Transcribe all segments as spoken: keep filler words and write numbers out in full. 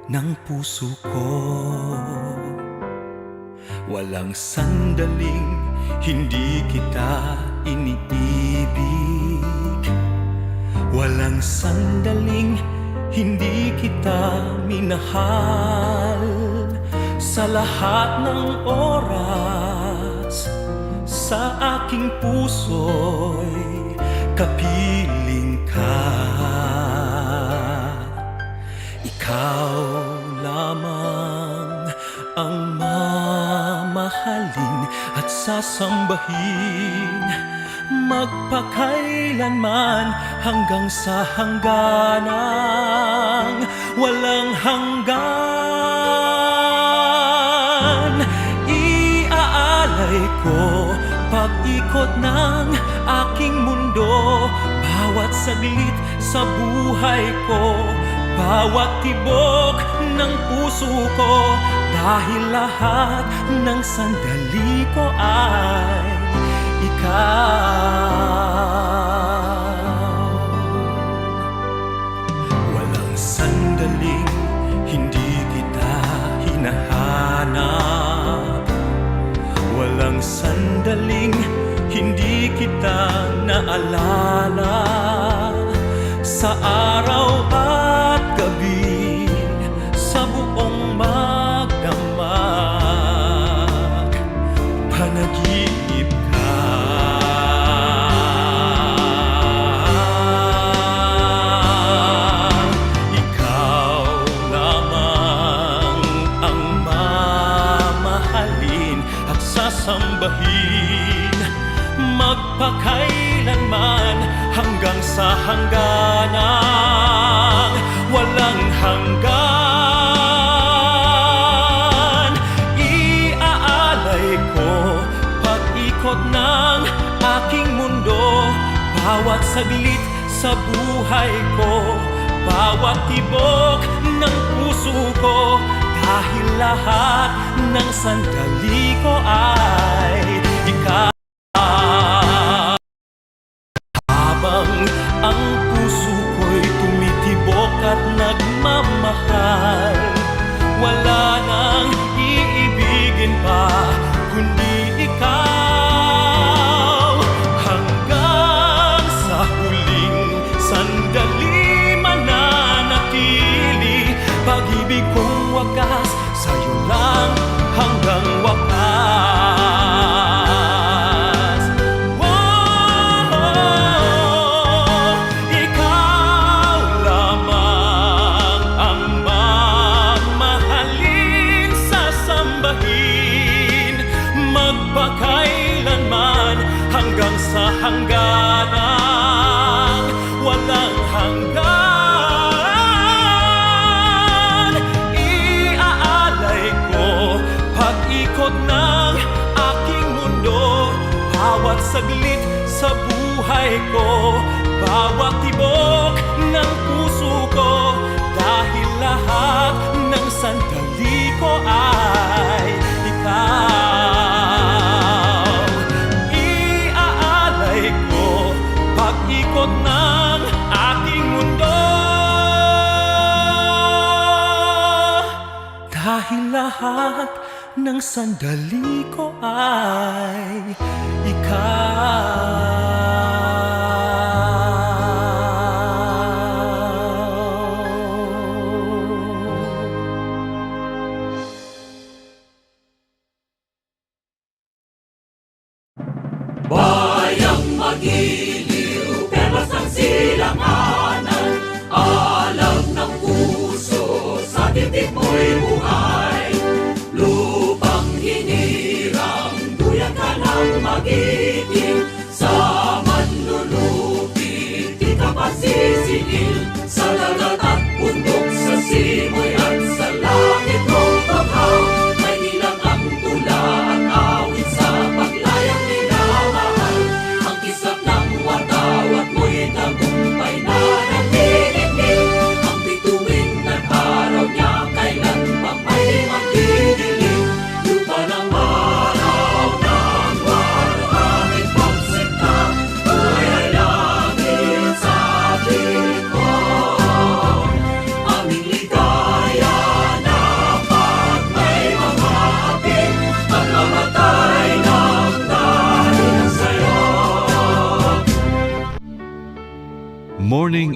ng puso ko. Walang sandaling hindi kita iniibig. Walang sandaling hindi kita minahal. Sa lahat ng oras, sa aking puso'y kapiling ka. Ikaw lamang ang mamahalin at sasambahin magpakailanman, hanggang sa hangganang walang hanggan. Iaalay ko pag-ikot ng aking mundo, bawat saglit sa buhay ko, bawat tibok ng puso ko, dahil lahat ng sandali ko ay ikaw. Walang sandaling hindi kita hinahanap. Walang sandaling hindi kita naalala. Sa araw at gabi, sa buong magdamag, panaginip ka. Ikaw lamang ang mamahalin at sasambahin magpakailanman, hanggang sa hangganang walang hanggan. Iaalay ko pag-ikot ng aking mundo, bawat saglit sa buhay ko, bawat tibok ng puso ko, dahil lahat ng sandali ko ay ikaw. Habang ang puso ko'y tumitibok at nagmamahal, wala nang iibigin pa kundi ikaw. Hanggang sa huling sandali mananatili, pag-ibig kong wagas sa'yo lang hanggang wakas. Wow! Ikaw lamang ang mamahalin, sasambahin magpakailanman, hanggang sa hangganan walang hanggan. Iaalay ko pag-ikot ng aking mundo, bawat saglit sa buhay ko, bawat tibok ng puso ko, dahil lahat ng sandali ko ay ikaw. Iaalay ko pag-ikot ng aking mundo, dahil lahat ng sandali ko ay ikaw. Bayang magiliw, perlas ng silanganan, alam ng puso, sa dibdib mo'y buhay. Lupang hinirang, duyan ka ng magiting, sa manlulupi, di ka pagsisingil, sa dagat at bundok, sa simoy at sa langit mong banghaw, may ilang ang tula at awit sa paglayang minamahal. Ang kislap ng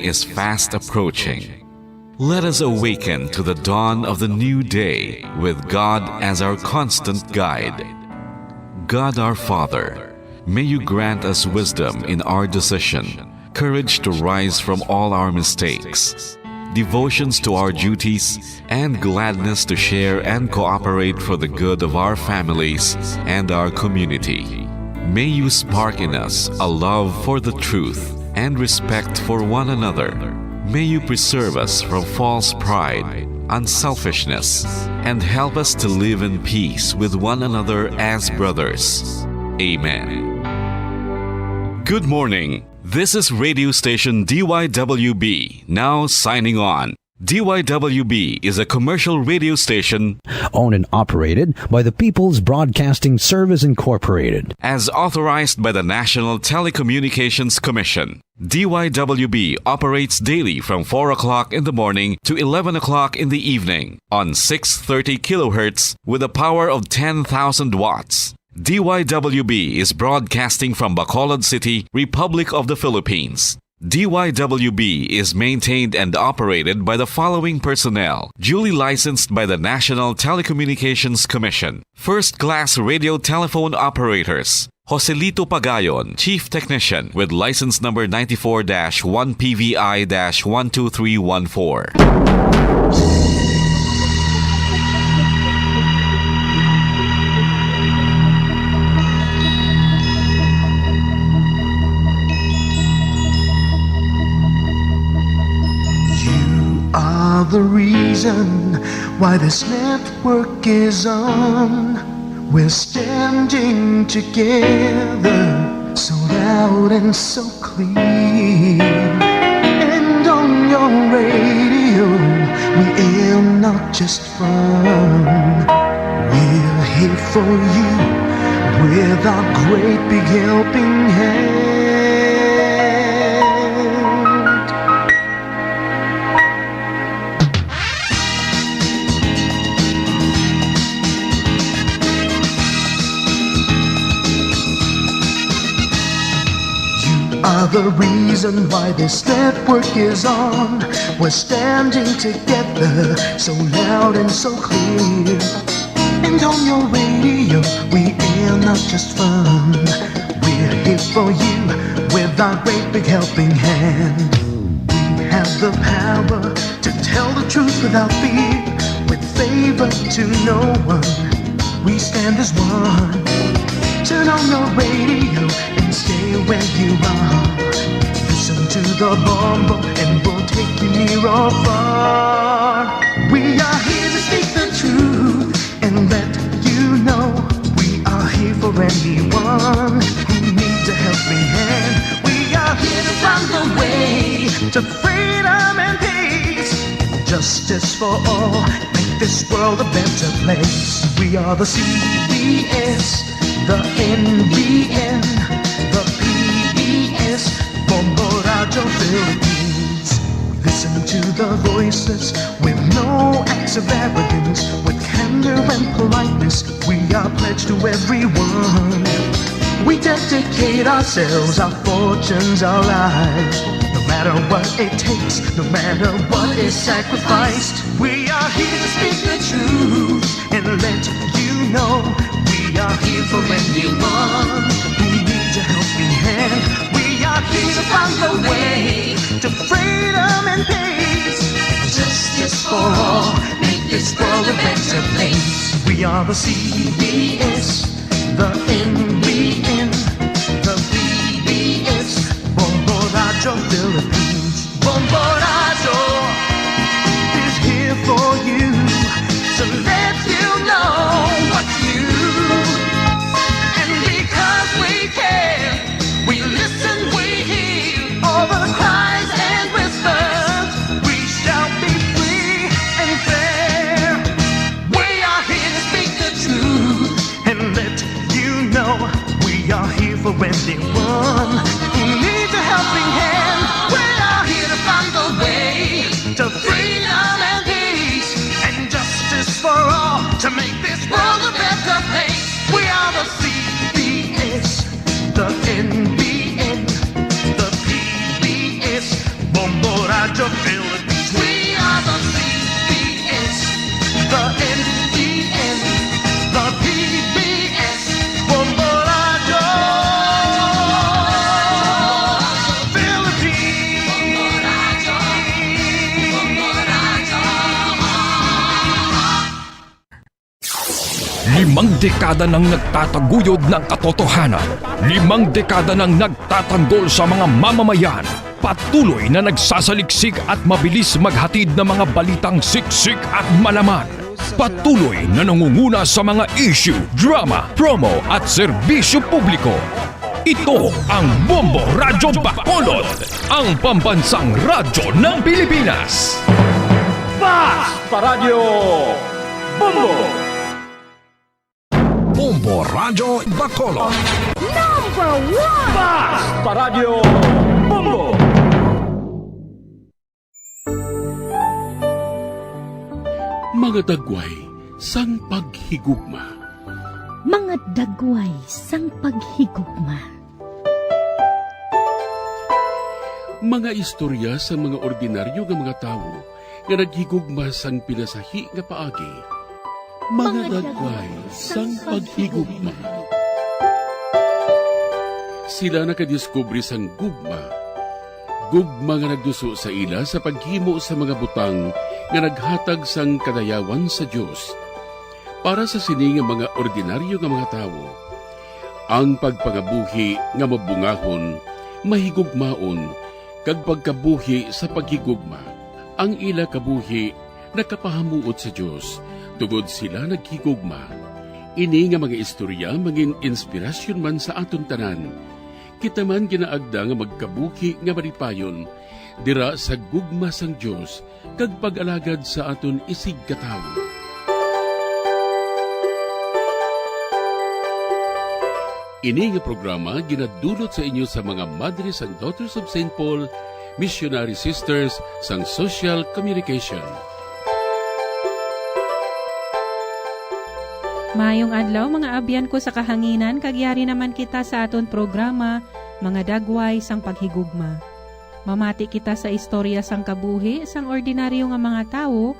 is fast approaching. Let us awaken to the dawn of the new day with God as our constant guide. God our Father, may you grant us wisdom in our decision, courage to rise from all our mistakes, devotions to our duties, and gladness to share and cooperate for the good of our families and our community. May you spark in us a love for the truth and respect for one another. May you preserve us from false pride, unselfishness, and help us to live in peace with one another as brothers. Amen. Good morning. This is radio station D Y W B, now signing on. D Y W B is a commercial radio station owned and operated by the People's Broadcasting Service Incorporated. As authorized by the National Telecommunications Commission. D Y W B operates daily from four o'clock in the morning to eleven o'clock in the evening on six thirty kilohertz with a power of ten thousand watts. D Y W B is broadcasting from Bacolod City, Republic of the Philippines. D Y W B is maintained and operated by the following personnel, duly licensed by the National Telecommunications Commission. First-class radio telephone operators, Joselito Pagayon, Chief Technician, with license number ninety-four dash one P V I dash one two three one four. You are the reason why this network is on. We're standing together, so loud and so clear. And on your radio, we aim not just fun. We're here for you with our great big helping hand. You are the reason why this network is on. We're standing together, so loud and so clear. And on your radio, we air not just fun. We're here for you with our great big helping hand. We have the power to tell the truth without fear. With favor to no one, we stand as one. Turn on your radio and stay where you are. Listen to the Bombo and we'll take you near or far. We are here to speak the truth and let you know we are here for anyone who needs a helping hand. We are here to find the way to freedom and peace. Justice for all, make this world a better place. We are the C B S, the N B N, the P B S, Bombo Radyo Philippines. We listen to the voices with no acts of arrogance, with candor and politeness. We are pledged to everyone. We dedicate ourselves, our fortunes, our lives. No matter what it takes, no matter what is sacrificed, we are here to speak the truth and let you know we are here for anyone who needs a helping hand. We are here to find the way to freedom and peace. Justice for all, make this world a better place. We are the C B S, the N B N, the P B S, Bombo Radyo Philippines. Bombo Radyo is here for you to let you know what's new. And because we care, we listen, we hear all the cries and whispers. We shall be free and fair. We are here to speak the truth and let you know we are here for anyone who needs a helping hand. We are here to find the way to freedom and peace and justice for all to make this world a better place. We are the C B S, the N B N, the P B S, Bombo Limang dekada nang nagtataguyod ng katotohanan. Limang dekada nang nagtatanggol sa mga mamamayan. Patuloy na nagsasaliksik at mabilis maghatid ng mga balitang siksik at malaman. Patuloy na nangunguna sa mga issue, drama, promo at serbisyo publiko. Ito ang Bombo Radyo Bacolod, ang pambansang radyo ng Pilipinas. Fast Paradyo Bombo! Bombo Radyo Bacolod. Number one! Fast Paradyo Bombo! Mga dagway sang paghigugma. Mga dagway sang paghigugma. Mga istorya sa mga ordinaryo nga mga tawo nga naghigugma sang pinasahi nga paagi. Mga dagway sang paghigugma. Sila nakadiskubre sang gugma. Gugma nga nagduso sa ila sa paghimo sa mga butang nga naghatag sang kadayawan sa Dios. Para sa sini nga mga ordinaryo nga mga tawo, ang pagpangabuhi nga mabungahon, mahigugmaon, kag pagkabuhi sa paghigugma. Ang ila kabuhi nakapahamuot sa Dios, tungod sila naghigugma. Ini nga mga istorya mangin inspirasyon man sa aton tanan. Kita man ginaagda nga magkabuhi nga malipayon dira sa gugma sang Dios kag pag-alagad sa aton isigkatawo. Ini nga programa ginadulot sa inyo sa mga Madres and Daughters of Saint Paul, Missionary Sisters sang Social Communication. Maayong adlaw, mga abyan ko sa kahanginan, kag yari naman kita sa aton programa, Mga Dagway sang Paghigugma. Mamati kita sa istorya sang kabuhi sang ordinaryo nga mga tawo,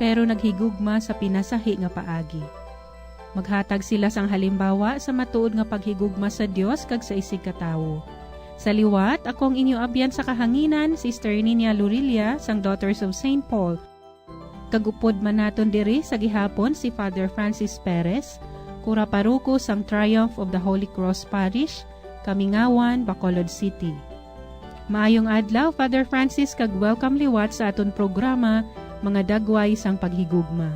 pero naghigugma sa pinasahi nga paagi. Maghatag sila sang halimbawa sa matuod nga paghigugma sa Dios kag sa isigkatawo. Sa liwat, ako ang inyo abyan sa kahanginan, Sister Ninia Lorilla, sang Daughters of Saint Paul. Kag upod man naton diri sa gihapon si Father Francis Perez, kura paroko sang Triumph of the Holy Cross Parish, Kamingawan, Bacolod City. Maayong adlaw, Father Francis, kag welcome liwat sa aton programa, Mga Dagway sang Paghigugma.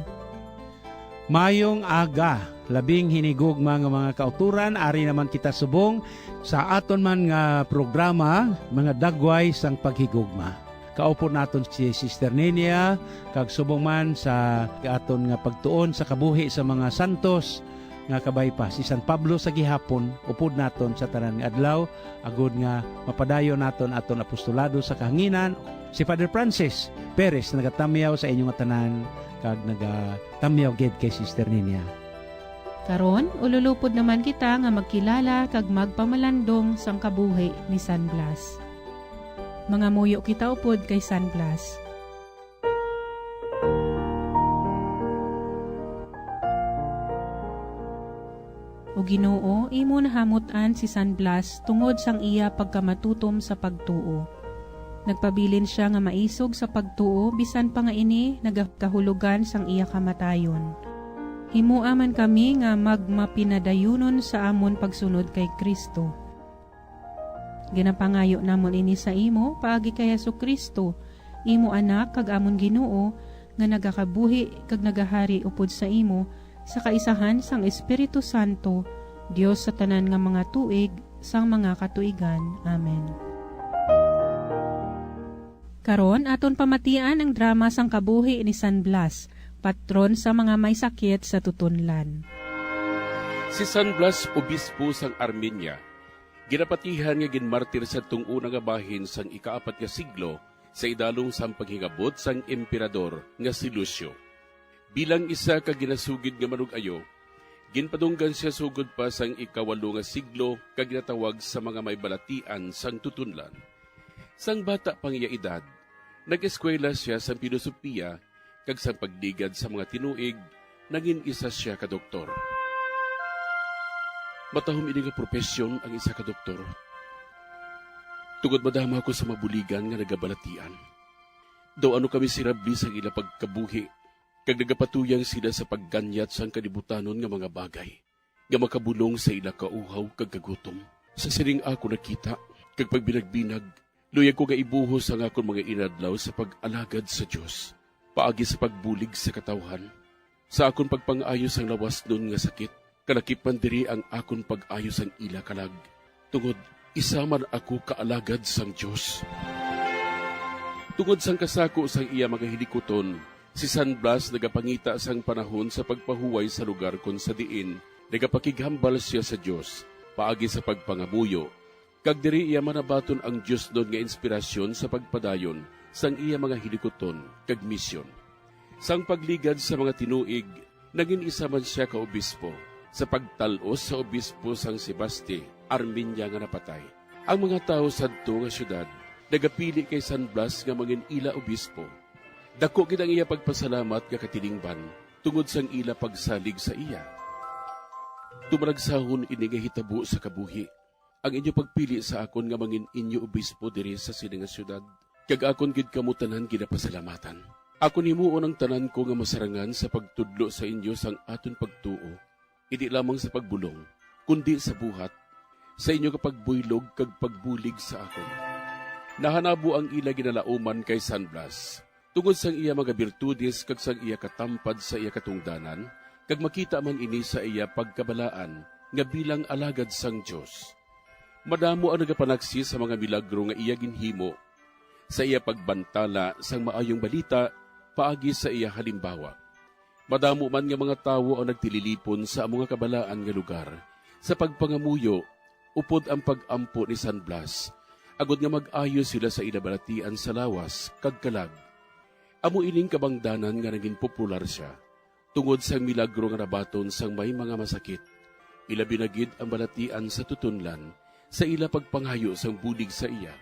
Mayong aga, labing hinigugma nga mga kauturan, ari naman kita subong sa aton man nga programa, Mga Dagway sang Paghigugma. Kaupod naton si Sister Ninia, kag subong man sa aton nga pagtuon sa kabuhi sa mga santos nga kabay pa, si San Pablo sa gihapon, upod naton sa tanan nga adlaw, agod nga mapadayon naton aton apostolado sa kahanginan. Si Father Francis Perez nagatamyaw sa inyo nga tanan, kag nagatamyaw gid kay Sister Ninia. Karon, ululupod naman kita nga magkilala kag magpamalandong sang kabuhi ni San Blas. Mangamuyo kita upod kay San Blas. O Ginoo, imo nahamut-an si San Blas tungod sang iya pagkamatutom sa pagtuo. Nagpabilin sia nga maisog sa pagtuo, bisan pa nga ini nagakahulogan sang iya kamatayon. Himoa man kami nga magmapinadayunon sa amon pagsunod kay Cristo. Ginapangayo namon ini sa imo paagi kay Jesu-Cristo, imo Anak kag amon Ginoo, nga nagakabuhi kag nagahari upod sa imo sa kaisahan sang Espiritu Santo, Dios sa tanan nga mga tuig sang mga katuigan. Amen. Karon, aton pamatian ang drama sang kabuhi ni San Blas, patron sa mga may sakit sa tutonlan. Si San Blas, obispo sang Armenia, ginapatihan nga ginmartir sadtong una nga bahin sang ikaapat nga siglo sa idalom sang paghingabot sang emperador nga si Lucio. Bilang isa ka ginasugid nga manug-ayo, ginpadunggan sia sugod pa sang ikawalo nga siglo kag ginatawag sa mga may balatian sang tutonlan. Sang bata pa ang iya edad, nag-eskwela sia sang pilosopiya kag sang pagligad sa mga tinuig, nangin isa sia ka doktor. Matahom ini nga propesyon ang isa ka doktor, tungod madamo ako sa mabuligan nga nagabalatian. Daw ano ka miserable sang ila pagkabuhi, kag nagapatuyang sila sa pagganyat sang kalibutanon nga mga bagay, nga makabulong sa ila kauhaw kag kagutom. Sa sining ako nakita, kag pagbinagbinag, luyag ko nga ibuhos ang akon mga inadlaw sa pag-alagad sa Dios, paagi sa pagbulig sa katawhan, sa akon pagpang-ayo sang lawasnon nga sakit, kalakip man diri ang akon pag-ayo sang ila kalag, tungod isa man ako ka alagad sang Dios. Tungod sang kasako sang iya mga hilikuton, si San Blas nagapangita sang panahon sa pagpahuway sa lugar kon sa diin nagapakighambal sia sa Dios paagi sa pagpangamuyo, kag diri iya manabaton ang diosnon nga inspirasyon sa pagpadayon sang iya mga hilikuton kag misyon. Sang pagligad sa mga tinuig, nangin isa man sia ka obispo. Sa pagtal-os sa obispo sang Sebaste, Armenia nga napatay, ang mga tawo sadto nga siyudad nagapili kay San Blas nga mangin ila obispo. Dako gid ang iya pagpasalamat nga katilingban tungod sang ila pagsalig sa iya. Tumalagsahon ini nga hitabo sa kabuhi, ang inyo pagpili sa akon nga mangin inyo obispo diri sa sini nga siyudad, kag akon gid kamo tanan ginapasalamatan. Akon himuon ang tanan ko nga masarangan sa pagtudlo sa inyo sang aton pagtuo, indi lamang sa pagbulong, kundi sa buhat, sa inyo nga pagbuylog kag pagbulig sa akon. Nahanabo ang ila ginalauman kay San Blas, tungod sang iya mga birtudes kag sang iya katampad sa iya katungdanan, kag makita man ini sa iya pagkabalaan nga bilang alagad sang Dios. Madamo ang nagapanaksi sa mga milagro nga iya ginhimo, sa iya pagbantala sang maayong balita paagi sa iya halimbawa. Madamo man nga mga tawo ang nagtililipon sa amo nga kabalaan nga lugar sa pagpangamuyo upod ang pag-ampo ni San Blas, agod nga mag-ayo sila sa ila balatian sa lawas kag kalag. Amo ining kabangdanan nga naging popular sia tungod sang milagro nga nabaton sang may mga masakit, ilabi na gid ang balatian sa tutonlan sa ila pagpangayo sang bulig sa iya.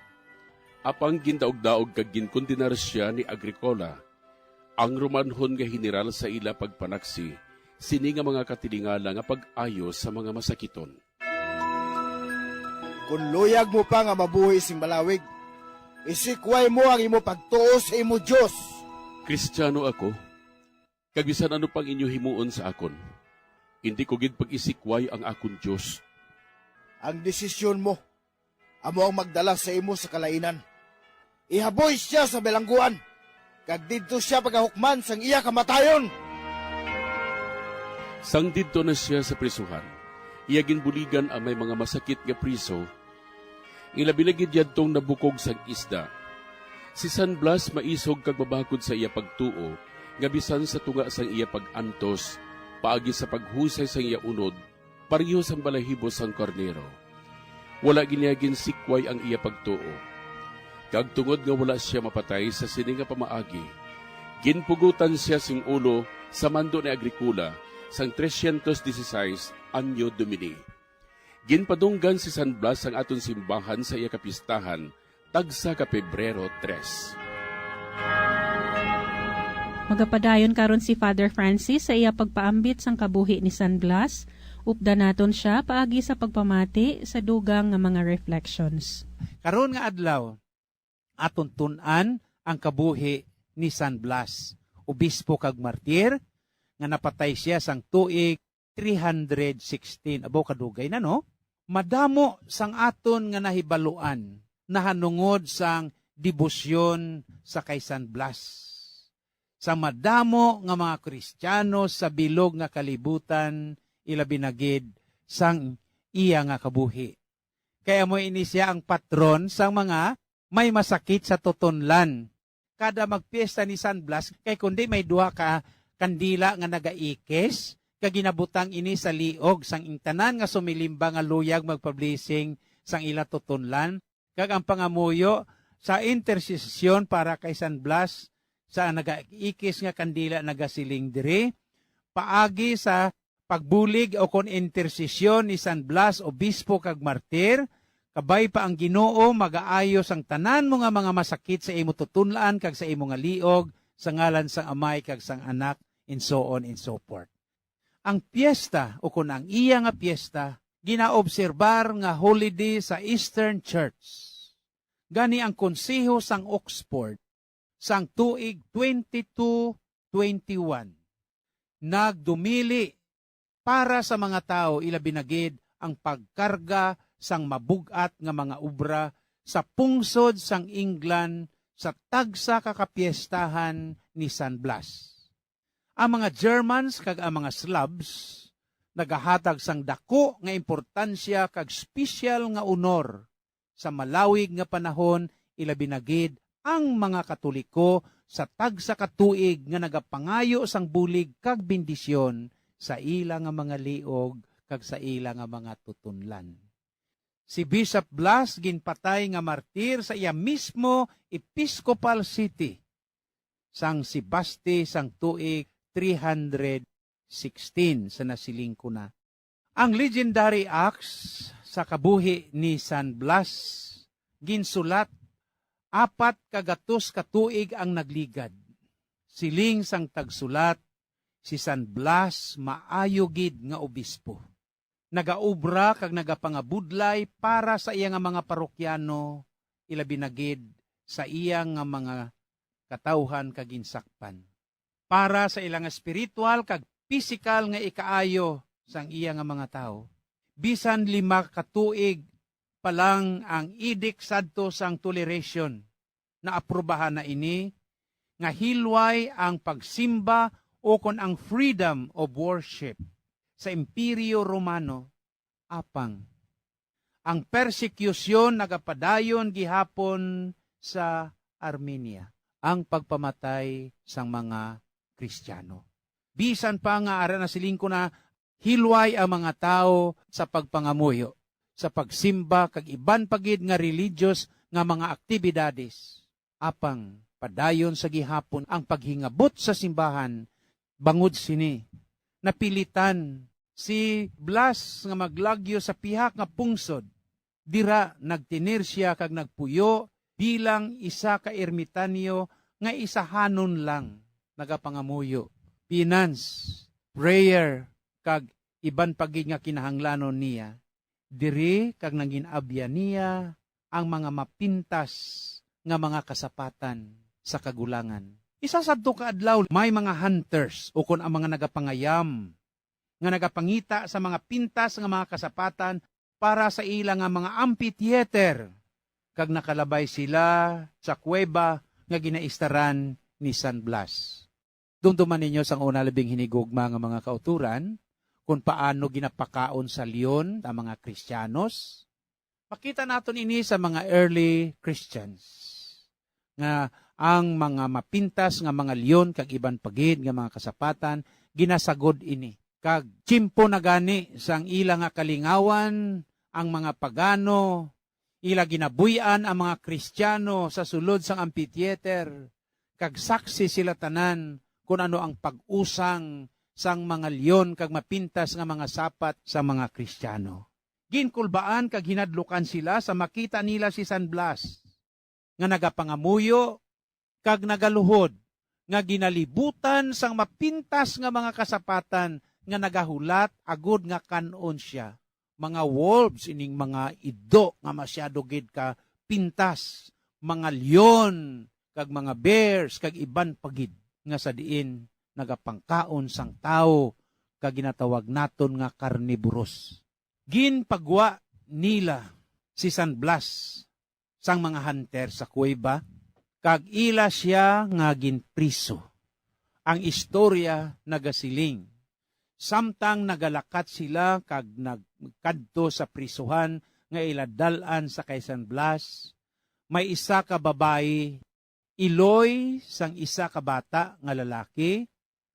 Apang gindaog-daog kag ginkondenar sia ni Agricola, ang Romanhon nga heneral, sa ila pagpanaksi sini nga mga katilingala nga pag-ayo sa mga masakiton. Kon luyag mo pa nga mabuhi sing malawig, isikway mo ang imo pagtuo sa imo Dios. Kristiyano ako, kag bisan ano pang inyo himuon sa akon, indi ko gid pag-isikway ang akon Dios. Ang desisyon mo amo ang magdala sa imo sa kalainan. Ihaboy sia sa bilangguan, kag didto sia pagahukman sang iya kamatayon. Sang didto na sia sa prisuhan, iya ginbuligan ang may mga masakit nga priso, ilabi na gid yadtong nabukog sang isda. Si San Blas maisog kag mabakod sa iya pagtuo, nga bisan sa tunga sang iya pag-antos, paagi sa paghusay sang iya unod, pareho sang balahibo sang karnero. Wala gid niya ginsikway ang iya pagtuo. Kag tungod nga wala sia mapatay sa sini nga pamaagi, ginpugotan sia sing ulo sa mando ni Agricola sang trescientos dieciséis Anno Domini. Ginpadunggan si San Blas sang aton simbahan sa iya kapistahan, tagsa ka Pebrero tres. Magapadayon karon si Father Francis sa iya pagpaambit sang kabuhi ni San Blas. Updan naton sia paagi sa pagpamati sa dugang nga mga reflections. Karon nga adlaw, aton tun-an ang kabuhi ni San Blas, obispo kag martir, nga napatay sia sang tuig three hundred sixteen. Abaw, kadugay na, no? Madamo sang aton nga nahibaluan nahanungod sang debosyon sa kay San Blas. Sa madamo nga mga Kristiyano sa bilog nga kalibutan, ilabi na gid sang iya nga kabuhi. Kay amo ini sia ang patron sang mga may masakit sa tutonlan. Kada magpiesta ni San Blas, kay kundi may duha ka kandila nga nagaikis, kag ginabutang ini sa liog sang ing tanan nga sumilimba nga luyag magpa-blessing sang ila tutonlan, kag ang pangamuyo sa intersesyon para kay San Blas sa nagaikis nga kandila nagasiling diri, paagi sa pagbulig o kon intersesyon ni San Blas, obispo kag martir, kabay pa ang Ginoo magaayo sang tanan mo nga mga masakit sa imo tutun-an kag sa imo nga liog, sa ngalan sang Amay kag sang Anak, and so on and so forth. Ang piyesta, o kon ang iya nga piyesta, ginaobserbar nga holiday sa Eastern Church. Gani ang Konseho sang Oxford sang tuig twenty-two twenty-one. Nagdumili para sa mga tawo, ilabi na gid ang pagkarga sang mabug-at nga mga obra sa pungsod sang England sa tagsa ka kapiestahan ni San Blas. Ang mga Germans kag ang mga Slavs nagahatag sang daku nga importansya kag espesyal nga honor sa malawig nga panahon, ilabi na gid ang mga Katoliko sa tagsa ka tuig nga nagapangayo sang bulig kag bendisyon sa ila nga mga liog kag sa ila nga mga tutunlan. Si Bishop Blas ginpatay nga martir sa iya mismo episcopal city sang Sebaste sang tuig three hundred sixteen sa nasiling ko na. Ang legendary acts sa kabuhi ni San Blas ginsulat apat ka gatos ka tuig ang nagligad. Siling sang tagsulat, si San Blas maayo gid nga obispo. Nagaobra kag nagapangabudlay para sa iya nga mga parokyano, ilabi na gid sa iya nga mga katawhan kag ginsakpan. Para sa ila nga espiritual kag pisikal nga ikaayo sang iya nga mga tawo. Bisan lima ka tuig pa lang ang edict sadto sang toleration, naaprubahan na ini nga hilway ang pagsimba ukon ang freedom of worship sa Imperyo Romano. Apang ang persekusyon nagapadayon gihapon sa Armenia, ang pagpamatay sang mga Kristiyano. Bisan pa nga ara na siling ko na hilway ang mga tawo sa pagpangamuyo, sa pagsimba kag iban pa gid nga religious nga mga aktibidades, apang padayon sa gihapon ang paghingabot sa simbahan. Bangod sini, napilitan si Blas nga maglagyo sa pihak nga pungsod. Dira nagtinir sia kag nagpuyo bilang isa ka ermitanyo nga isahanon lang nagapangamuyo, penance, prayer, kag iban pa gid nga kinahanglanon niya. Diri kag nangin-abyan niya ang mga mapintas nga mga kasapatan sa kagulangan. Isa sadto ka adlaw, may mga hunters, ukon ang mga nagapangayam, nga nagapangita sa mga pintas nga mga kasapatan para sa ila nga mga amphitheater, kag nakalabay sila sa kuweba nga ginaistaran ni San Blas. Dumduman ninyo sang una labing hinigugma nga mga kauturan, kung paano ginapakaon sa leon ang mga Kristiyanos. Makita naton ini sa mga early Christians, nga ang mga mapintas nga mga leon kag iban pa gid nga mga kasapatan, ginasagod ini. Kag tiyempo na gani sang ila nga kalingawan ang mga pagano, ila ginabuy-an ang mga Kristiyano sa sulod sang amphitheater, kag saksi sila tanan kon ano ang pag-usang sang mga leon kag mapintas nga mga sapat sang mga Kristiyano. Ginkulbaan kag hinadlukan sila sa makita nila si San Blas nga nagapangamuyo kag nagaluhod, nga ginalibutan sang mapintas nga mga kasapatan nga nagahulat agod nga kan-on sia. Mga wolves ining mga ido nga masyado gid ka pintas, mga leon kag mga bears kag iban pa gid nga sa diin nagapangkaon sang tawo kag ginatawag naton nga carnivorous. Ginpagwa nila si San Blas sang mga hunter sa kuweba, kag ila sia nga ginpriso. Ang istorya nagasiling, samtang nagalakat sila kag nagkadto sa prisuhan nga ila dal-an sa kay San Blas, may isa ka babayi, iloy sang isa ka bata nga lalaki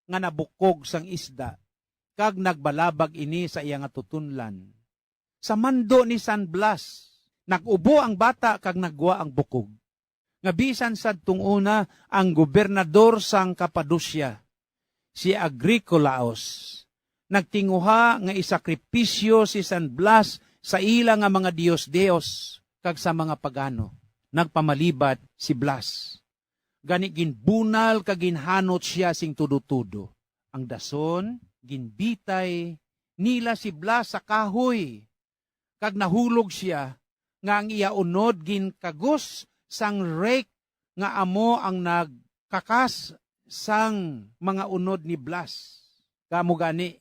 nga nabukog sang isda, kag nagbalabag ini sa iya nga tutunlan. Sa mando ni San Blas, nag-ubo ang bata kag naggwa ang bukog. Nga bisan sadtong una ang gobernador sang Cappadocia, si Agricolaus, nagtinguha nga isakripisyo si San Blas sa ila nga mga dios-dios kag sa mga pagano. Nagpamalibat si Blas. Gani ginbunal kag ginhanot sia sing tudo-tudo. Ang dason, ginbitay nila si Blas sa kahoy, kag nahulog sia, nga ang iya unod ginkagos sang rake nga amo ang nagkakas sang mga unod ni Blas. Kamo gani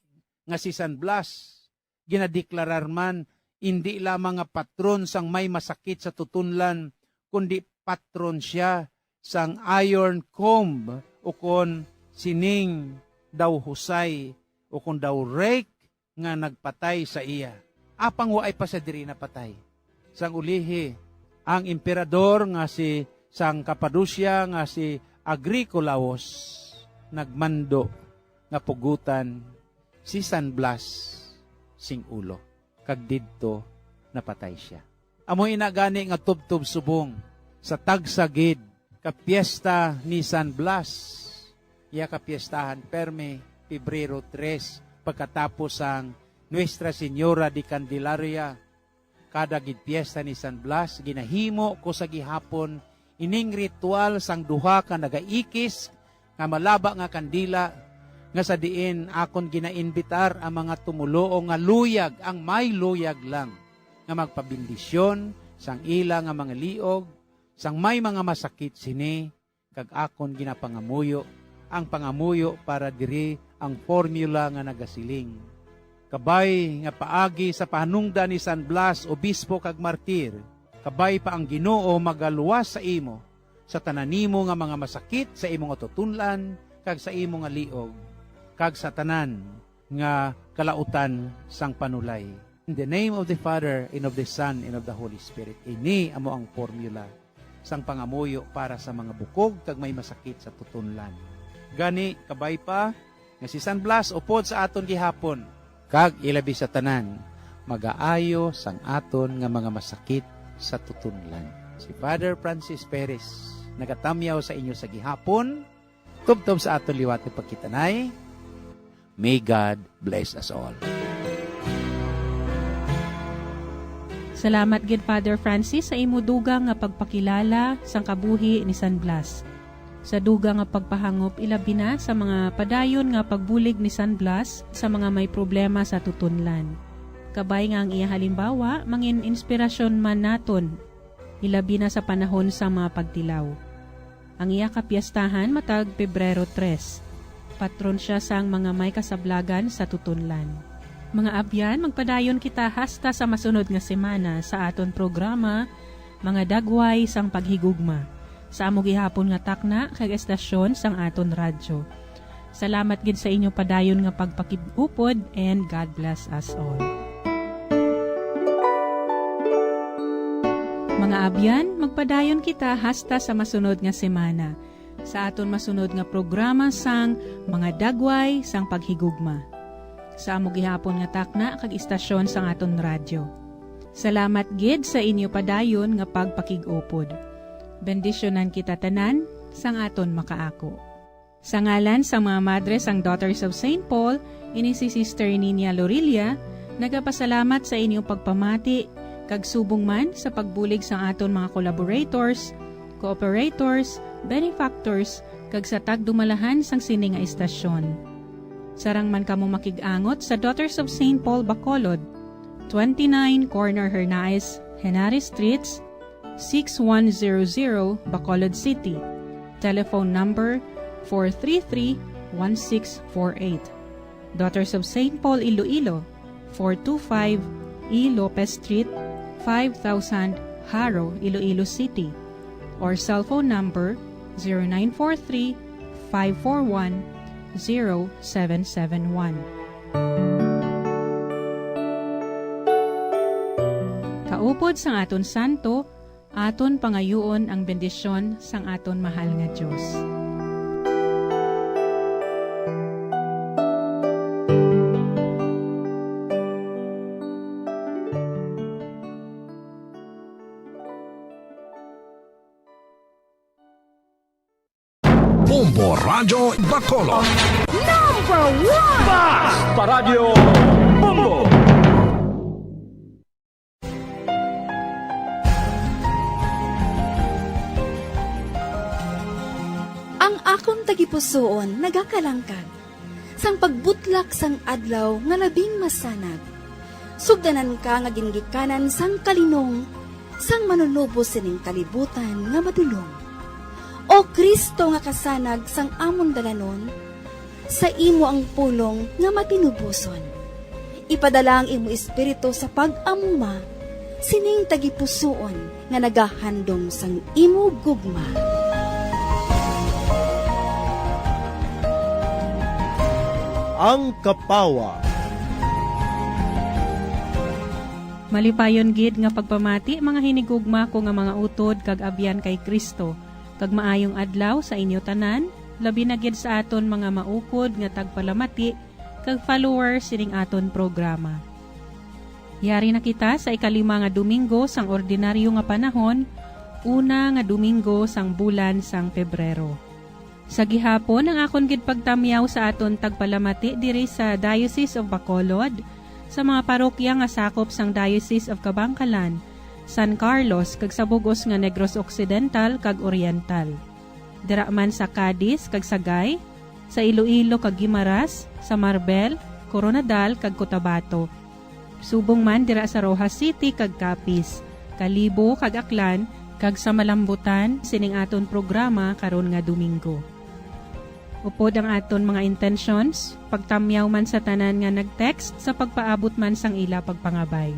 nga si San Blas ginadeklarar man indi lamang nga patron sang may masakit sa tutonlan, kundi patron sia sang iron comb, ukon sining daw husay, ukon daw rake nga nagpatay sa iya. Apang waay pa sia diri napatay. Sang ulihi, ang emperador nga si, sang Cappadocia nga si Agricolaus nagmando nga pugutan si San Blas sing ulo, kag didto napatay sia. Amo ina gani nga tubtob subong sa tagsa gid ka piyesta ni San Blas, iya ka piyestahan permi Pebrero tres, pagkatapos sang Nuestra Señora de Candelaria. Kada gid piyesta ni San Blas, ginahimo ko sa gihapon ining ritual sang duha ka nagaikis nga malaba nga kandila, nga sa diin akon ginainbitar ang mga tumoluo nga luyag, ang may luyag lang, nga magpabendisyon sang ila nga mga liog, sang may mga masakit sini, kag akon ginapangamuyo ang pangamuyo para diri, ang formula nga nagasiling: Kabay nga paagi sa pahanungdan ni San Blas, obispo kag martir, kabay pa ang Ginoo magaluwas sa imo, sa tanan nimo nga mga masakit sa imo nga tutonlan kag sa imo nga liog, kag sa tanan nga kalautan sang panulay. In the name of the Father, and of the Son, and of the Holy Spirit. Ini amo ang formula sang pangamuyo para sa mga bukog kag may masakit sa tutonlan. Gani, kabay pa nga si San Blas upod sa aton gihapon, kag ilabi sa tanan, magaayo sang aton nga mga masakit sa tutonlan. Si Father Francis Perez nagatamyaw sa inyo sa gihapon, tubtob sa aton liwat nga pagkitanay. May God bless us all. Salamat gid, Father Francis, sa imo dugang nga pagpakilala sang kabuhi ni San Blas. Sa dugang nga pagpahangop, ilabi na sa mga padayon nga pagbulig ni San Blas sa mga may problema sa tutonlan. Kabay nga ang iya halimbawa mangin inspirasyon man naton, ilabi na sa panahon sang mga pagtilaw. Ang iya kapiestahan matag Pebrero tres. Patron sia sang mga may kasablagan sa tutonlan. Mga abyan, magpadayon kita hasta sa masunod nga semana sa aton programa, Mga Dagway sang Paghigugma, sa amo gihapon nga takna kag estasyon sang aton radyo. Salamat gid sa inyo padayon nga pagpakig-upod, and God bless us all. Mga abyan, magpadayon kita hasta sa masunod nga semana, sa aton masunod nga programa sang Mga Dagway sang Paghigugma, sa amo gihapon nga takna kag istasyon sang aton radyo. Salamat gid sa inyo padayon nga pagpakig-upod. Bendisyonan kita tanan sang aton makaako. Sa ngalan sang mga madre sang Daughters of Saint Paul, ini si Sister Nina Lorilla, nagapasalamat sa inyong pagpamati, kag subong man sa pagbulig sang aton mga collaborators, cooperators, benefactors, kag sa tagdumalahan sang sini nga istasyon. Sarang man kamo makig-angot sa Daughters of Saint Paul Bacolod, twenty-nine Corner Hernaez, Henares Streets, six one zero zero, Bacolod City. Telephone number four three three, one six four eight. Daughters of Saint Paul Iloilo, four two five E Lopez Street, five thousand, Jaro, Iloilo City. Or cellphone number zero nine four three, five four one, zero seven seven one. Kaupod sang aton santo, aton pangayuon ang bendisyon sang aton mahal nga Dios. Bombo Radyo Bacolod. Number one! Basta Radyo Bombo! Ang akon tagipusoon nagakalangkag sang pagbutlak sang adlaw nga labing masanag. Sugdanan ka nga gingikanan sang kalinong sang Manunubos sining kalibutan nga madulom. O Cristo nga kasanag sang amon dalanon, sa imo ang pulong nga matinuboson. Ipadala ang imo Espiritu sa pag-amuma sining tagipusoon nga nagahandom sang imo gugma. Ang Kapawa. Malipayon gid nga pagpamati, mga hinigugma ko nga mga utod kag abyan kay Cristo, kag maayong adlaw sa inyo tanan, labi na gid sa aton mga maukod nga tagpalamati kag followers sining aton programa. Yari na kita sa ikalima nga Domingo sang ordinaryo nga panahon, una nga Domingo sang bulan sang Pebrero. Sa gihapon, ang akon gid pagtamyaw sa aton tagpalamati diri sa Diocese of Bacolod, sa mga parokya nga sakop sang Diocese of Kabankalan, San Carlos, kag sa bug-os nga Negros Occidental kag Oriental. Dira man sa Cadiz kag Sagay, sa Iloilo kag Guimaras, sa Marbel, Koronadal kag Cotabato. Subong man dira sa Roxas City kag Capiz, Kalibo kag Aklan, kag sa malambutan sining aton programa karon nga Domingo. Upod ang aton mga intentions, pagtamyaw man sa tanan nga nag-text sa pagpaabot man sang ila pagpangabay.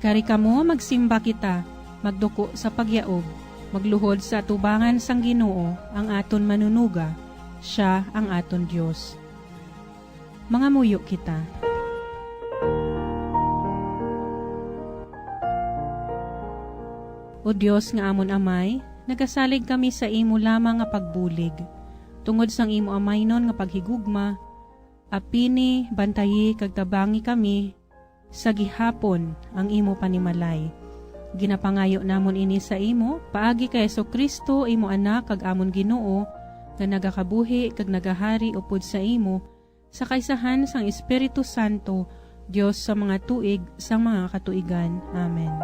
Kari kamo, magsimba kita, magduko sa pagyaob, magluhod sa atubangan sang Ginoo, ang aton Manunuga, sia ang aton Dios. Mangamuyo kita. O Dios nga amon Amay, nagasalig kami sa imo lamang nga pagbulig. Tungod sang imo amaynon nga paghigugma, apini, bantayi, kag tabangi kami sa gihapon ang imo panimalay. Ginapangayo namon ini sa imo paagi kay Jesu-Cristo, imo Anak kag amon Ginoo, nga nagakabuhi kag nagahari upod sa imo, sa kaisahan sang Espiritu Santo, Dios sa mga tuig sang mga katuigan. Amen.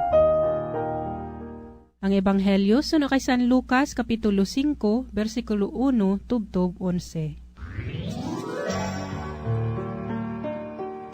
Ang Ebanghelyo suno kay San Lucas, Kapitulo singko, bersikulo uno tubtob onse.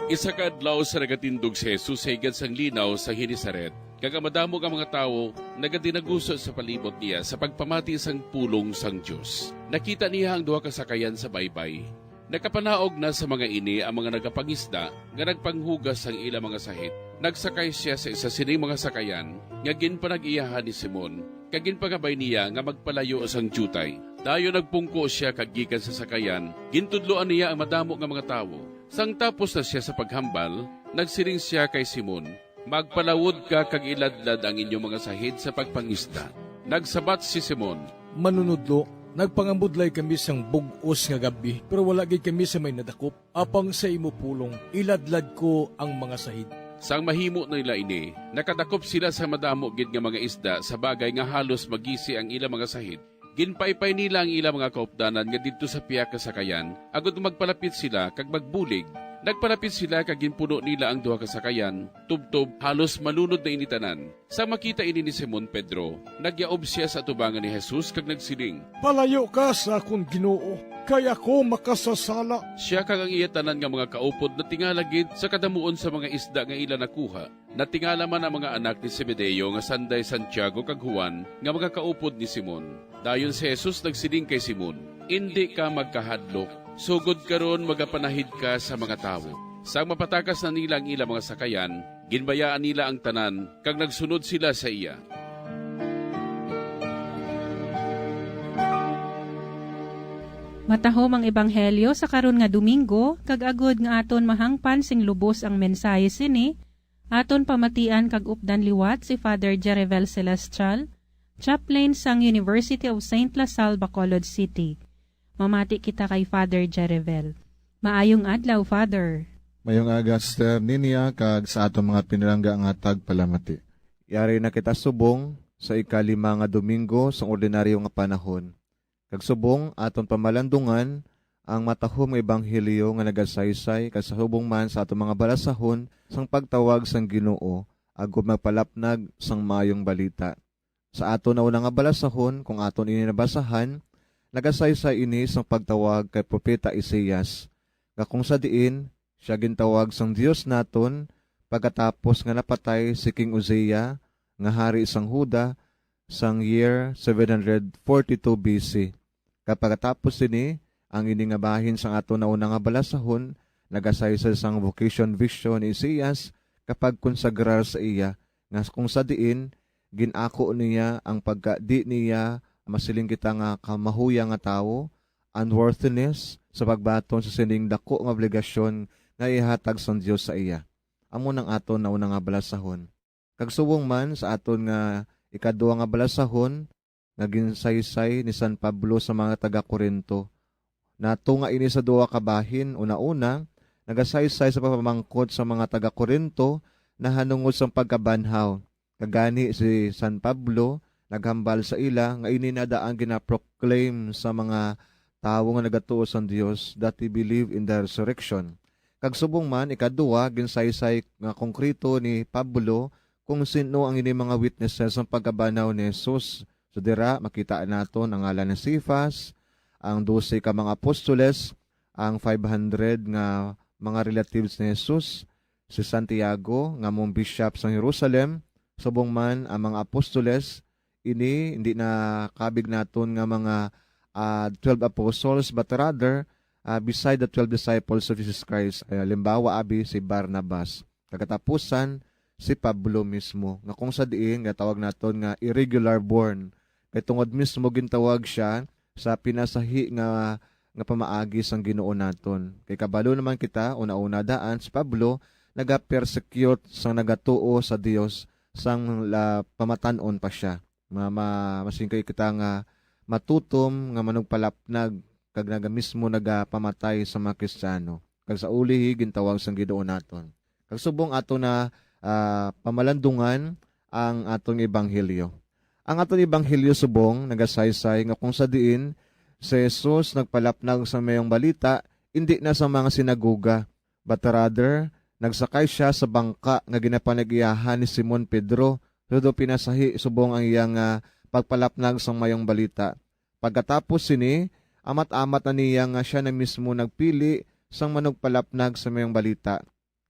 Isa ka adlaw sa nagatindog si Jesus sa higad sang linaw sa Genesaret, kag ang madamo nga mga tawo nagadinaguso sa palibot niya sa pagpamati sang pulong sang Dios. Nakita niya ang duha ka sakayan sa baybay. Nakapanaog na sa mga ini ang mga nagapangisda nga nagpanghugas sang ila mga sahit. Nagsakay sia sa isa sining mga sakayan nga ginpanag-iyahan ni Simon, kag ginpangabay niya nga magpalayo sang diutay. Dayon nagpungko sia kag gikan sa sakayan, gintudloan niya ang madamo nga mga tawo. Sang tapos na sia sa paghambal, nagsiling sia kay Simon, "Magpalawod ka kag iladlad ang inyo mga sahid sa pagpangisda." Nagsabat si Simon, "Manunodlo, nagpangabudlay kami sang bug-os nga gab-i, pero wala gid kami sa may nadakop. Apang sa imo pulong, iladlad ko ang mga sahid." Sang mahimo nila ini, nakadakop sila sa madamo gid nga mga isda sa bagay nga halos magisi ang ila mga sahid. Ginpaypay nila ang ila mga kaupdanan nga didto sa pihak nga sakayan, agod magpalapit sila kag magbulig. Nagpalapit sila kag ginpuno nila ang duha ka sakayan, tubtob halos malunod na ini tanan. Sang makita ini ni Simon Pedro, nagyaob sia sa atubangan ni Jesus kag nagsiling, "Palayo ka sa akon, Ginoo, kay ako makasasala." Sia kag ang iya tanan nga mga kaupod natingala gid sa kadamuon sa mga isda nga ila nakuha. Natingala man ang mga anak ni Zebedeo nga sanday Santiago kag Juan nga mga kaupod ni Simon. Dayon si Jesus nagsiling kay Simon, "Indi ka magkahadlok. Sugod karon magapanahid ka sa mga tawo." Sang mapatakas na nila ang ila mga sakayan, ginbayaan nila ang tanan, kag nagsunod sila sa iya. Matahom ang ebanghelyo sa karon nga Domingo, kag agod nga aton mahangpan sing lubos ang mensahe sini, aton pamatian kag updan liwat si Father Jerivel Celestial, chaplain sang University of Saint La Salle, Bacolod City. Mamati kita kay Father Jerivel. Maayong adlaw, Father. Mayong aga, Sister Ninia, kag sa aton mga pinalangga nga tagpalamati. Yari na kita subong sa ikalima nga Domingo sang ordinaryo nga panahon. Kag subong aton pamalandungan ang matahom nga ebanghelyo nga nagasaysay kag sa subong man sa aton mga balasahon sang pagtawag sang Ginoo agud magpalapnag sang maayong balita. Sa aton nauna nga balasahon, kung aton ini nabasahan, nagasaysay ini sang pagtawag kay Propeta Isaias, nga kung sa diin sia gintawag sang Dios naton pagkatapos nga napatay si King Uzziah nga hari sang Juda, sang year seven hundred forty-two B C. Kag pagkatapos sini, ang ini nga bahin sang aton nauna nga balasahon nagasaysay sang vocation vision ni Isaias, kapag konsagrar sa iya, nga kung sa diin gin-ako niya ang pagka di niya masiling kita nga kamahuya nga tawo, unworthiness, sa pagbaton sa sining dako nga obligasyon nga ihatag sang Dios sa iya. Amo nang aton nauna nga balasahon. Kag subong man sa aton nga ikadua nga balasahon nga ginsaysay ni San Pablo sa mga taga-Corinto. Natunga ini sa duha ka bahin. Una-una, nagasaysay sa pagpamangkot sa mga taga-Corinto nahanungod sang pagkabanhaw. Kag gani si San Pablo naghambal sa ila nga ini na da ang ginaproclaim sa mga tawo nga nagatuo sang Dios, that they believe in the resurrection. Kag subong man, ikadua, ginsaysay nga konkreto ni Pablo kung sino ang ini mga witnesses sang pagkabanhaw ni Jesus. So dira, makita naton ang ngalan ni Cephas, ang dose ka mga apostoles, ang five hundred nga mga relatives ni Jesus, si Santiago nga among bishop sa Jerusalem, subong man ang mga apostoles, ini hindi na kabig naton nga mga, ah, twelve apostles, but rather, ah, beside the twelve disciples of Jesus Christ. Ay, halimbawa, abi, si Barnabas. Kagatapusan, si Pablo mismo, nga kung sa diin nga tawag naton nga irregular born. Kay tungod mismo gintawag siya sa pinasahi nga, nga pamaagi sang Ginoo naton. Kay kabalo naman kita, una-una daan, si Pablo nagapersecute sang nagatuo sa Dios sang la, pamatan-on pa sia. Ma, ma, masingkay kita nga matutom nga manugpalapnag kag naga mismo nagapamatay sa mga Kristiyano, kag sa ulihi gintawag sang Ginoo naton. Kag subong ato na, ah, pamalandungan ang aton ebanghelyo. Ang aton ebanghelyo subong nagasaysay nga kung sa diin si Jesus nagpalapnag sa mayong balita, indi na sa mga sinagoga, but rather nagsakay sia sa bangka nga ginapanag-iyahan ni Simon Pedro, todo pinasahi subong ang iya nga pagpalapnag sang mayong balita. Pagkatapos sini, amat-amat na niya nga sia na mismo nagpili sang manugpalapnag sa mayong balita.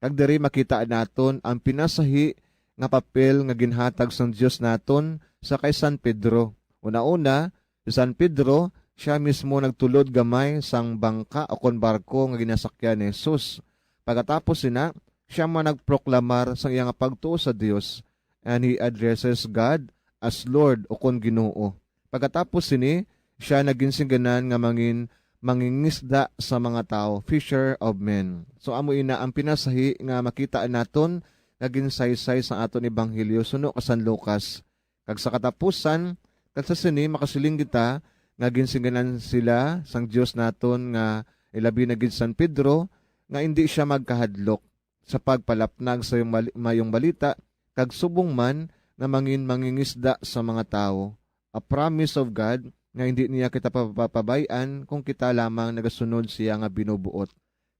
Kag diri makita naton ang pinasahi nga papel nga ginhatag sang Dios naton sa kay San Pedro. Una-una, si San Pedro, sia mismo nagtulod gamay sang bangka o kon barko nga ginasakyan ni Jesus. Pagkatapos sina, sia man nagproklamar sang iya nga pagtuo sa Dios, and he addresses God as Lord o kon Ginoo. Pagkatapos sini, sia naginsingganan nga mangin mangingisda sa mga tawo, fisher of men. So, amo ina ang pinasahi nga makita naton nga ginsaysay sa aton ebanghelyo suno ka San Lucas. Kag sa katapusan, kag sa sini makasiling kita nga ginsingganan sila sang Dios naton nga ilabi na gid San Pedro nga indi sia magkahadlok sa pagpalapnag sa iyong mali-, mayong balita, kag subong man nga mangin-, mangingisda sa mga tawo, a promise of God nga hindi niya kita papapabay-an kung kita lamang nagasunod siya nga binubuot.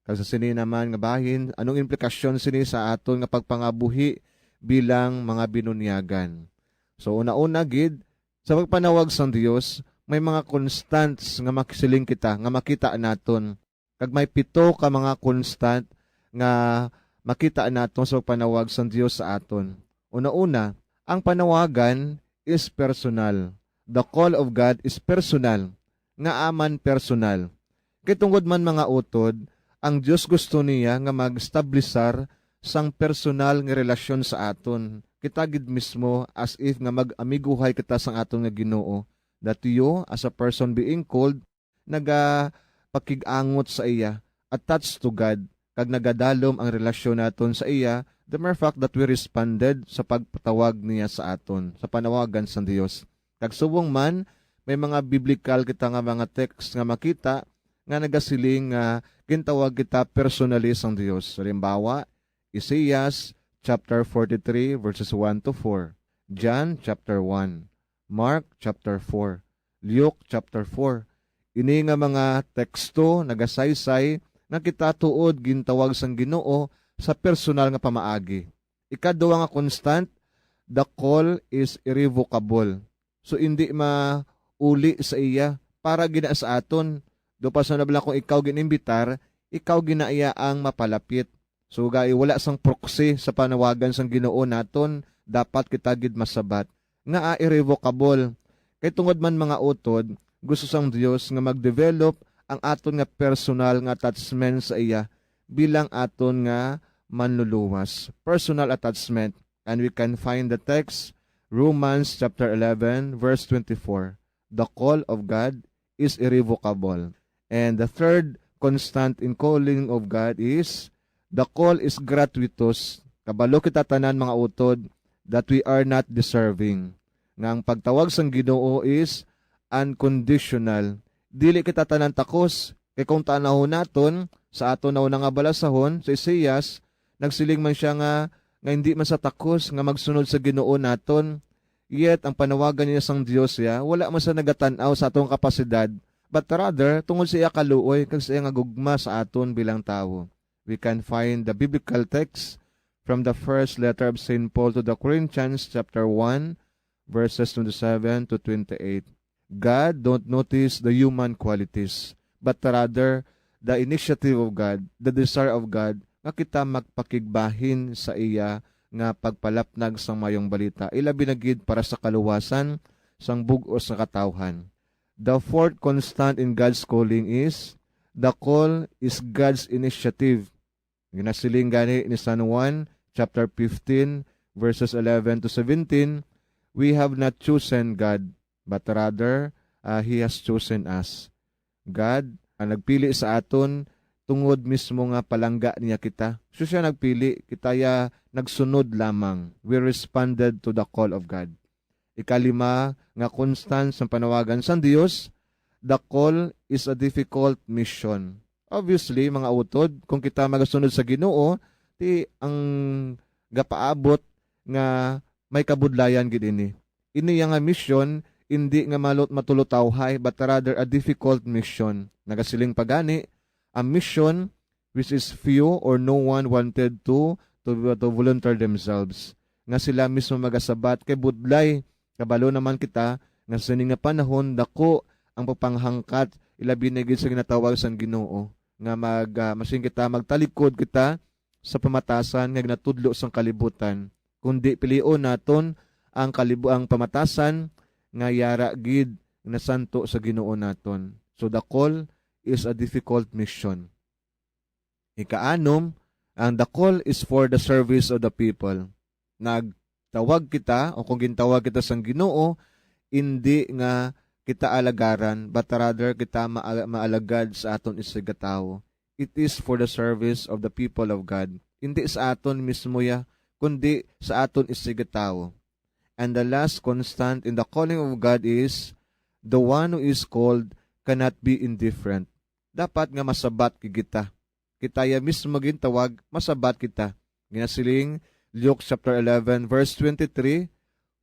Kag sa sini naman nga bahin, anong implikasyon sini sa aton nga pagpangabuhi bilang mga binunyagan? So, una-una gid, sa pagpanawag sang Dios, may mga constants nga makisiling kita, nga makita naton. Kag may pito ka mga constant nga makita naton sa pagpanawag sang Dios sa aton. Una-una, ang panawagan is personal. The call of God is personal. Ngaa man personal? Kay tungod man, mga utod, ang Dios gusto niya nga mag-establisar sang personal nga relasyon sa aton. Kita gid mismo, as if nga mag-amiguhay kita sang aton nga Ginoo, that you, as a person being called, nagapakig-angot sa iya, attached to God, kag nagadalom ang relasyon naton sa iya, the mere fact that we responded sa pagpatawag niya sa aton, sa panawagan sang Dios. Kag subong man, may mga biblical kita nga mga text nga makita nga nagasiling nga gintawag kita personally sang Dios. Halimbawa, Isaias chapter forty-three, verses one to four, John chapter one, Mark chapter four, Luke chapter four. Ini nga mga teksto nagasaysay nga kita tuod gintawag sang Ginoo sa personal nga pamaagi. Ikadua nga constant, the call is irrevocable. So, indi mauli sa iya para gina sa aton. Do pa sa nabla kung ikaw ginimbitar, ikaw gina iya ang mapalapit. So, gay, wala sang proxy sa panawagan sang Ginoo naton, dapat kita gid masabat. nga irrevocable. Kay tungod man, mga utod, gusto sang Dios nga mag-develop ang aton nga personal nga attachment sa iya bilang aton nga manluluwas. Personal attachment. And we can find the text, Romans chapter eleven, verse twenty-four. The call of God is irrevocable. And the third constant in calling of God is, the call is gratuitous. Kabalo kita tanan, mga utod, that we are not deserving. Nga ang pagtawag sang Ginoo is unconditional. Dili kita tanan takos, kay kung tanawon naton sa aton nauna nga balasahon sa Isaias, nagsiling man sia nga, nga hindi man sa takos nga magsunod sa Ginoo naton. Yet ang panawagan niya sang Dios, ya, wala man sa nagatan-aw sa atong kapasidad, but rather tungod sa iya kaluoy kag sa iya nga gugma sa aton bilang tawo. We can find the biblical text from the first letter of Saint Paul to the Corinthians, chapter one, verses twenty-seven to twenty-eight. God don't notice the human qualities, but rather the initiative of God, the desire of God, nga kita magpakigbahin sa iya nga pagpalapnag sang mayong balita, ilabi na gid para sa kaluwasan sang bug-os nga katawhan. The fourth constant in God's calling is, the call is God's initiative. Ginasiling gani ni San Juan chapter fifteen, verses eleven to seventeen, "We have not chosen God, but rather, uh, He has chosen us." God ang nagpili sa aton tungod mismo nga palangga niya kita. So siya nagpili, kita ya nagsunod lamang. We responded to the call of God. Ikalima nga constant sang panawagan sang Dios, the call is a difficult mission. Obviously, mga utod, kung kita magasunod sa Ginoo, ti ang gapaabot nga may kabudlayan gid ini. Ini ya nga mission, indi nga malot matulutawhay, but rather a difficult mission. Nagasiling pa gani, a mission which is few or no one wanted to, to, to volunteer themselves. Nga sila mismo magasabat kay budlay. Kabalo naman kita nga sa sini nga panahon, dako ang papanghangkat, ilabi na gid sa ginatawag sang Ginoo, nga mag, ah, masin kita magtalikod kita sa pamatasan nga ginatudlo sang kalibutan, kundi pilion naton ang kalibu-, ang pamatasan nga yara gid nasanto sa Ginoo naton. So the call is a difficult mission. Ikaanom, ang the call is for the service of the people. Nagtawag kita, o kung gintawag kita sang Ginoo, indi nga kita alagaran, but rather kita maal-, maalagad sa aton isigatawo. It is for the service of the people of God. Indi sa aton mismo ya, kundi sa aton isigatawo. And the last constant in the calling of God is, the one who is called cannot be indifferent. Dapat nga masabat gid kita. Kita ya mismo gintawag, masabat kita. Ginasiling, Luke chapter eleven, verse twenty-three,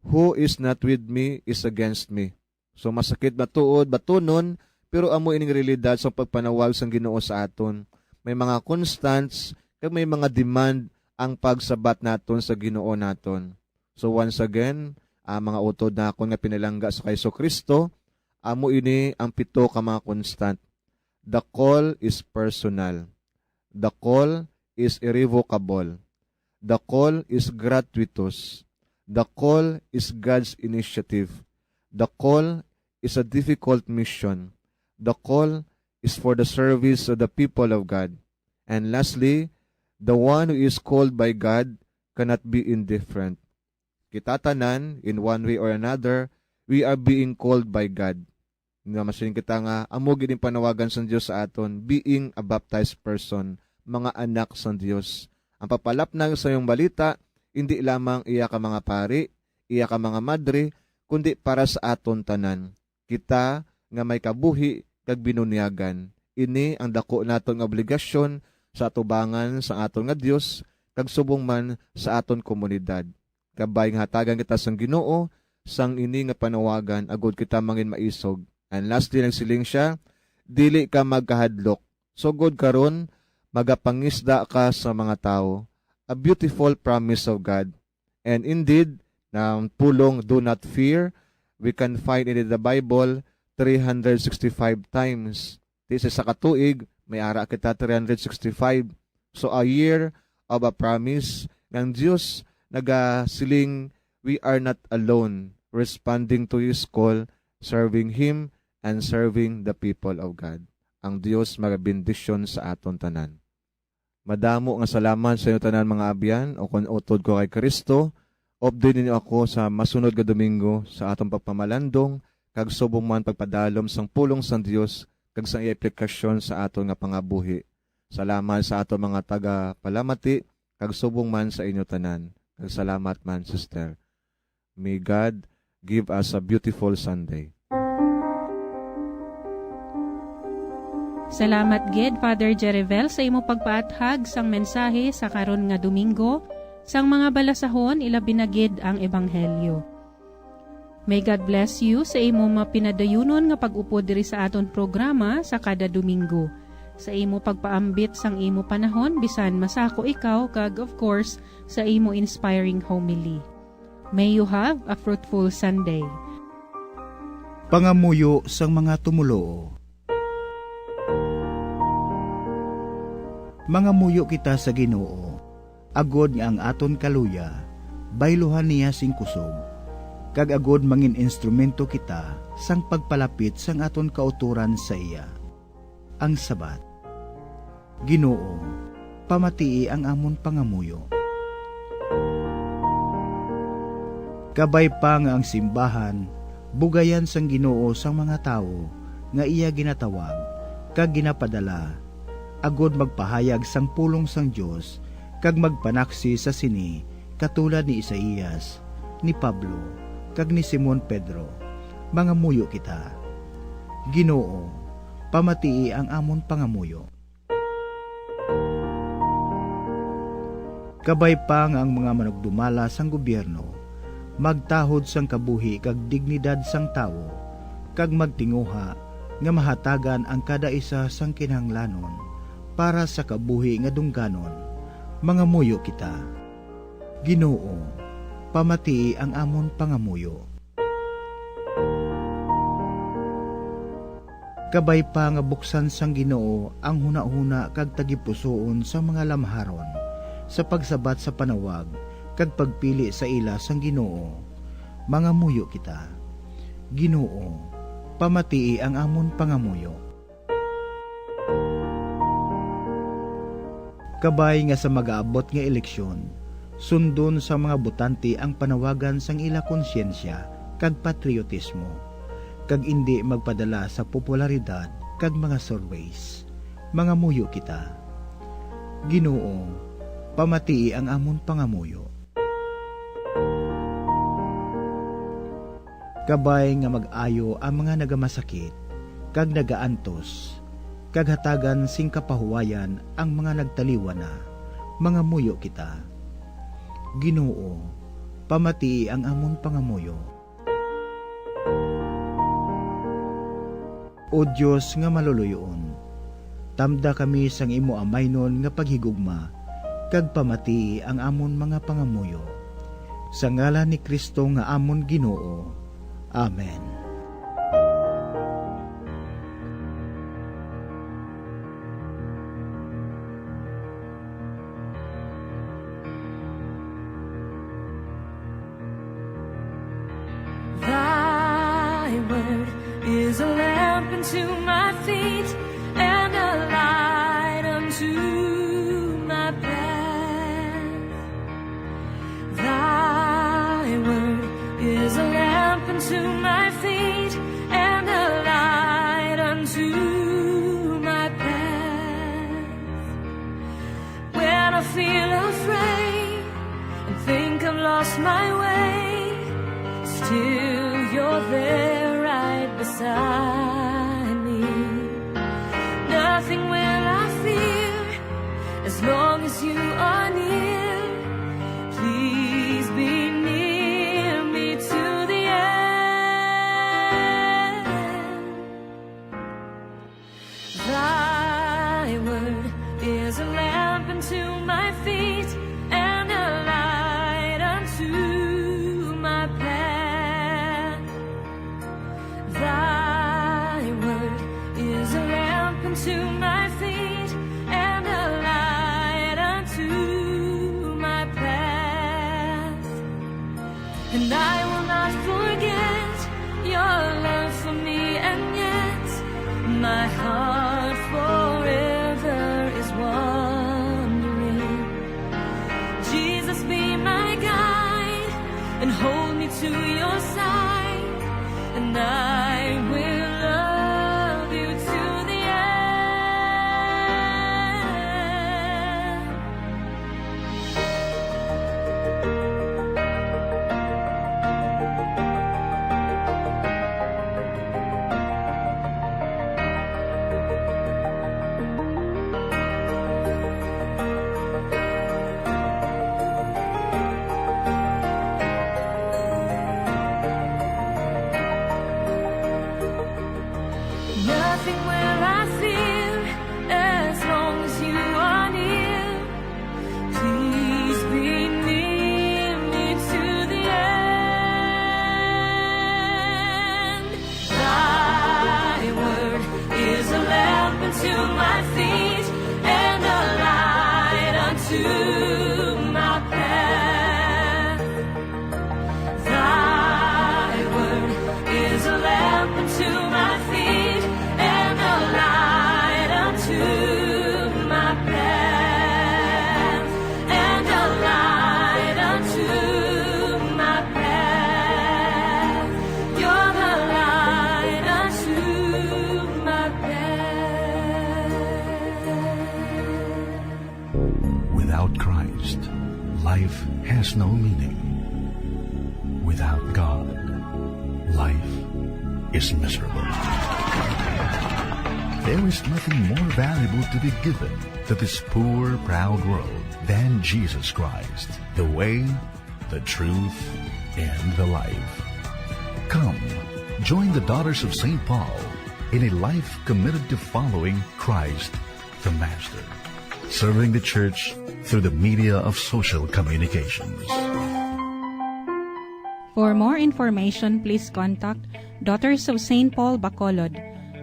"Who is not with me is against me." So, masakit matuod, batunon, pero amo ining realidad sa pagpanawag sang Ginoo sa aton. May mga constants, kag may mga demand ang pagsabat naton sa Ginoo naton. So, once again, ah, mga utod nakon nga pinalangga sa kay Jesu-Cristo, amo ini ang pito ka mga constant. The call is personal. The call is irrevocable. The call is gratuitous. The call is God's initiative. The call is a difficult mission. The call is for the service of the people of God. And lastly, the one who is called by God cannot be indifferent. Kita tanan, in one way or another, we are being called by God. Nga masiling kita nga amo gid ang panawagan sang Dios sa aton, being a baptized person, mga anak sang Dios. Ang papalapnag sa iyong balita, indi lamang iya ka mga pari, iya ka mga madre, kundi para sa aton tanan. Kita nga may kabuhi kag binunyagan, ini ang dako naton nga obligasyon sa atubangan sa aton nga Dios kag subong man sa aton komunidad. Kabay nga hatagan kita sang Ginoo sang ini nga panawagan agod kita mangin maisog. And lastly, nagsiling siya, "Dili ka magkahadlok. Sugod karon, magapangisda ka sa mga tawo." A beautiful promise of God. And indeed, ang pulong "Do not fear," we can find it in the Bible three hundred sixty-five times. Di sa isa ka tuig, may ara kita three hundred sixty-five. So, a year of a promise. Ang Dios nagasiling, "We are not alone. responding to His call, serving Him, and serving the people of God. Ang Dios magabendisyon sa aton tanan. Madamo nga salamat sa inyo tanan, mga abyan, o kon utod ko kay Kristo, update ninyo ako sa masunod nga Domingo sa aton pagpamalandong kag subong man pagpadalom sang pulong sang Dios kag sang iya aplikasyon sa aton nga pangabuhi. Salamat sa aton mga tagapalamati kag subong man sa inyo tanan. Kag salamat man, sister. May God give us a beautiful Sunday. Salamat gid, Father Jerivel, sa imo pagpaathag sang mensahe sa karon nga Domingo sang mga balasahon, ilabi na gid ang Ebanghelyo. May God bless you sa imo mapinadayunon nga pag-upod diri sa aton programa sa kada Domingo, sa imo pagpaambit sang imo panahon bisan masako ikaw, kag, of course, sa imo inspiring homily. May you have a fruitful Sunday. Pangamuyo sang mga tumoluo. Mangamuyo kita sa Ginoo, agod nga ang aton kaluya bayluhan niya sing kusog, kag agod mangin-instrumento kita sang pagpalapit sang aton kautoran sa iya. Ang sabat. Ginoo, pamatii ang amon pangamuyo. Kabay pa nga ang simbahan bugayan sang Ginoo sang mga tawo nga iya ginatawag kag ginapadala, agod magpahayag sang pulong sang Dios kag magpanaksi sa sini, katulad ni Isaias, ni Pablo, kag ni Simon Pedro, mangamuyo kita. Ginoo, pamatii ang amon pangamuyo. Kabay pa nga ang mga manugdumala sang gobyerno magtahod sang kabuhi kag dignidad sang tawo, kag magtinguha nga mahatagan ang kada isa sang kinahanglanon para sa kabuhi nga dungganon, mangamuyo kita. Ginoo, pamatii ang amon pangamuyo. Kabay pa nga buksan sang Ginoo ang hunahuna kag tagipusoon sang mga lamharon sa pagsabat sa panawag kag pagpili sa ila sang Ginoo, mangamuyo kita. Ginoo, pamatii ang amon pangamuyo. Kabay nga sa magaabot nga eleksyon, sundon sang mga botante ang panawagan sang ila konsyensya kag patriotismo, kag indi magpadala sa popularidad kag mga surveys. Mangamuyo kita. Ginoo, pamatii ang amon pangamuyo. Kabay nga mag-ayo ang mga nagamasakit kag nagaantos, kag hatagan sing kapahuwayan ang mga nagtaliwan na, mangamuyo kita. Ginoo, pamatii ang amon pangamuyo. O Dios nga maluluy-on, tamda kami sang imo amaynon nga paghigugma, kag pamatii ang amon mga pangamuyo. Sa ngalan ni Cristo nga amon Ginoo. Amen. Thy word is a lamp unto my feet and a light unto my path. Thy word is a lamp unto my feet and a light unto my path. When I feel afraid and think I've lost my way, still you're there right beside me. Nothing will I fear as long as you are near. Please be near me to the end. Thy word is a lamp unto my feet and a light unto my path. Thy word is a lamp unto my feet and a light unto my path. And I will not forget Without Christ, life has no meaning. Without God, life is miserable. There is nothing more valuable to be given to this poor, proud world than Jesus Christ, the way, the truth, and the life. Come, join the Daughters of Saint Paul in a life committed to following Christ the Master, serving the church through the media of social communications. For more information, please contact Daughters of Saint Paul Bacolod,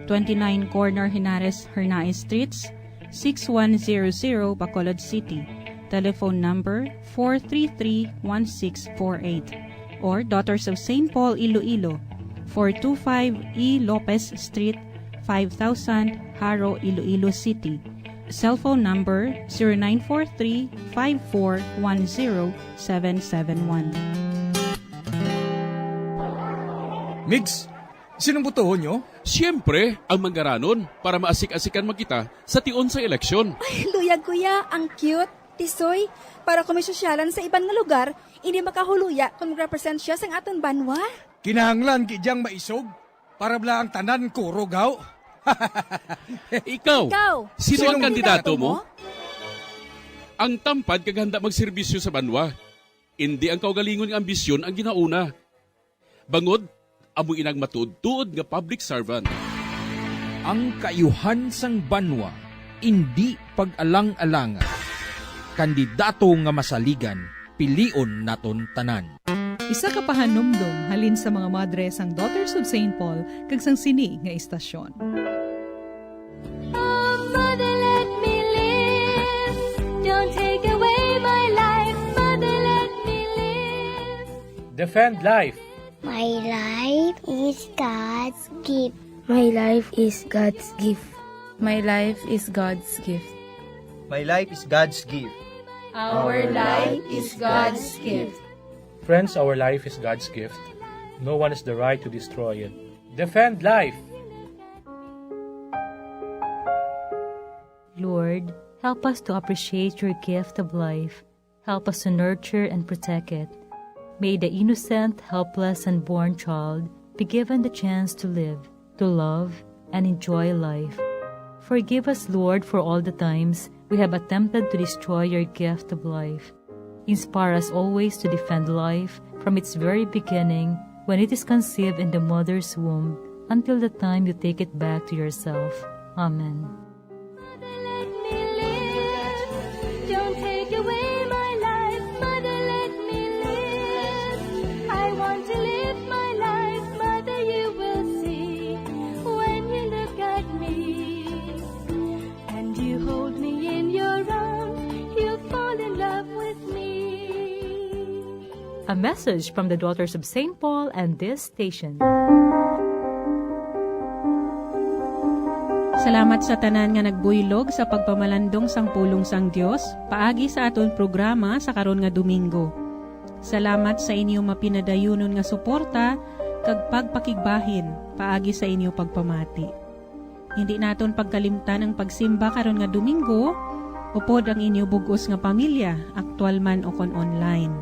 twenty-nine Corner Henares Hernaez Streets, six one zero zero, Bacolod City. Telephone number four three three one six four eight, or Daughters of Saint Paul Iloilo, four two five E Lopez Street, five thousand, Jaro, Iloilo City. Cellphone number zero nine four three five four one zero seven seven one. Migs, sinong botohon nyo? Siyempre, ang Mangaranon, para maasik-asikan man kita sa tion sa eleksyon. Ay, luyag, kuya, ang cute. Tisoy, para kung may sosyalan sa iban nga lugar, hindi makahuluya kung mag-represent siya sang aton banwa. Kinahanglan gid yang maisog para bala ang tanan kurog, haw. Ikaw, Ikaw, sino ang sino ang kandidato mo? Ang tampad kag handa magserbisyo sa banwa. Indi ang kaugalingon nga ambisyon ang ginauna. Bangod, amo inang matuod-tuod nga public servant. Ang kaayuhan sang banwa indi pag-alang-alanga. Kandidato nga masaligan, pilion naton tanan. Isa ka pahanumdom halin sa mga madre sang Daughters of Saint Paul kag sang sini nga istasyon. Oh, mother, let me live. Don't take away my life. Mother, let me live. Defend life. My life is God's gift. My life is God's gift. My life is God's gift. My life is God's gift. Our life is God's gift. Friends, our life is God's gift. No one has the right to destroy it. Defend life. Lord, help us to appreciate your gift of life. Help us to nurture and protect it. May the innocent, helpless, unborn child be given the chance to live, to love, and enjoy life. Forgive us, Lord, for all the times we have attempted to destroy your gift of life. Inspire us always to defend life from its very beginning, when it is conceived in the mother's womb, until the time you take it back to yourself. Amen. Mother, let me live. Don't take away my life. Mother, let me live. I want to live my life. Mother, you will see when you look at me. And you hold me in your arms. You fall in love with me. A message from the Daughters of Saint Paul and this station. Salamat sa tanan nga nagbuylog sa pagpamalandong sang pulong sang Dios paagi sa aton programa sa karon nga Domingo. Salamat sa inyo mapinadayunon nga suporta kag pagpakigbahin paagi sa inyo pagpamati. Hindi naton pagkalimtan ang pagsimba karon nga Domingo, upod ang inyo bug-os nga pamilya, aktual man o kon online.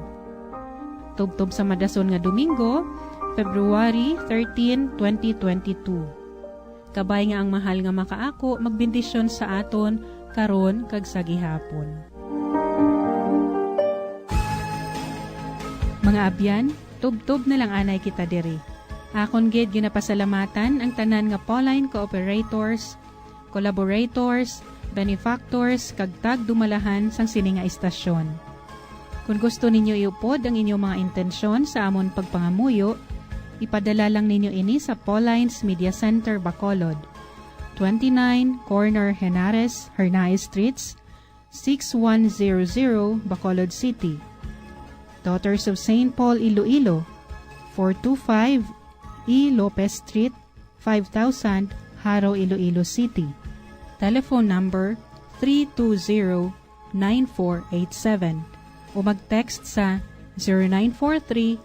Tubtob sa madason nga Domingo, February thirteen, twenty twenty-two. Kabay nga ang mahal nga makaako magbendisyon sa aton karon kag sa gihapon. Mga abyan, tubtob na lang anay kita diri. Akon gid ginapasalamatan ang tanan nga Pauline cooperators, collaborators, benefactors, kag tagdumalahan sang sini nga istasyon. Kon gusto ninyo iupod ang inyo mga intensyon sa amon pagpangamuyo, ipadala lang ninyo ini sa Pauline's Media Center, Bacolod, twenty-nine Corner Henares, Hernaez Streets, six one zero zero, Bacolod City. Daughters of Saint Paul, Iloilo, four two five E Lopez Street, five thousand, Jaro, Iloilo City. Telephone number three two zero, nine four eight seven o mag-text sa zero nine four three,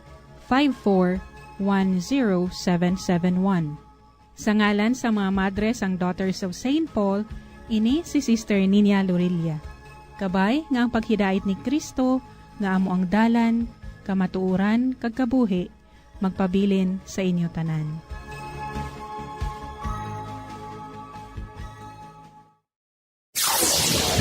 five four, one zero seven seven one. Sa ngalan sa mga madre sang Daughters of Saint Paul, ini si Sister Nina Lorilla. Kabay nga ang paghidait ni Cristo, nga amo ang dalan, kamatuoran, kag kabuhi, magpabilin sa inyo tanan.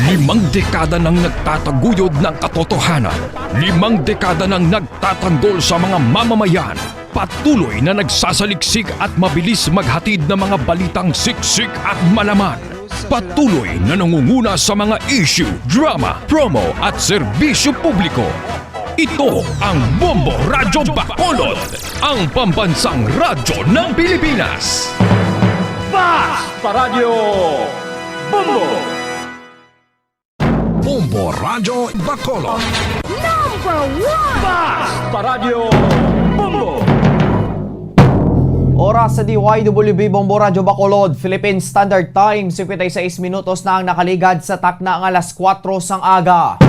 Limang dekada nang nagtataguyod ng katotohanan. Limang dekada nang nagtatanggol sa mga mamamayan. Patuloy na nagsasaliksik at mabilis maghatid ng mga balitang siksik at malaman. Patuloy na nangunguna sa mga issue, drama, promo at serbisyo publiko. Ito ang Bombo Radyo Bacolod, ang pambansang radyo ng Pilipinas. Basta Radyo Bombo! Bombo Radyo Bacolod. Number one! Basta Radyo Bombo! Oras sa D Y W B Bombo Radyo Bacolod, Philippine Standard Time, singkwenta y seis minutos na ang nakaligad sa takna nga alas kuwatro sang aga.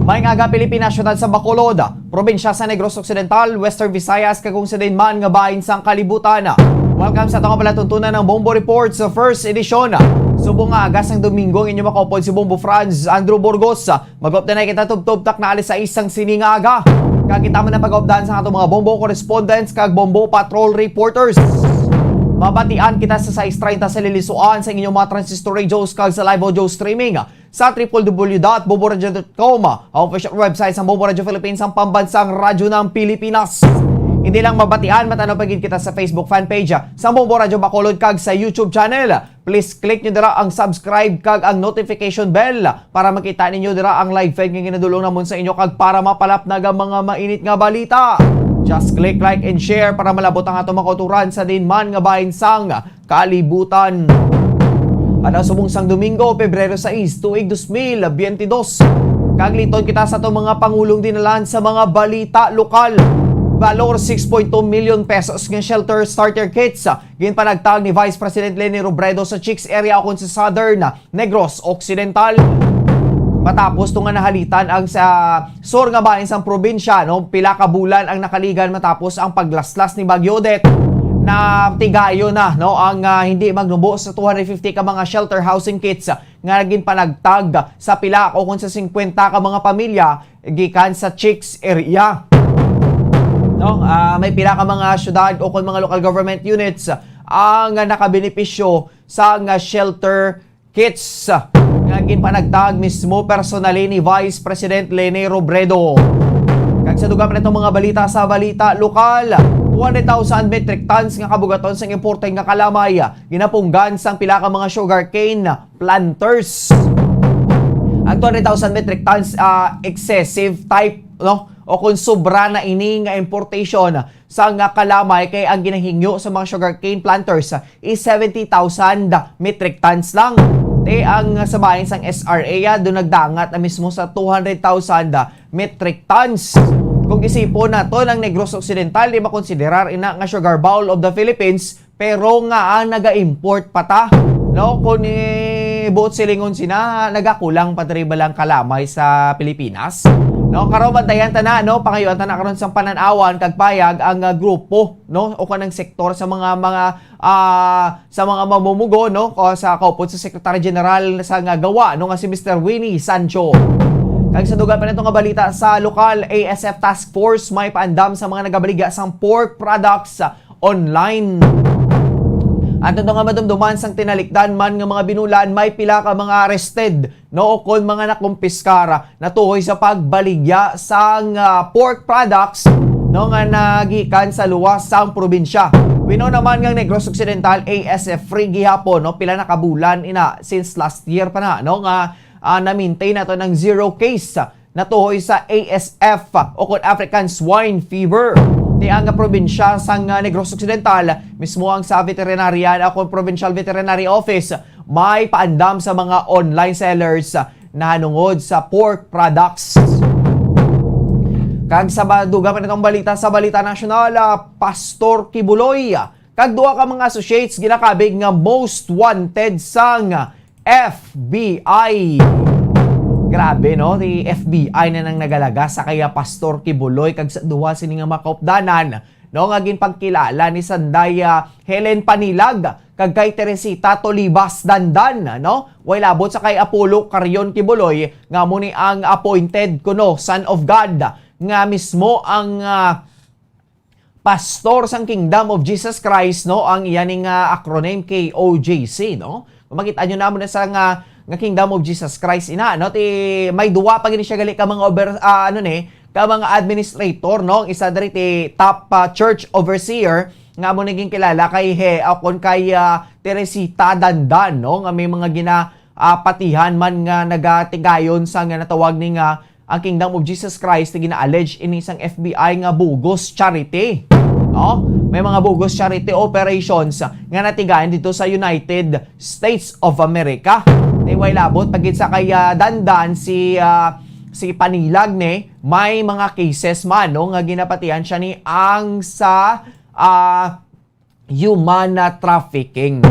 Maayong aga, Pilipinas, siyudad sa Bacolod, probinsya sa Negros Occidental, Western Visayas, kag kung sa diin man nga bahin sang kalibutan. Welcome sa atong palatuntunan ng Bombo Report sa first edition. Subong nga aga sang Domingo, ang inyo makaupod si Bombo Franz Andrew Burgos. Mag-update na kita tubtob takna alas sais sang sini nga aga. Kag kita man ang pag-updahan sa atong mga Bombo correspondents kag Bombo Patrol reporters. Mabatian kita sa sais treinta sa Lilisuan, sa inyong mga transistor radios kag sa live audio streaming sa triple W dot bomboradio dot com, ang official website sa Bombo Radio Philippines, ang pambansang radyo ng Pilipinas. Hindi lang mabatian, matanaw pa gid kita sa Facebook fan page sa Bombo Radio Bacolod kag sa YouTube channel. Please click nyo dira ang subscribe kag ang notification bell para makita ninyo dira ang live feed nga ginadulong namon sa inyo kag para mapalapnag ang mga mainit nga balita. Just click like and share para malabot ang atong mga kauturan sa diin man nga bahin sang kalibutan. Adlaw subong sang Domingo, Pebrero sais, tuig dos mil biyente dos. Kag liton kita sa atong mga pangulong dinalan sa mga balita lokal. Valor six point two million pesos nga shelter starter kits, ah, ginpanagtag ni Vice President Leni Robredo sa Chicks area ukon sa Southern Negros Occidental. Matapos to nga nahalitan ang sa sur nga bahin sang probinsya, no, pila ka bulan ang nakaligan matapos ang paglaslas ni Bagyo Odette, na tigayon na, no, ang, ah, hindi magnubo sa two hundred fifty ka mga shelter housing kits nga ginpanagtag sa pila ukon sa singkwenta ka mga pamilya gikan sa Chicks area. No, ah, may pila ka mga syudad ukon mga local government units ang nakabenepisyo sa nga shelter kits nga ginpanagtag mismo personally ni Vice President Leni Robredo. Kag sa dugang pa natong mga balita sa balita lokal, two hundred thousand metric tons nga kabugaton sang imported nga kalamay ginapunggan sang pila ka mga sugarcane planters. Ang two hundred thousand metric tons, ah, excessive type, no? O kung sobra na ini nga importation sa nga kalamay, kay ang ginahingyo sa mga sugarcane planters is seventy thousand metric tons lang. Te, ang sa bahin sang S R A, ah, doon nagdangat na mismo sa two hundred thousand metric tons. Kung isipon naton, ang Negros Occidental di makonsiderar ina nga sugar bowl of the Philippines, pero nga, ah, naga-import pa ta, no? Kung ibuot silingon sina, nagakulang pa diri ba lang kalamay sa Pilipinas? No, karon bantayan ta na, no? Pangayuan ta na karon sang panan-awan kag payag ang, ah, grupo, no? O kanang sektor sa mga, mga, ah, sa mga mamumugo, no? O sa kaupod sa Secretary General sa nga gawa, no, nga si Mister Winnie Sancho. Kag sa dugang pa nato nga balita, sa lokal, A S F Task Force may paandam sa mga nagabaligya sang pork products online. Ato to nga madumduman, sang tinalikdan man nga mga binulan, may pila ka mga arrested, no, o kon mga nakumpiskar natuhoy sa pagbaligya sang, ah, pork products, no, nga nagikan sa luwas sang probinsya. We know naman nga ang Negros Occidental, A S F free gihapon, no, pila na ka bulan ina, since last year pa na, no, nga, ah, na-maintain nato ng zero case natuhoy sa A S F o kon African Swine Fever. Ti ang probinsya sang, ah, Negros Occidental, mismo ang sa veterinarian o kon Provincial Veterinary Office, may paandam sa mga online sellers nahanungod sa pork products. Kag sa ba-, dugang pa natong balita, sa balita nasyonal, ah, Pastor Kibuloy kag duha ka mga associates ginakabig nga most wanted sang F B I. Grabe, no? Ti F B I na nang nagalaga sa kaya Pastor Kibuloy kag sa duha sini nga mga kaupdanan no, nga ginpangkilala ni Sanday, ah, Helen Panilag kag kay Teresita Tolibas Dandan, no? Way labot sa kay Apollo Carion Kibuloy nga amo ni ang appointed kuno Son of God nga mismo ang, ah, pastor sang Kingdom of Jesus Christ, no, ang iya ning, ah, acronym K O J C, no? Kung makita nyo na mo na sa nga, nga Kingdom of Jesus Christ ina, no? Ti, may duwa pa gini siya gali ka mga over, ah, ano ni, ka mga administrator, no? Ang isa diri ti top, ah, church overseer nga amo naging kilala kay he, o kon kay, ah, Teresita Dandan, no? Nga may mga gina, ah, patihan man nga nagatigayon sa nga natawag ni nga ang Kingdom of Jesus Christ nga gina-allege ini sang F B I nga bogus charity. No? May mga bogus charity operations nga natigayon dito sa United States of America. Ni way labot pagid sa kay, ah, Dandan si, ah, si Panilag ni may mga cases man, no, nga ginapatihan siya ni ang sa, ah, human trafficking.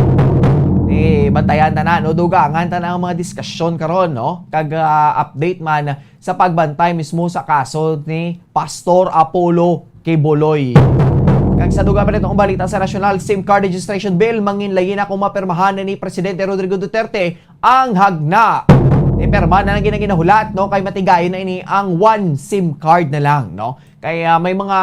Ni bantayan ta na, no, dugangan ta na ang mga diskusyon karon, no, kag, ah, update man sa pagbantay mismo sa kaso ni Pastor Apollo Kibuloy. Kag sa dugang pa nitong balita sa national SIM card registration bill, manginlayi na kung mapirmahan ni Presidente Rodrigo Duterte ang hagna. Ipirma na lang gina-, ginahulat, no, kay matigayon na ini ang one SIM card na lang, no. Kay, ah, may mga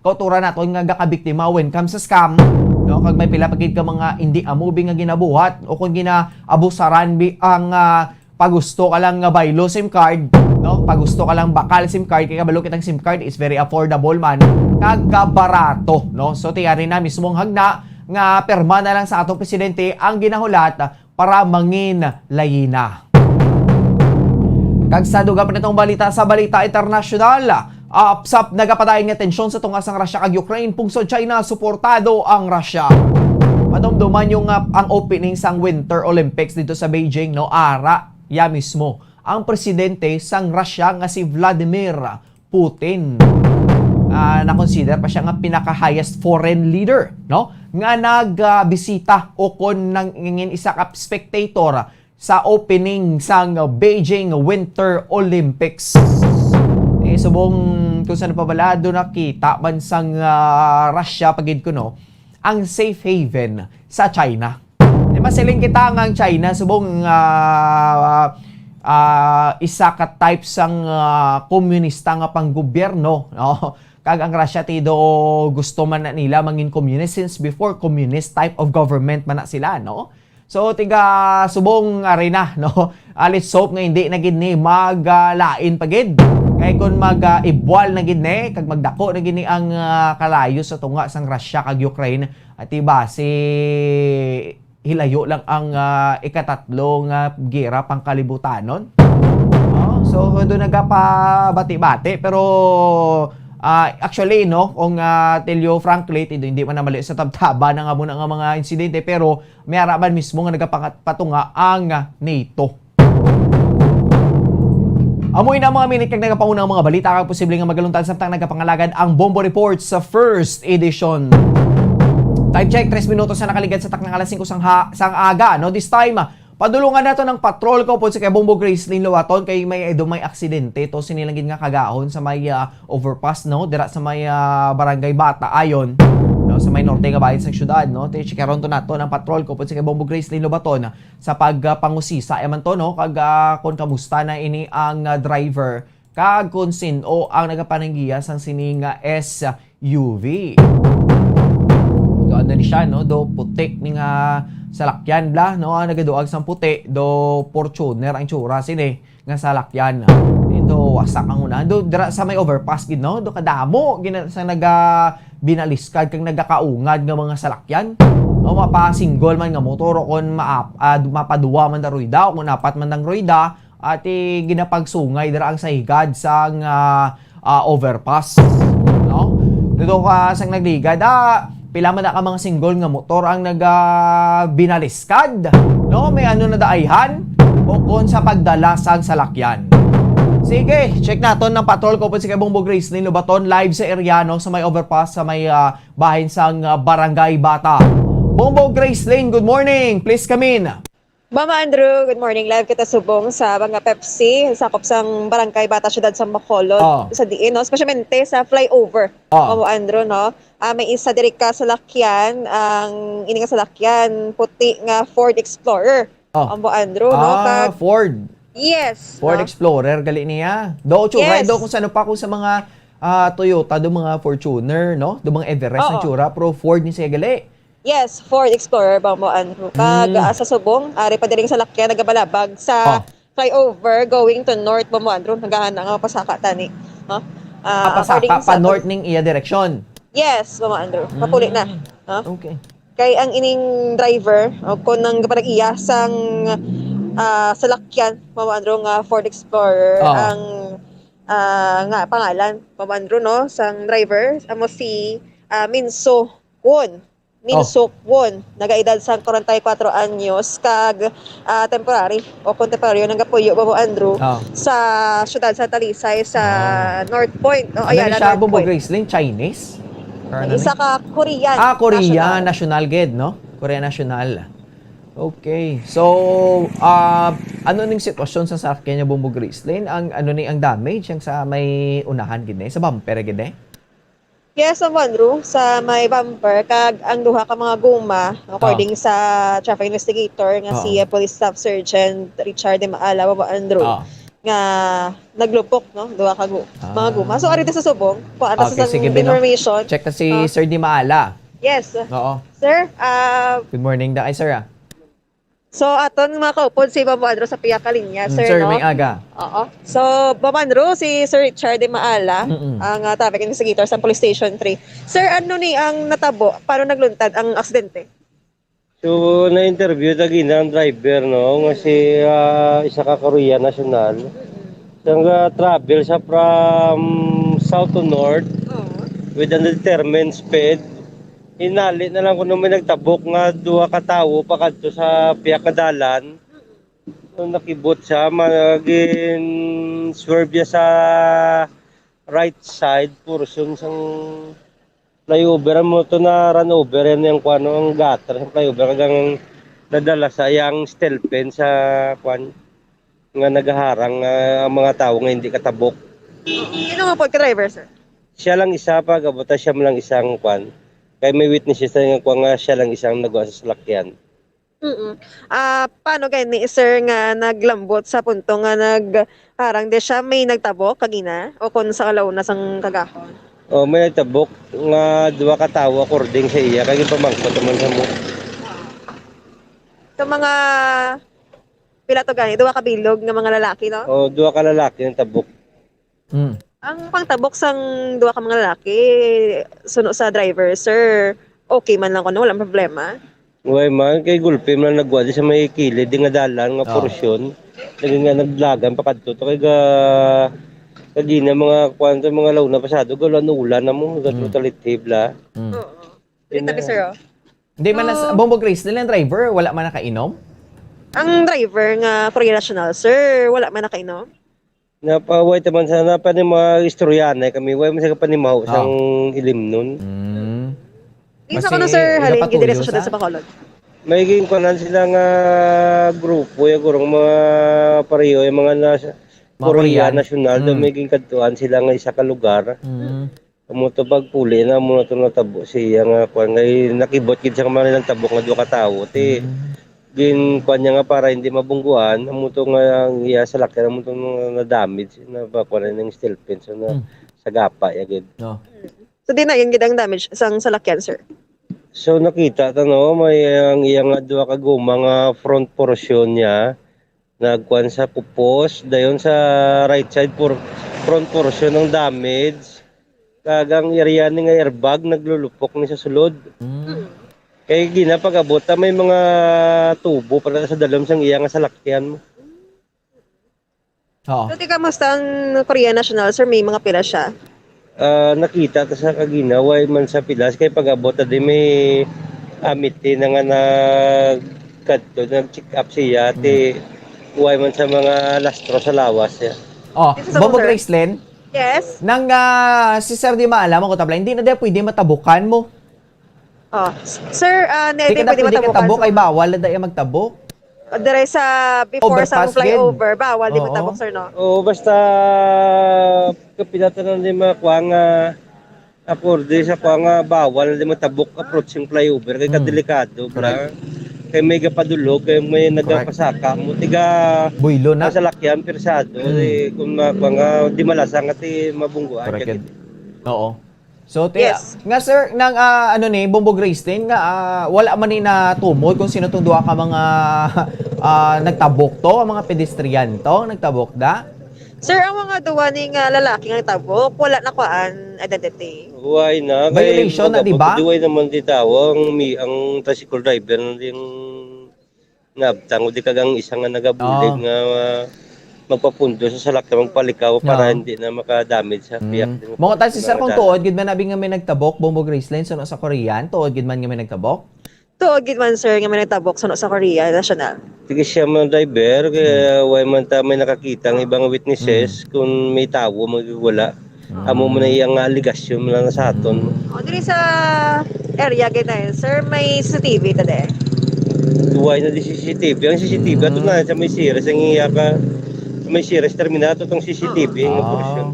kauturan naton nga gakabiktima when come sa scam, no, kag may pila pa gid ka mga hindi amubi nga ginabuhat o kung ginaabusaran bi ang, ah, pagusto ka lang nga baylo SIM card, no? Pagusto ka lang bakal SIM card, kay kabalo kitang SIM card is very affordable man, kag kabarato, no? So, ti ari na mismo ang hagna nga pirma na lang sa atong presidente ang ginahulat para mangin layina. Kag sa dugang pa nitong balita, sa balita internasyonal, ah, sa nagapadayon nga tensyon sa tunga sang Russia kag Ukraine, pungsod China, suportado ang Russia. Madumduman yung, ah, ang opening sang Winter Olympics dito sa Beijing, no? Ara, ya mismo ang presidente sang Russia nga si Vladimir Putin. Ah, na-consider pa siya nga pinaka-highest foreign leader, no? Nga nag, ah, bisita o kon nang ngin isa ka spectator sa opening sang Beijing Winter Olympics. Eh, subong kung saan pa bala, doon nakita man sang, ah, Russia, pagid ko, no, ang safe haven sa China. Di ba, siling kita nga ang China, subong, ah, ah, isa ka type sang, ah, komunista nga panggobyerno, no? Kag ang Russia, ti do gusto man na nila mangin communist since before communist type of government man na sila, no? So, tiga subong arena, no? Ah, let's hope nga hindi na gid ni mag, ah, lain pa gid. Kay kung mag, ah, ibwal na gid ni, kag magdako na gid ni ang, ah, kalayo sa tunga sang Russia kag Ukraine, ati ba si hilayo lang ang, ah, ikatatlo nga gera pangkalibutanon. Oh, so, doon nagapabati-bati, pero, ah, actually, no, kung, ah, tell you frankly, ti-, hindi man namali sa tabtaba na nga muna nga mga insidente, pero may ara man mismo nga nagapatunga ang NATO. Amoy na mga minute kag nagapauna ang mga balita kag posible nga magaluntan samtang nagapangalagad ang Bombo Report sa first edition. Time check, tres minutos na nakaligad sa taknang alas singko sang ha-, sang aga, no? This time, padulungan nato ng patrol ko po si kay Bombo Gracelyn Loaton kay may, eh, do may aksidente to sini lang gid nga kagahon sa may, ah, overpass, no? Dira sa may, ah, Barangay Bata ayon, no? Sa may norte nga bahin sa syudad, no? Ti-, checkeron to nato ng patrol ko po si kay Bombo Gracelyn Lobaton sa pagpangusisa, eh, man to, no? Kag, ah, kung kamusta na ini ang, ah, driver, kag kung sin-o ang nagapananggiya sang sini nga S U V. Do ano ni siya, no? Do puti ni nga salakyan bla, no? Ang nagaduag sang puti, do Fortuner ang tsura sini nga salakyan. Dito, wasak ang unahan. Do, dira sa may overpass gid, no? Do kadamo gina-, sa naga binaliskad kag nagakaungad nga mga salakyan. O mapasinggol man nga motor o kon maap-, ah, mapaduwa man na rueda o kon apat man ang rueda, ati ginapagsungay dira ang sa higad sang, ah, ah, overpass, no? Dito ka sang nagligad, ah, pila man na ka mga singgol nga motor ang naga binaliskad, no? May ano na daayhan o kon sa pagdala sang salakyan. Sige, check naton ng patrol ko po si kay Bombo Gracelyn Lobaton live sa area, no? Sa may overpass, sa may, ah, bahin sang, ah, Barangay Bata. Bombo Gracelyn, good morning. Please come in. Mama Andrew, good morning. Live kita subong sa mga Pepsi, sakop sang Barangay Bata, Siyudad sa Bacolod, Oh. sa diin, no? Especialmente sa flyover. Oh. Mama Andrew, no? Ah, may isa diri ka salakyan, ang ini nga salakyan, puti nga Ford Explorer. Oh. Mama Andrew, no? Ah, Kag- Ford. Yes, Ford no? Explorer, gali niya. Do, tsura, Yes. do kung saan pa kung sa mga ah, Toyota, do mga Fortuner, no? Do mga Everest ang Oo. tsura, pero Ford ni siya gali. Yes, Ford Explorer ba mo, Andrew? Kag, Mm. ah, sa subong, ari pa diri ang salakyan nagabalabag sa Oh. flyover going to north ba mo, Andrew? Nagahana nga mapasaka tani, no? Ah, Ah, pasaka according pa sa north ning iya direksyon. Yes, ba mo, Andrew. Papuli na, Mm. no? Okay. Kay ang ining driver, o kung nang panag-iya sang, ah, salakyan, ba mo, Andrew, nga Ford Explorer, Oh. ang, ah, nga pangalan, ba mo, Andrew, no? Sang driver, amo si, ah, Minso Kwon. Min Oh. Suk Won, nagaedad sang kwarenta y kuwatro anyos, kag, ah, temporary o kung temporaryo nagapuyo, Bobo Andrew, Oh. sa siyudad sa Talisay, sa Oh. North Point, o Ano Ayala ni siya, North Bobo Point. Gracelyn? Chinese? Or ano Isa ni? ka Korean Ah, Korea national. National gid, no? Korea national. Okay. So, ah, ano ning sitwasyon sa sakyan niya, Bobo Gracelyn? Ang, ano ni ang damage? Ang sa may unahan gid ni? Sa bumper gid ni? Yes, Ma'am Monroe, sa may bumper, kag ang duha ka mga guma, according Ah. sa traffic investigator nga si, Oo. uh, Police Staff Sergeant Richard De Maala, Ma'am Monroe, Ah. nga naglupok, no? Duha ka gu-, mga guma. So, Ah. ari ta sa subong, kuha ta Okay, sa sige, Bino. information. Check ta si Ah. Sir De Maala. Yes. Oo. Sir, ah, Good morning, da-, ay, sir, ah. So, aton mga kaupod si Ma'am Andrew sa pihak ka linya, Mm, sir, sir, no? May aga. Oo. So, Ma'am Andrew, si Sir Richard De Maala, Mm-mm. ang, ah, traffic investigator sa Police Station three. Sir, ano ni ang natabo? Paano nagluntad ang aksidente? So, na-interview ta gina ang driver, no, nga si, ah, isa ka Korean national. Siya nga travel sa from south to north Oo. with an determined speed. Hinali na lang kuno may nagtabok nga duha ka tawo pakadto sa pihak nga dalan. So, nakibot siya, magin-swerve siya sa right side portion sang flyover. Amo to na run over yan yung kuano, ang gutter sa flyover. Kag ang nadala sa iyang steel fence sa kuan, nga nagaharang, ah, ang mga tawo nga hindi katabok. Sino nga pod ka driver, sir? Siya lang isa pa, gabuta siya lang isang kuan. Kay may witnesses na nga kuan nga siya lang isang nagwa sa salakyan. Mm. Ah, paano gani, sir, nga naglambot sa punto nga nagharang di siya? May nagtabok kagina o kung sa kalauna sang kagahon? Oh, may nagtabok nga duha ka tawo, according sa iya, kay ginpamangkot naman sa mo. Sa mga pila to gani? Duha ka bilog nga mga lalaki, no? Oh, duha ka lalaki ang tabok. Mm. Ang pangtabok sang duha ka mga lalaki, suno sa driver, sir, okay man lang kuno, walang problema? Way man, kay gulpi man nagwa di sa may kilid, di nga dalan nga Ah. porsyon. Lagi nga naglagan pa kadto to, kay ga-, kagina mga kuwan to, mga launa pasado, galo ang ulan na mo, Mm. gatlo talitib la. Mm. Oo. Dili tabi, sir, oh. Hindi man nas-, So, Bombo Grace, nila ang driver, wala man nakainom? Ang driver nga Korea National, sir, wala man nakainom? Napaway taman sa, napa ni mga istorya na kami, way man sa kapanimaw Ah. sang ilimnon. Mm. Di sa Basi kuno, sir, halin, napatuyo gid diri sa sa? Siyudad sa Bacolod. May ginkuanan sila nga grupo, yung gurong mga pareho, yung mga nasa Mga Korea Korean. National, daw Mm. may ginkadtuan sila nga isa ka lugar. Mm. Amo to pagpuli na, amo na to natabo siya nga kuwan, nga nakibot gid siya nga mga nagtabok nga duha ka tawo, ti Mm. ginkuan niya nga para hindi mabungguan, amo to nga ang iya salakyan, amo to nga na-damage, na ba, kuwan na ng steel fence, so na Mm. sagapa ya gid. No. So, di na yun gid ang damage sang salakyan, sir? So, nakita ta, no, may ang iya nga duha ka guma nga front portion niya, nagkuan sa kupos, dayon sa right side por-, front portion ng damage, kag ang area ni nga airbag naglulupok ni sa sulod. Mm. Kay ginapag-abot ta, may mga tubo pa na sa dalom sang iya nga salakyan. Oo. So, tika, kamusta ang Korea National, sir? May mga pila siya? Ah, nakita ta sa kagina, way man sa pilas, kay pag-abot na di may amiti na nga nagkadto, nag-check up siya, Mm. ti way man sa mga lastro sa lawas niya. Oh, Ito sa Bobo sir. Gracelyn? Yes? Nang, ah, si Sir Di Maala, mo ko tabla, hindi na di pwede matabukan mo. Oh, s-, sir, ah, hindi Di ka na pwede pwede matabukan, katabok, sir. Ay bawal na dahil magtabok. Dire sa before sa Overpass gid. Flyover, bawal di Oo. Magtabok, sir, no? Oo, basta kapilatan na di makuha nga akorde sa kuha nga bawal di matabok approaching flyover kay Mm. Kadelikado bala. Correct. Kay may gapadulog, kay may Correct. Nagapasaka mo. Tiga Buylo na. Masalakyan, persado. Mm. Eh, kung makuha nga, di malasang at eh, mabungguan Correct ka yun. Gid. Oo. So, ti-, Yes. Nga, sir, nang, ah, ano ni, Bombo Gracelyn, nga, ah, wala man ni natumod kung sino tong duha ka mga, ah, nagtabok to, ang mga pedestrian to, nagtabok da? Sir, ang mga duha ni nga lalaki nga nagtabok, wala na kuan identity. Why na? Kay Violation na, di ba? Magabot, di, why naman di tao ang mi-, ang tricycle driver na ding Naabtan ko di kag ang isa nga nagabulig Oh. nga, ah, magpapundo sa salakyan, magpalikaw para No. hindi na makadamage sa piyak Mm. din. Mo ta si sir kung Mga tuod gid man abi nga may nagtabok, Bombo Gracelyn, suno sa Korean, tuod gid man nga may nagtabok? Tuod gid man, sir, nga may nagtabok suno sa Korea National. Sige siya man driver, kaya Mm. way man ta may nakakita ang ibang witnesses Mm. kung may tawo magwala. Amo man ang iyang alegasyon man lang sa aton. O, diri sa area gid na yun, sir, may C C T V ta de? Duway na di C C T V. Ang C C T V, ato Mm. na sa may Ceres, ang iya ka, sa may Ceres terminal, ato tong C C T V, Oo. Ang portion.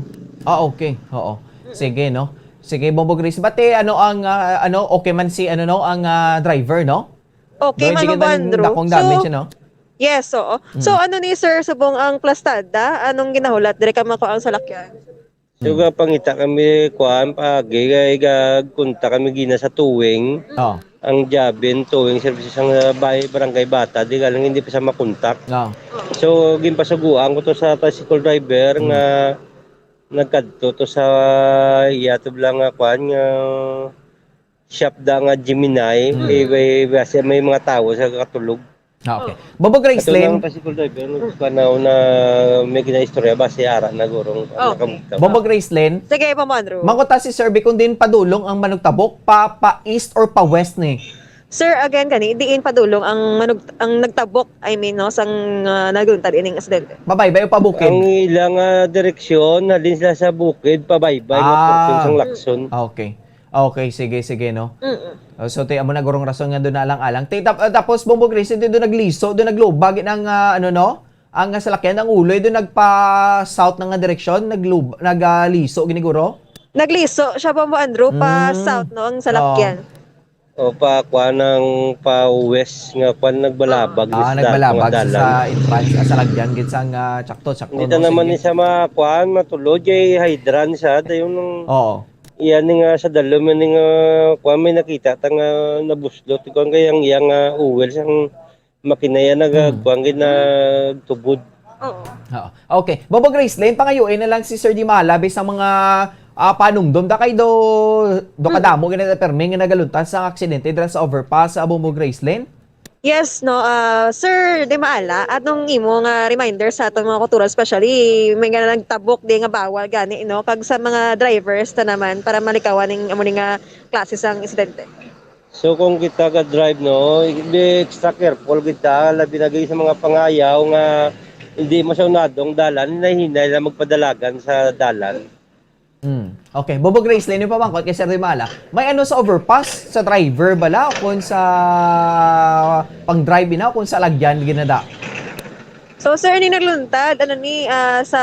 Ah, okay. Oo. Sige, no? Sige, Bombo Grace. Bati, ano ang, ah, ano, okay man si, ano, no, ang, ah, driver, no? Okay Doon, man, sige, Bombo nang Andrew. Dakong damage, So, ano? Yes, oo. So, Mm. Ano ni, sir, subong ang plastada? Anong ginahulat? Dire ka makuha ang salakyan? So, Mm. gapangita kami, kuan, paagi, kay gagkunta kami gina sa towing. Oh. Ang Jabin Towing Services ang, uh, bay-, Barangay Bata, di galing hindi pa siya makontak. Oh. So, ginpasuguan ko to sa tricycle driver Mm. nga nagkadto to sa iya to lang nga kuan nga shop da nga Gemini, Mm. eh, may, basi may mga tawo sa katulog. Ah, okay. Oh. Bobo Gracelyn. Ito lang, tricycle driver, nagpanaw na may ginaistorya ba si Ara na gurong Okay. Nakamugtaw. Bobo Gracelyn. Sige, Ma'am Andrew. Manguta si Sir B kung din padulong ang manugtabok, pa, pa east or pa west ni? Sir, again, kani, diin padulong ang manug-, ang nagtabok, I mean, no, sang, ah, nagluntad ining aksidente? Pabaybay o pabukid? Ang ilang, ah, direksyon, halin sila sa bukid, pabaybay nga Ah. Portion sang lakson. Ah, okay. Okay, sige, sige, no? Mm-mm. Oh, so, ti-, amo na gurong rason nga doon na alang-alang. Ti-, tap-, ah, tapos, Bombo Grace, doon nagliso, doon nagluba, gid ang, ah, ano, no? Ang, ah, salakyan, ang uloy, doon nagpa-south na nga direksyon, naglub-, nag, ah, liso, gini guro? Nagliso siya, Bombo Andrew, pa Mm. south, no, ang salakyan. Oo. O, pa, kuan, ang pa west nga, kuan, nagbalabag, Ah, ah, sa nagbalabag sa, dalan. Sa entrance, ah, salakyan, gid sa, ah, sakto, sakto, Hindi no? Ta naman Sige. Ni sa mga, kuan, matulod, kay hydrants, ah, dayon ang Oo. Iya ni nga sa dalom, ni nga, kuwan, may nakita ta nga nabuslot. Kuwan, kaya ang iya nga oil sang makina yan, nag-, Hmm. kuwan, gid, nagtubod. Oo. Oo. Okay. Bobo Gracelyn, pangayuin na lang si Sir Dimala, based sa mga, ah, panumdom. Da kay do, do Hmm. kadamo, gina, permi nga nagaluntas sa aksidente dira sa overpass sa Bobo Gracelyn? Yes, no, ah, Sir Dimaala, anong imo nga reminder sa atong mga kautoran, especially may nga nagtabok di nga bawal gani, no, kag sa mga drivers ta naman para malikawan ning amo ni nga klase sang insidente? So, kung kita ga-drive, no, be extra careful kita, labi na gid sa mga pangayaw nga hindi masaunado ang dalan, hinay-hinay lang magpadalagan sa dalan. Hmm. Okay. Bobo Gracelyn, yung pamangkot kay Sir Dimala, may ano sa overpass? Sa driver bala o kung sa pang-drive ina o kung sa lagyan ginada? So, sir, ni nagluntad, ano ni, ah, sa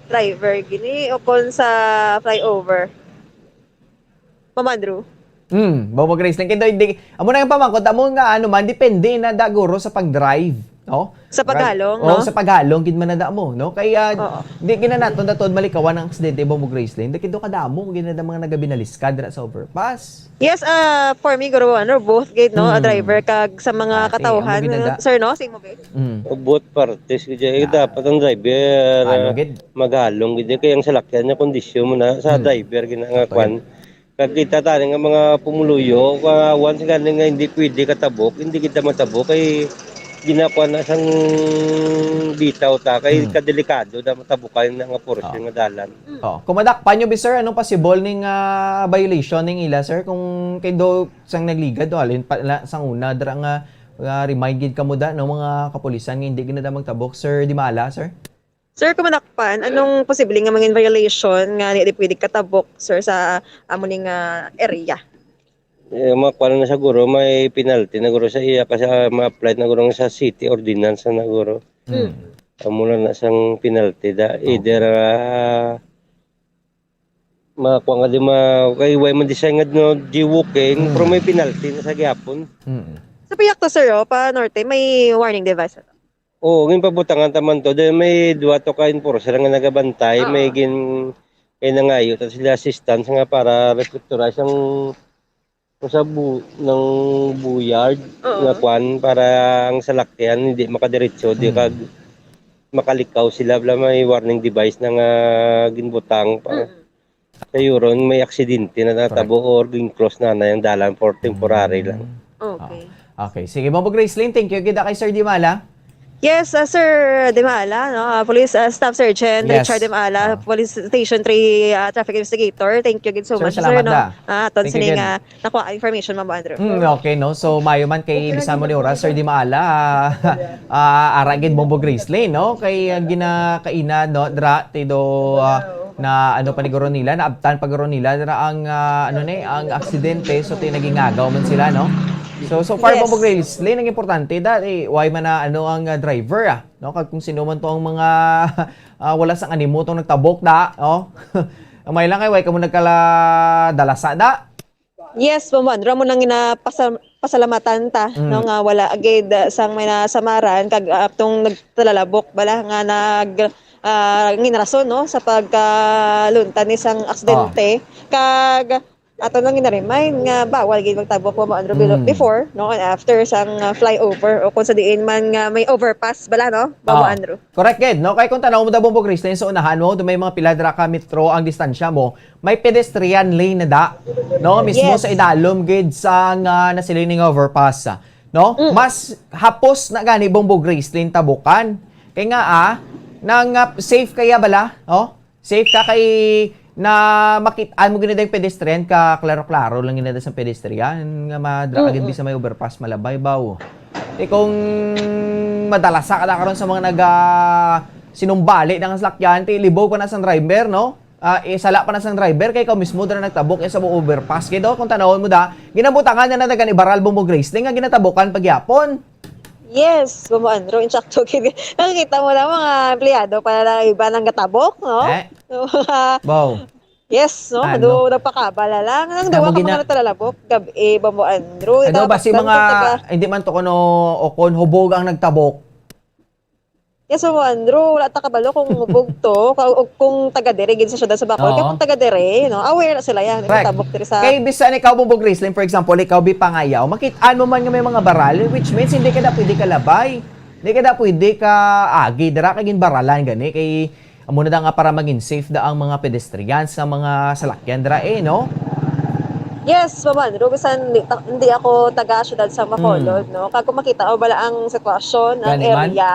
driver gini o kung sa flyover? Ma'am Andrew? Hmm, Bobo Gracelyn. Kaya hindi, amo na yung pamangkot, amo nga ano man, depende na daguro sa pag-drive, no? Sa paghalong, Right? Oh, no? Sa paghalong, gid man na mo, no? Kaya, Oo. Di gina nato, nato malikawan ang aksidente, Bobo Gracelyn. Dahil kadamo, gina na mga nagabinaliska dira sa overpass. Yes, ah, for me, guro, ano, both gid, no? A Hmm. driver kag sa mga Ah, sige, katawhan, amo gid na da. Sir, no? Same mo, babe? Mm. Both parties, gid. Eh, Ah. Dapat ang driver, Ano ah, gid? Maghalong, gid. Kaya ang salakyan niya, kondisyon mo na sa Hmm. driver, gina nga Correct. Kwan. Kag kita tani nga mga pumuluyo, nga once gani nga hindi pwede katabok, hindi kita matabok, kay ginakuha na sang bitaw ta, kay Hmm. kadelikado na matabukan na nga portion Oo. Nga dalan. Oh, kung madakpan nyo, bi, sir, anong possible ning, ah, violation ning ila, sir? Kung kay do sang nagligad, do, alin pa, la, sang una, dira nga, ah, remind gid kamo da, no, mga kapulisan nga hindi gid na da magtabok, Sir Dimala, sir? Sir, kung manakpan, anong posible nga mangin violation nga di pwede katabok, sir, sa amo ni nga area? Eh, makuha na siguro, may penalty na guro sa iya kasi, ah, ma-apply na guro sa city ordinance na guro. Mm. Amo na na sang penalty da. Oh. Either, ah, makuha nga di ma-, kay way man di siya nga no jaywalking, Mm. pero may penalty na sa gihapon. Mm. Sa Piyakto, sir, oh, pa Norte, may warning device na to. Oo, ginpabutangan ta man to. Then may duha to ka enforcer nga nagabantay, Oo. may gin-, may nangayo ta sila assistance nga para reflectorize ang sa bu-, ng buyard Oo. nga kwan para ang salakyan hindi makadiretso, di Mm. kag makalikaw sila, bala may warning device na nga ginbutang pa. Mm. Sa yuron, may aksidente na natabo Correct. or gin-close na na yung dalan for temporary lang. Mm. Okay. Ah, okay. Sige, Bombo Gracelyn, thank you gid kay Sir Dimala. Yes, ah, Sir Dimala, no? Ah, Police, ah, Staff Sergeant Yes. Richard Dimala, Ah. Police Station three, ah, Traffic Investigator. Thank you gid so Sir, much, sir, salamat no? na. Ah, aton Thank you sining, gid. ah, nakuha information, Ma'am Andrew. Mm, okay, no? So, mayo man kay Okay, bisan mo ni oras, Sir Dimala, ah, ah, ara gid Bombo Gracelyn, no? Kay, ah, ginakaina, no? Dra, ti do, ah, na ano pa ni guro nila, naabtan pa guro nila dira ang, ah, ano ni, ang aksidente, so ti nagingagaw man sila, no? So, so far, Yes. Bombo Gracelyn, ang importante da, eh, why man na, ano, ang, ah, driver, ah, no? Kag kung sino man to ang mga, ah, wala sang animo tong nagtabok da, no? May lang kay, why kamo nagkala dalasa da? Yes, Ma'am Andrew, amo nang ginapasa-, pasalamatan ta, Mm. no, nga wala gid, ah, sang may nasamaran, kag, ah, tong nagtalalabok bala nga nag, ah, ginrason, no, sa pagkalunta ni sang aksidente. Ah. Kag ato nang gina-remind nga bawal gid magtabok, Ma'am Andrew, bilo-, Mm. before, no, and after sang, ah, flyover o kung sa diin man nga may overpass bala, no, Ma'am Ah. Andrew? Correct gid, no? Kay kung tanaw mo da, Bombo Gracelyn, sa unahan mo, do may mga pila dira ka metro ang distansya mo, may pedestrian lane na da, no? Mismo Yes. sa idalom gid sang, ah, nasiling nga overpass, no? Mm. Mas hapos na gani, Bombo Gracelyn, tabukan. Kay nga, ah, nang, ah, safe kaya bala, no? Safe ka kay na makit-an mo gid na yung pedestrian ka, klaro-klaro lang gid na sa pedestrian nga madra ka gid Mm-mm. bisa may overpass malabay ba, oh. Eh, kung madalasa ka na karon sa mga naga sinumbali na nga salakyan, ti libog pa na sang driver, no? Ah, eh, sala pa na sang driver, kay ikaw mismo dira nagtabok, eh, sa overpass. Kay daw, kung tanawon mo da, ginabutangan na na gani baral, Bombo Gracelyn, nga ginatabukan pagyapon. Yes, Bombo Andrew, insakto gid. Nakikita mo na, mga empleyado pa na lang iba nang gatabok, no? Eh? So, mga Wow. Yes, no? Ano? Do, nagpakabala lang. Ang Tama duwa ka gina- mga nagtalalabok, gab-, eh, Bombo Andrew. Ano, Dapat basi lang mga, kung taga- hindi man to kuno, o kung hubog ang nagtabok. Yes, Bombo Andrew, wala ta kabalo kung hubog to, ka-, o kung taga dire gid sa syudad sa Bacolod. Kaya Oo. kung taga dire, no, aware na sila yan. Correct. Tabok diri sa Kay bisan ikaw, Bombo Gracelyn, for example, ikaw, Bi Pangayaw, makit-an mo man nga may mga baral, which means hindi ka na pwede kalabay. Hindi ka na pwede ka agi dira kay ginbaralan gani kay amo na da nga para maging safe da ang mga pedestrians, ang mga salakyan dira eh, no? Yes, Bombo Andrew, bisan di ta-, hindi ako taga syudad sa Bacolod, Hmm. no? Kag kung makita mo bala ang sitwasyon, ang Gani man. area,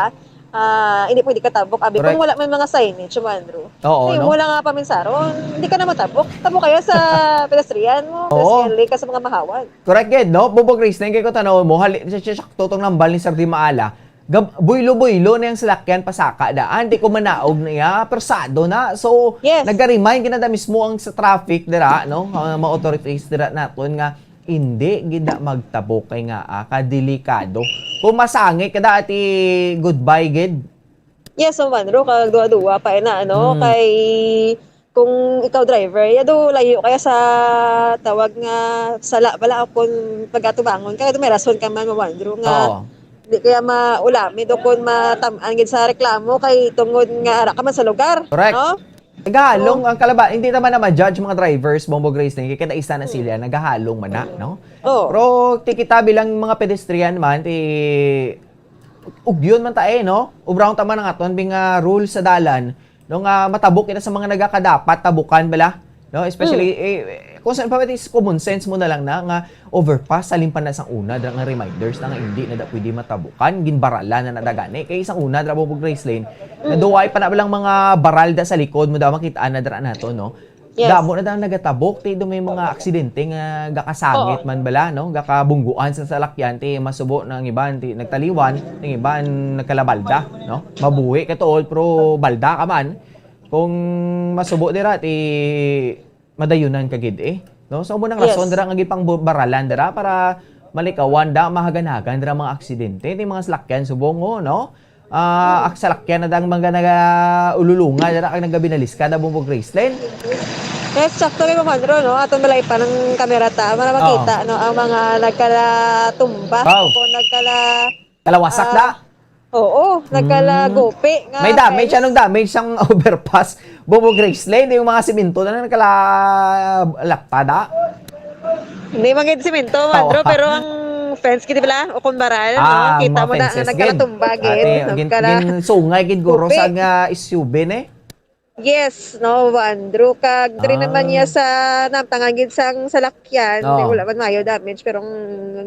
ah, hindi pwede ka tabok, abi, Correct. kung wala may mga signage, Bombo Andrew. Oo, Kaya no? wala nga paminsaron, hindi ka na matabok. Tabok kaya sa pedestrian mo, Oo. pedestrian lane ka sa mga mahawan. Correct gid, no? Bombo Gracelyn, kay ko tanaw mo, hali, siya, siya, siya, tutong nambal ni Sir Di Maala. Gab-, buylo-buylo na yung salakyan pasaka daan, di ko manaog na iya, persado na. So, Yes. nagka-remind gid na da mismo ang sa traffic dira, no? Ang mga authorities dira naton nga hindi gid na magtabok kay nga, ah, kadelikado. Kung masangit ka da, ati, goodbye gid. Yes, Bombo Andrew, kag duwa-duwa pa ina, ano, Hmm. kay kung ikaw driver, yado layo kaya sa tawag nga sala bala o kung pagatubangon kaya may rason ka man, Bombo Andrew, nga Oo. di kaya maulami do kung matam-an gid sa reklamo kay tungod nga ara ka man sa lugar, Correct. no? Nagahalong Oh. ang kalaba-, hindi naman na ma-judge mga drivers, Bombo Gracelyn, kay kada isa na Hmm. sila, nagahalong man na, no? Oh. Pero ti kita bilang mga pedestrian man, ti ugyon man ta eh, no? Ubrahon ta man ang aton bing, ah, rule sa dalan, no, nga matabok kita sa mga nagakadapat tabukan bala, no? Especially, Mm. eh, kung saan pa, it is common sense mo na lang na nga overpass, halin pa na sang una, dira nga reminders na nga hindi na da pwede matabukan, ginbaralan na na da gani. Kay sang una, dira mo Gracelyn, Mm. naduway pa na lang mga baral da sa likod mo da, makita na dira nato, no? Yes. Damo na daw nagatabok, ti do may mga aksidente nga gakasangit Oo. man bala, no? Gakabungguan sa salakyan, ti masubo na ang iban, ti nagtaliwan, ang iban nagkalabalda, no? Mabuhi ka tuod, pero balda ka man. Kung masubo dira, ti madayunan ka gid eh, No? So, amo nang rason Yes. dira nga gipangbaralan dira para malikawan da, mahagan-hagan dira mga aksidente. Ni mga salakyan subong, oh, no? Ah, ak-, salakyan na dang mga nagaululunga dira kag nagabinaliska na, Bombo Gracelyn. Yes, sakto kay Bombo Andrew, no? Aton balay pa ng kamera ta, para Oh. makita, no, ang mga nagkalatumba Wow. o nagkala Kalawasak Ah, da? Oo, nagkalagupi Mm. nga May damage, fence. Anong damage sang overpass? Bombo Gracelyn, yung mga simento na nagkalapta da? Hindi man gid simento, Oo. Andrew, pero ang fence gid bala, o kung baral, no? Ah, Kita mga mo na nga fences gid. nagkalatumba gid, Ate, gin-, nagkala- ginsungay gid guro Gupi. sa nga S U V ni. Yes, no, Andrew. Kag diri naman niya Ah. sa namtangan gid sang salakyan, Oh. wala man mayo damage, pero ang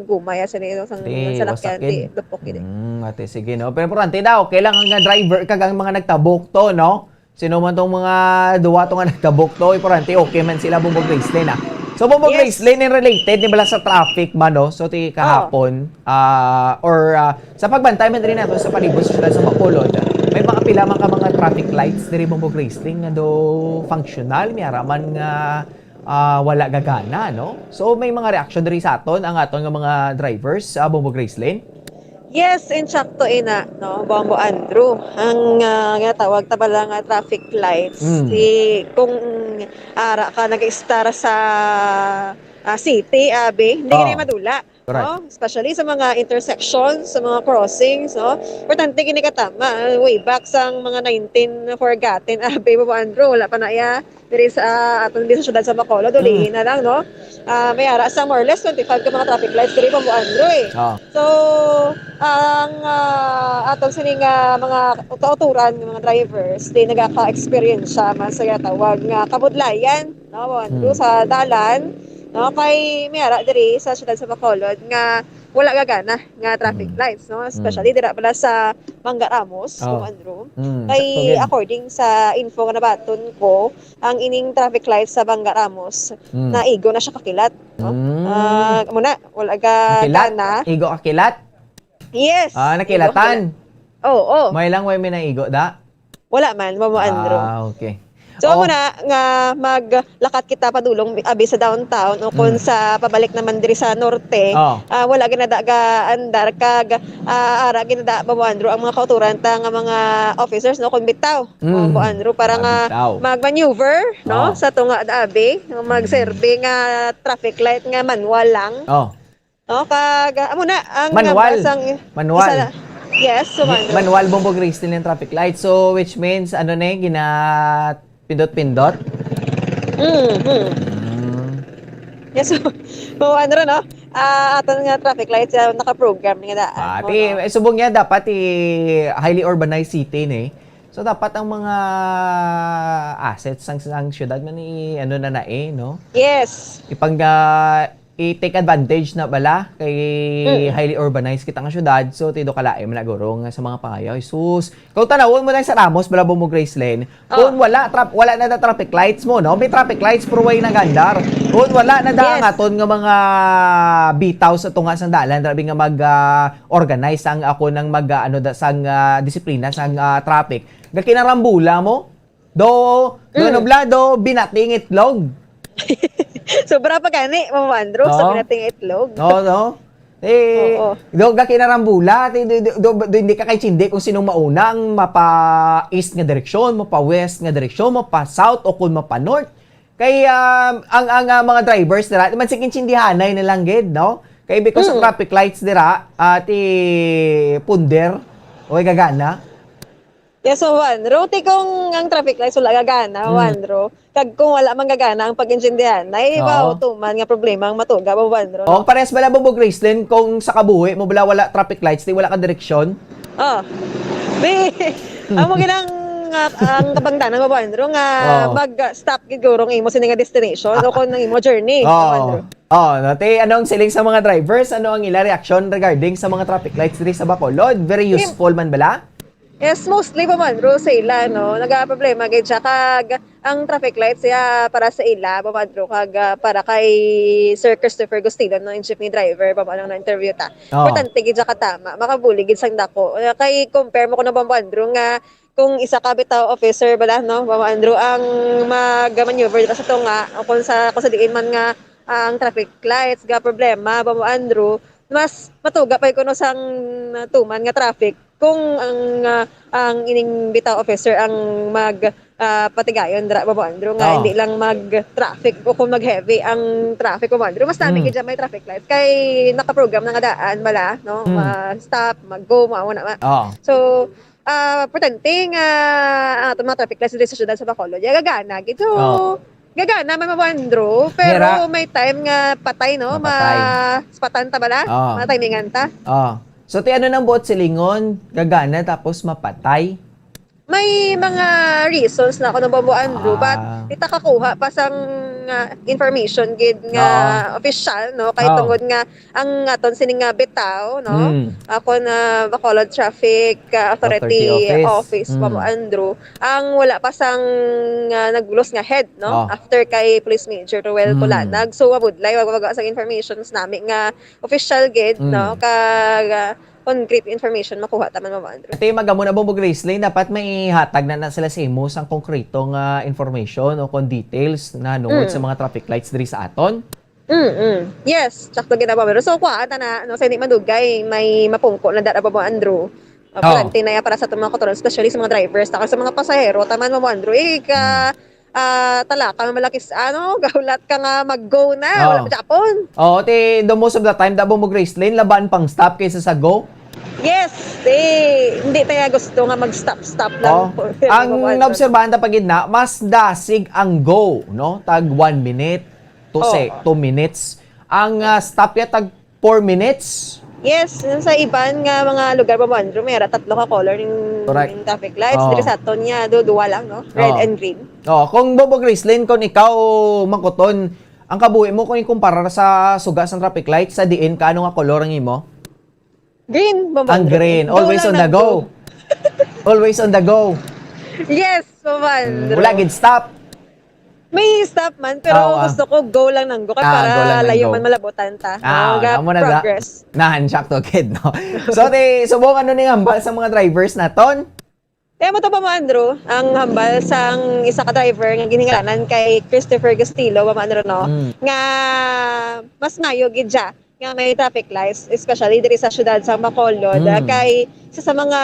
gumaya sa niya, sang Di, salakyan, wasak gid. di, lupok gid. Mm, ate, sige, no? Pero importante daw, okay lang ang driver kag ang mga nagtabok to, no? Sino man tong mga duwa to nga nagtabok to, importante, okay man sila, Bombo Gracelyn, ah. So, Bombo Yes. Gracelyn, in related, ni bala sa traffic man, no? So, ti Oh. kahapon, ah, or, ah, Sa pagbantay man diri nato sa palibot sa siyudad sa Bacolod, may mga pila man ka mga traffic lights diri, Bombo Gracelyn, nga do functional, may ara man nga, ah, wala gagana, no? So, may mga reaksyon diri sa aton ang aton nga mga drivers, ah, Bombo Gracelyn? Yes, insakto ina, no, Bombo Andrew. Ang, ah, nga tawag ta bala nga traffic lights, Mm. si, kung ara ka nag-istar sa, ah, city, abi, hindi ka Oh. na madula. Correct. No? Especially sa mga intersections, sa mga crossings, no? Importante gini katama, way back sang mga nineteen forgotten, ah, Baby Andrew, wala pa na iya diri sa, ah, aton diri sa syudad sa Bacolod, Mm. ulihi na lang, no? Ah, may ara sa more or less twenty-five ka mga traffic lights diri, Bombo Andrew, eh. Ah. So, ang, ah, aton sini nga mga kauturan, nga mga drivers, di nagaka-experience siya man sa ginatawag nga kabudlayan, no, Bombo Andrew, Mm. sa dalan, no? Kay may ara diri sa syudad sa Bacolod nga wala gagana nga traffic Mm. lights, no? Especially Mm. dira pala sa Mangga Ramos, Oh. Bombo Andrew. Mm, Kay sakto gid. according sa info nga nabaton ko, ang ining traffic lights sa Mangga Ramos, Mm. naigo na siya kakilat, no? Mm. Ah, muna, wala ga Kakilat? gana. Igo kakilat? Yes. Ah, nakilatan? Igo kakilat. Oo, oo. May lang, way may naigo, da? Wala man, Bombo Andrew. Ah, okay. So, Oh. amo na nga maglakat kita padulong, abi, sa downtown o kung Mm. sa pabalik naman diri sa norte, Oh. ah, wala ginada ga andar kag, ah, ara ginada, Bombo Andrew, ang mga kauturan ta nga mga officers, no, kung bitaw, Mm. Bombo Andrew, para Ah, nga bitaw. mag-maneuver, no, Oh. sa tunga da, abi, Mm. mag-serve nga traffic light nga manual lang. Oh. No, kag, amo na ang Manual? basang Manual? isa na. Yes, so Gi-, manual. manual, Bombo Gracelyn, yung traffic light. So, which means, ano na eh, gina-pindot-pindot? Mm, mm. Mm. Yes, so, so, ano rin, no? Ah, aton nga traffic lights, ah, naka-program nga daan. Ah, Mo, ti, no? eh, subong niya, dapat i-, highly urbanized city ni. So, dapat ang mga assets sang, sang syudad man i-, ano na na eh, no? Yes. Ipang, ah, i-take advantage na bala kay Mm. highly urbanized kita nga syudad. So, tido kalain man na guro nga sa mga pangayaw. Sus, kung tanawon mo na sa Ramos, bala, Bombo Gracelyn, Oh. kung wala, trap-, wala na na traffic lights mo, no? May traffic lights, pero way nagandar. Kung wala na da ang Yes. aton nga mga bitaw sa tunga sang dalan, grabe nga mag, ah, organize ang ako nang mag, ah, ano da, sang, ah, disiplina sang, ah, traffic. Gakinarambula mo? Do, do Mm. nublado, binating itlog. Sobra pa gani, Mama Andrew, sa Oo. binating itlog. Oo, no? Eh, Oo. do gakinarambula, ti-, do, do, do, do, hindi ka kaintindi kung sinong mauna ang mapa-east nga direksyon, mapa-west nga direksyon, mapa-south o kung mapa-north. Kay, um, ang, ang, ah, mga drivers dira, man sige, intindihanay na lang gid, no? Kay because of Mm. traffic lights dira, ah, ti punder, o gagana. Yes, Mama Andrew. Ti kung ang traffic lights wala gagana, Mama Mm. Andrew, kag kung wala man gagana ang pag-intindihan, ay, Oo. wow, tuman nga problema ang matuga, Mama Andrew, O, no? parehas bala, Bombo Gracelyn, kung sa kabuhi mo bala wala traffic lights, di wala ka direksyon? Oh. Di, amo gid ang, ah, ang kabangdanan, Mama Andrew, nga Oh. mag-stop gid guro ang imo sini nga destination o kung ang imo journey, Oh. Mama Andrew. Oh, no? Te, ano ang siling sa mga drivers? Ano ang ila reaksyon regarding sa mga traffic lights diri sa Bacolod? Very Im- useful man bala? Yes, mostly pa man, bro, sa ila, no? Nagaproblema gid siya. Kag ang traffic lights siya para sa ila, pa man, bro, kag, ah, para kay Sir Christopher Gustilo, no, yung jeepney driver, pa man, ang na-interview ta. Oo. Importante gid siya katama. Makabulig gid sang dako. Ah, kay compare mo ko na, pa man, bro, nga kung isa ka bitaw officer bala, no, pa man, bro, ang mag-maneuver dito sa tunga, o kung sa, kung sa diin man nga ang traffic lights, ga problema, Bambo Andrew, mas matuga pa kuno sang tuman nga traffic kung ang, ah, ang ining bitaw officer ang mag, ah, patigayon dira, Bambo Andrew, nga Oh. hindi lang mag-traffic o kung mag-heavy ang traffic, Bambo Andrew. Mas nami Mm. gid may traffic lights kay nakaprogram na nga daan bala, no? Mm. Ma-stop, mag-go, mao na, ma-, Oh. So, ah, importante nga ang aton mga traffic lights diri sa siyudad sa Bacolod, ya, gagana gid. So, Oh. gagana man, Ma'am Andrew, pero Hera. may time nga patay, no? Mapatay. Ma-, spatan ta bala? Oh. Matimingan ta. Oh. So, ti ano nang buot silingon? Gagana tapos mapatay? May mga reasons na kuno, Ma'am Andrew, but Ah. di ta kakuha pa sang, ah, information gid nga Oo. official, no? Kay Oo. tungod nga ang aton sini nga bitaw, no? Mm. Ako na Bacolod Traffic, ah, Authority Authority Office. Office, Mm. Ma'am Andrew, ang wala pa sang, ah, nagbulos nga head, no? Oh. After kay Police Major Roel Mm. Culanag. So, mabudlay, wag-, wag-, sang informations nami nga official gid, Mm. no? Kag, ah, concrete information makuha ta man, Ma'am Andrew. Ate, magamo na, Bamboo Gracelyn, dapat may hatag na, na sila sa imo sang konkreto nga information o kon details na nungod Mm. sa mga traffic lights diri sa aton? Mm, mm. Yes, sakto gid na, Ma'am Andrew. So, kuhaan ta na, no, sa hindi madugay, may mapungko na dara, Ma'am Andrew. Uh, Oh. Importante na yan para sa atong mga kautoran, especially sa mga drivers, saka sa mga pasahero. Taman, Ma'am Andrew. Eh, ka, Mm. ah, talaka, malakis, ano, gahulat ka nga mag-go na. Oh. Wala pa Japon. Oh, ti, the most of the time, da, Bamboo Gracelyn, laban pang stop kaysa sa go? Yes, eh, hindi tayo gusto nga mag-stop-stop lang Oh. po. Ang Ma'am Andrew. Naobserbahan ta pa gid na, mas dasig ang go, no? Tag one minute, to Oh. se-, two minutes. Ang, ah, stop ya tag four minutes. Yes, sa iban nga mga lugar, Ma'am Andrew, may ara tatlo ka color ning, Correct. ning traffic lights. Oh. Diri sa aton niya, do, duwa lang, no? Red Oh. and green. Oh, kung Bamboo Gracelyn, kung ikaw, Mangkuton, ang kabuhi mo kung ikumpara sa suga sang traffic light, sa diin ka, ano nga color ang imo? Green, Ma'am Andrew. Ang green. Go Always lang on the ng go. go. Always on the go. Yes, Ma'am Mm, Andrew. Wala gid stop. May stop man, pero Ah, ah. gusto ko go lang ng go kay Ah, para go lang ng layo go. man malabutan ta. Ah, No, ga amo na da. progress. Nahan siya to kid, no? So, te, subong ano ning hambal sa mga drivers naton? Kaya mo to, Ma'am Andrew, ang hambal sang isa ka driver nga ginhingalanan kay Christopher Gastilo, Ma'am Andrew, no? Mm. Nga mas mayo gid siya nga may traffic lights, especially diri sa siyudad sa Bacolod, Mm. ah, kay isa sa mga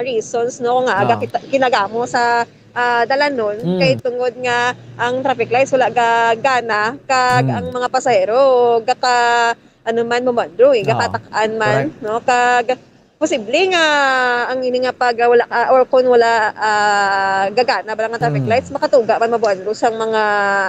reasons, no, nga aga Ah. kita, kinagamo sa, ah, dalanon, Mm. kay tungod nga ang traffic lights wala ga gana, kag Mm. ang mga pasahero gaka, ano man, Ma'am Andrew, eh, Ah. gakatak-an man, Correct. no, kag posible nga ang ini nga pag, ah, wala, ah, or kung wala, ah, gagana ba lang ang traffic Mm. lights, makatuga man, Ma'am Andrew, sang mga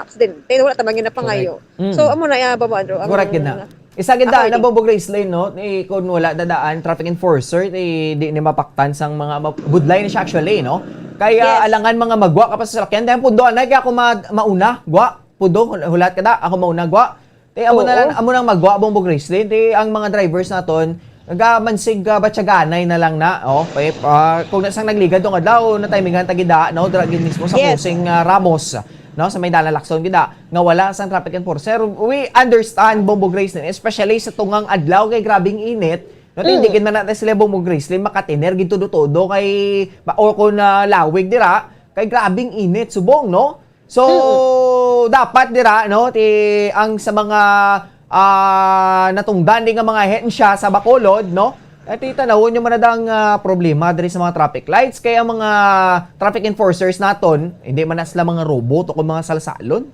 aksidente, wala ta man gid napangayo. Correct. Mm. So, amo na, ah, Ma'am Andrew, ang Correct gid na. Isa gid Ako, na, hindi. Bamboo Gracelyn, no? Eh, kung wala dadaan, traffic enforcer, eh, di ni mapaktan sang mga ma-, budlay na siya actually, no? Kay, ah, Yes. alangan mga magwa ka pa sa salakyan. Dahil pundo, anay, kaya ako ma-, mauna, gwa, pundo, hul-, hulat ka da, ako mauna, gwa. Te, amo na Oo. lang, amo nang magwa, Bamboo Gracelyn. Te, ang mga drivers naton, nagamansig, ah, batyaganay na lang na, oh. Pe, ah, kung nasang nagligad tong adlaw, na timingan ta gid da, no? Dira gid mismo sa Yes. Crossing, ah, Ramos, no? Sa may Dalan Lacson gid da, nga wala sang traffic enforcer. We understand, Bamboo Gracelyn, especially sa tungang adlaw kay grabing init. No, Mm. hindi gid man natin sila, Bamboo Gracelyn, makatiner gid todo-todo kay, ma-, o kung, ah, lawig dira, kay grabing init, subong, no? So, Mm. dapat dira, no, ti, ang sa mga, ah, natungdan di nga mga ahensya sa Bacolod, no? At itanawon nyo man na dang, ah, problema diri sa mga traffic lights. Kaya ang mga traffic enforcers naton, hindi man na sila mga robot o kung mga salsalon.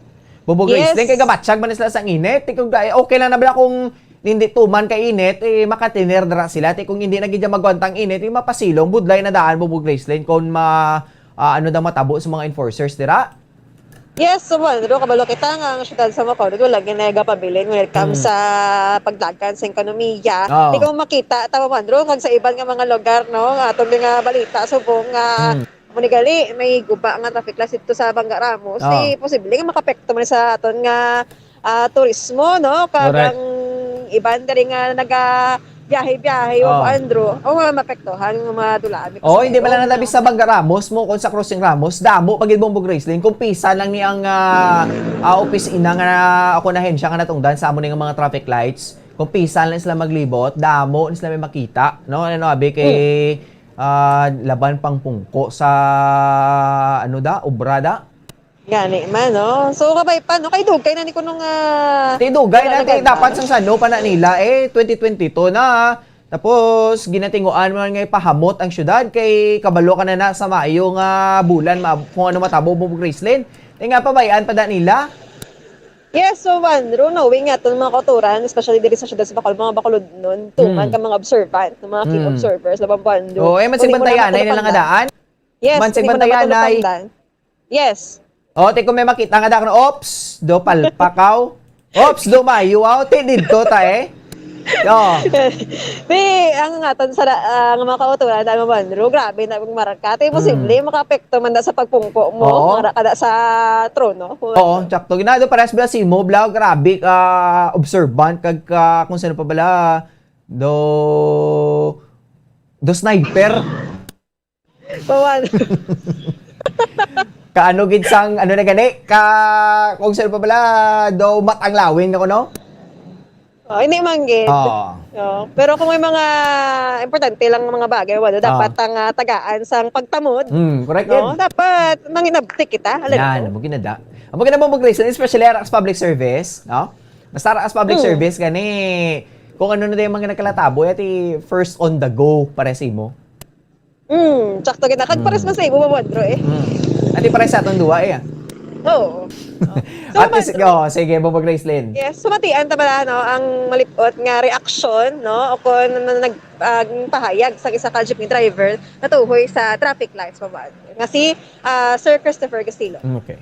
Bamboo Yes. Gracelyn, kay gabatyag man na sila sa init. Ti kung, eh, okay lang na bala kung hindi tuman ka init, eh, makatiner dira sila. Ti kung hindi na gid magwantang init, eh, mapasilong, budlay na daan, Bamboo Gracelyn, kung ma-, ah, ano daw matabo sa mga enforcers dira. Yes, so, Juan Ro, kabalo kita nga ang siyudad sa Bacolod, wala ginagapabilin when it comes Mm. sa paglagan sa ekonomiya. Oo. Di ko makita, tama, Juan Ro, kag sa iban nga mga lugar, no, nga atong mga balita, subong nga Mm. amo ni gali, may guba nga traffic lights dito sa Bangga Ramos. Oo. Di posible nga makapekto man sa aton nga, ah, turismo, no? Kag Correct. ang iban diri nga naga biyahe-biyahe, Oh. o Andrew, o nga mapektuhan nga mga dula, may Oh, hindi kasabay, man lang no? natabi sa Bangga Ramos mo, kung sa Crossing Ramos, damo pa gid, Bamboo Gracelyn, kung pisa lang ni ang, ah, ah, opisina nga ako na ahensya nga natungdan sa amo ni nga mga traffic lights, kung pisa lang sila maglibot, damo na sila may makita, no? Ano, abi kay, Hmm. ah, laban pang pungko sa, ano da, obra da? Gani man, no? So, kabay pa, no? Kay dugay na ni kuno nga Ti dugay wala na, ti naganda. Dapat sang sano pa na nila, eh, twenty twenty-two na. Tapos, ginatinguan man nga ipahamot ang syudad kay kabalo ka na na sa maayo nga bulan ma- kung ano matabo mo, Gracelyn. Ti nga pabayaan pa da nila. Yes, so Juan Ru, knowing nga itong mga kauturan, especially diri sa syudad sa Bacolod, mga Bacolodnon, tuman Hmm. ka mga observant, mga keen Hmm. observers, labang Juan Ru. Oo, eh, man Kung di mo na sigbantayan na matulog nila nga pangdan. daan. Yes, Man kung di mo na sigbantayan matulog na ay- pangdan. Yes. O, ti kung may makita nga daan, ops, do palpakaw. Ops, do mayo, aw, ti didto ta eh. O, Di, ang nga, tan sa, ah, nga mga kauturan, tama Juan Ru, grabe na ang marka. Ti, posible, Hmm. makaapekto man na sa pagpungko mo, Oo. mara ka na sa trono. Oo, sakto. Ginado pares bala si mo, bla, grabe ka observant, kag ka, kung sino pa bala, do, do sniper. Pawan. Kaano gid sang, ano na gani, ka, kung sino pa bala, do matanglawin ako, no? Oh, hindi man gid. Oo. Oh, pero kung may mga importante lang nga mga bagay, wala, Ah. dapat ang ah, tagaan sang pagtamod. Hmm, correct No? yun. Dapat manginabtik kita. Alam Yan, mo? Amo ginada. Amo ginada mo, Grace, especially ara sa public service, no? Basta ara sa public Hmm. service, gani, kung ano na yung mga nagkalatabo, ati first on the go, para sa imo. Hmm, sakto kita. Kag pares Hmm. man sa imo, Juan Ru, eh. Hmm. Ati para sa atong duwa, eh. Oo. Oh. So, At least, Juan Ru, oh, sige, Bobo Gracelyn. Yes, sumatian ta bala, no, ang malipot nga reaksyon, no, o kung ano nag ang pahayag sa isa ka jeepney driver natuhoy sa traffic lights pa ba? Nga si ah, Sir Christopher Castillo. Mm, okay.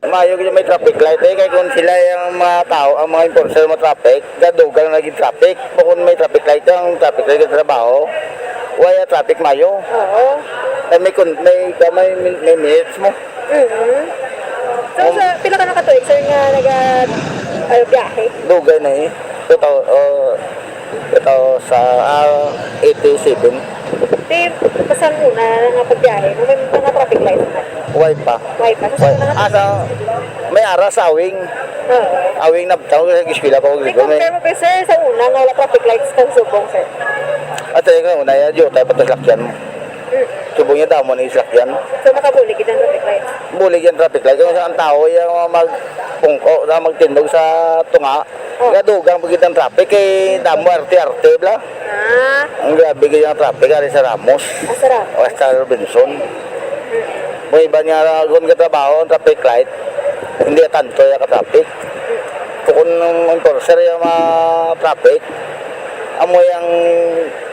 Maayo gid may traffic light eh, kay kung sila yung mga tao, ang mga enforcer mo traffic, gadugang lagi traffic. Bukod may traffic light, ang traffic light sa trabaho, wala traffic mayo. Oo. Eh, may, kun- may, may, may minutes mo. Mm-hmm. So, sa pila ka nakatuig, sir, nga naga uh, biyahe? Dugay na eh. Ito, uh, ito sa ah, eighty-seven. Di, basta muna nga pagbiyahe, no, may mga traffic lights na. Way pa. Way pa. Sa Way. mga Ah, sa, may ara sa Awing. Oo. Awing na tao sa eskwela pa Di ko may. Compare mo, sir, sa una nga wala traffic lights kang subong, sir. At sa una ya, diyo tayo patas lakyan mo. Subong niya damo ni lakyan. So, makabulig gid ang traffic lights. Bulig yung traffic light. Kung saan tao yung mga magpungko, na magtindog sa tunga, Oh. gadugang pagkita ang traffic, kay damo arte-arte, bla. Ah, Ang grabe kaya ang traffic, ari sa Ramos. Asara. O sa Robinson. Mo iba niya, kung katrabaho ang traffic light, hindi tanto yung ka-traffic. Kung ang enforcer yung mga traffic, amo yung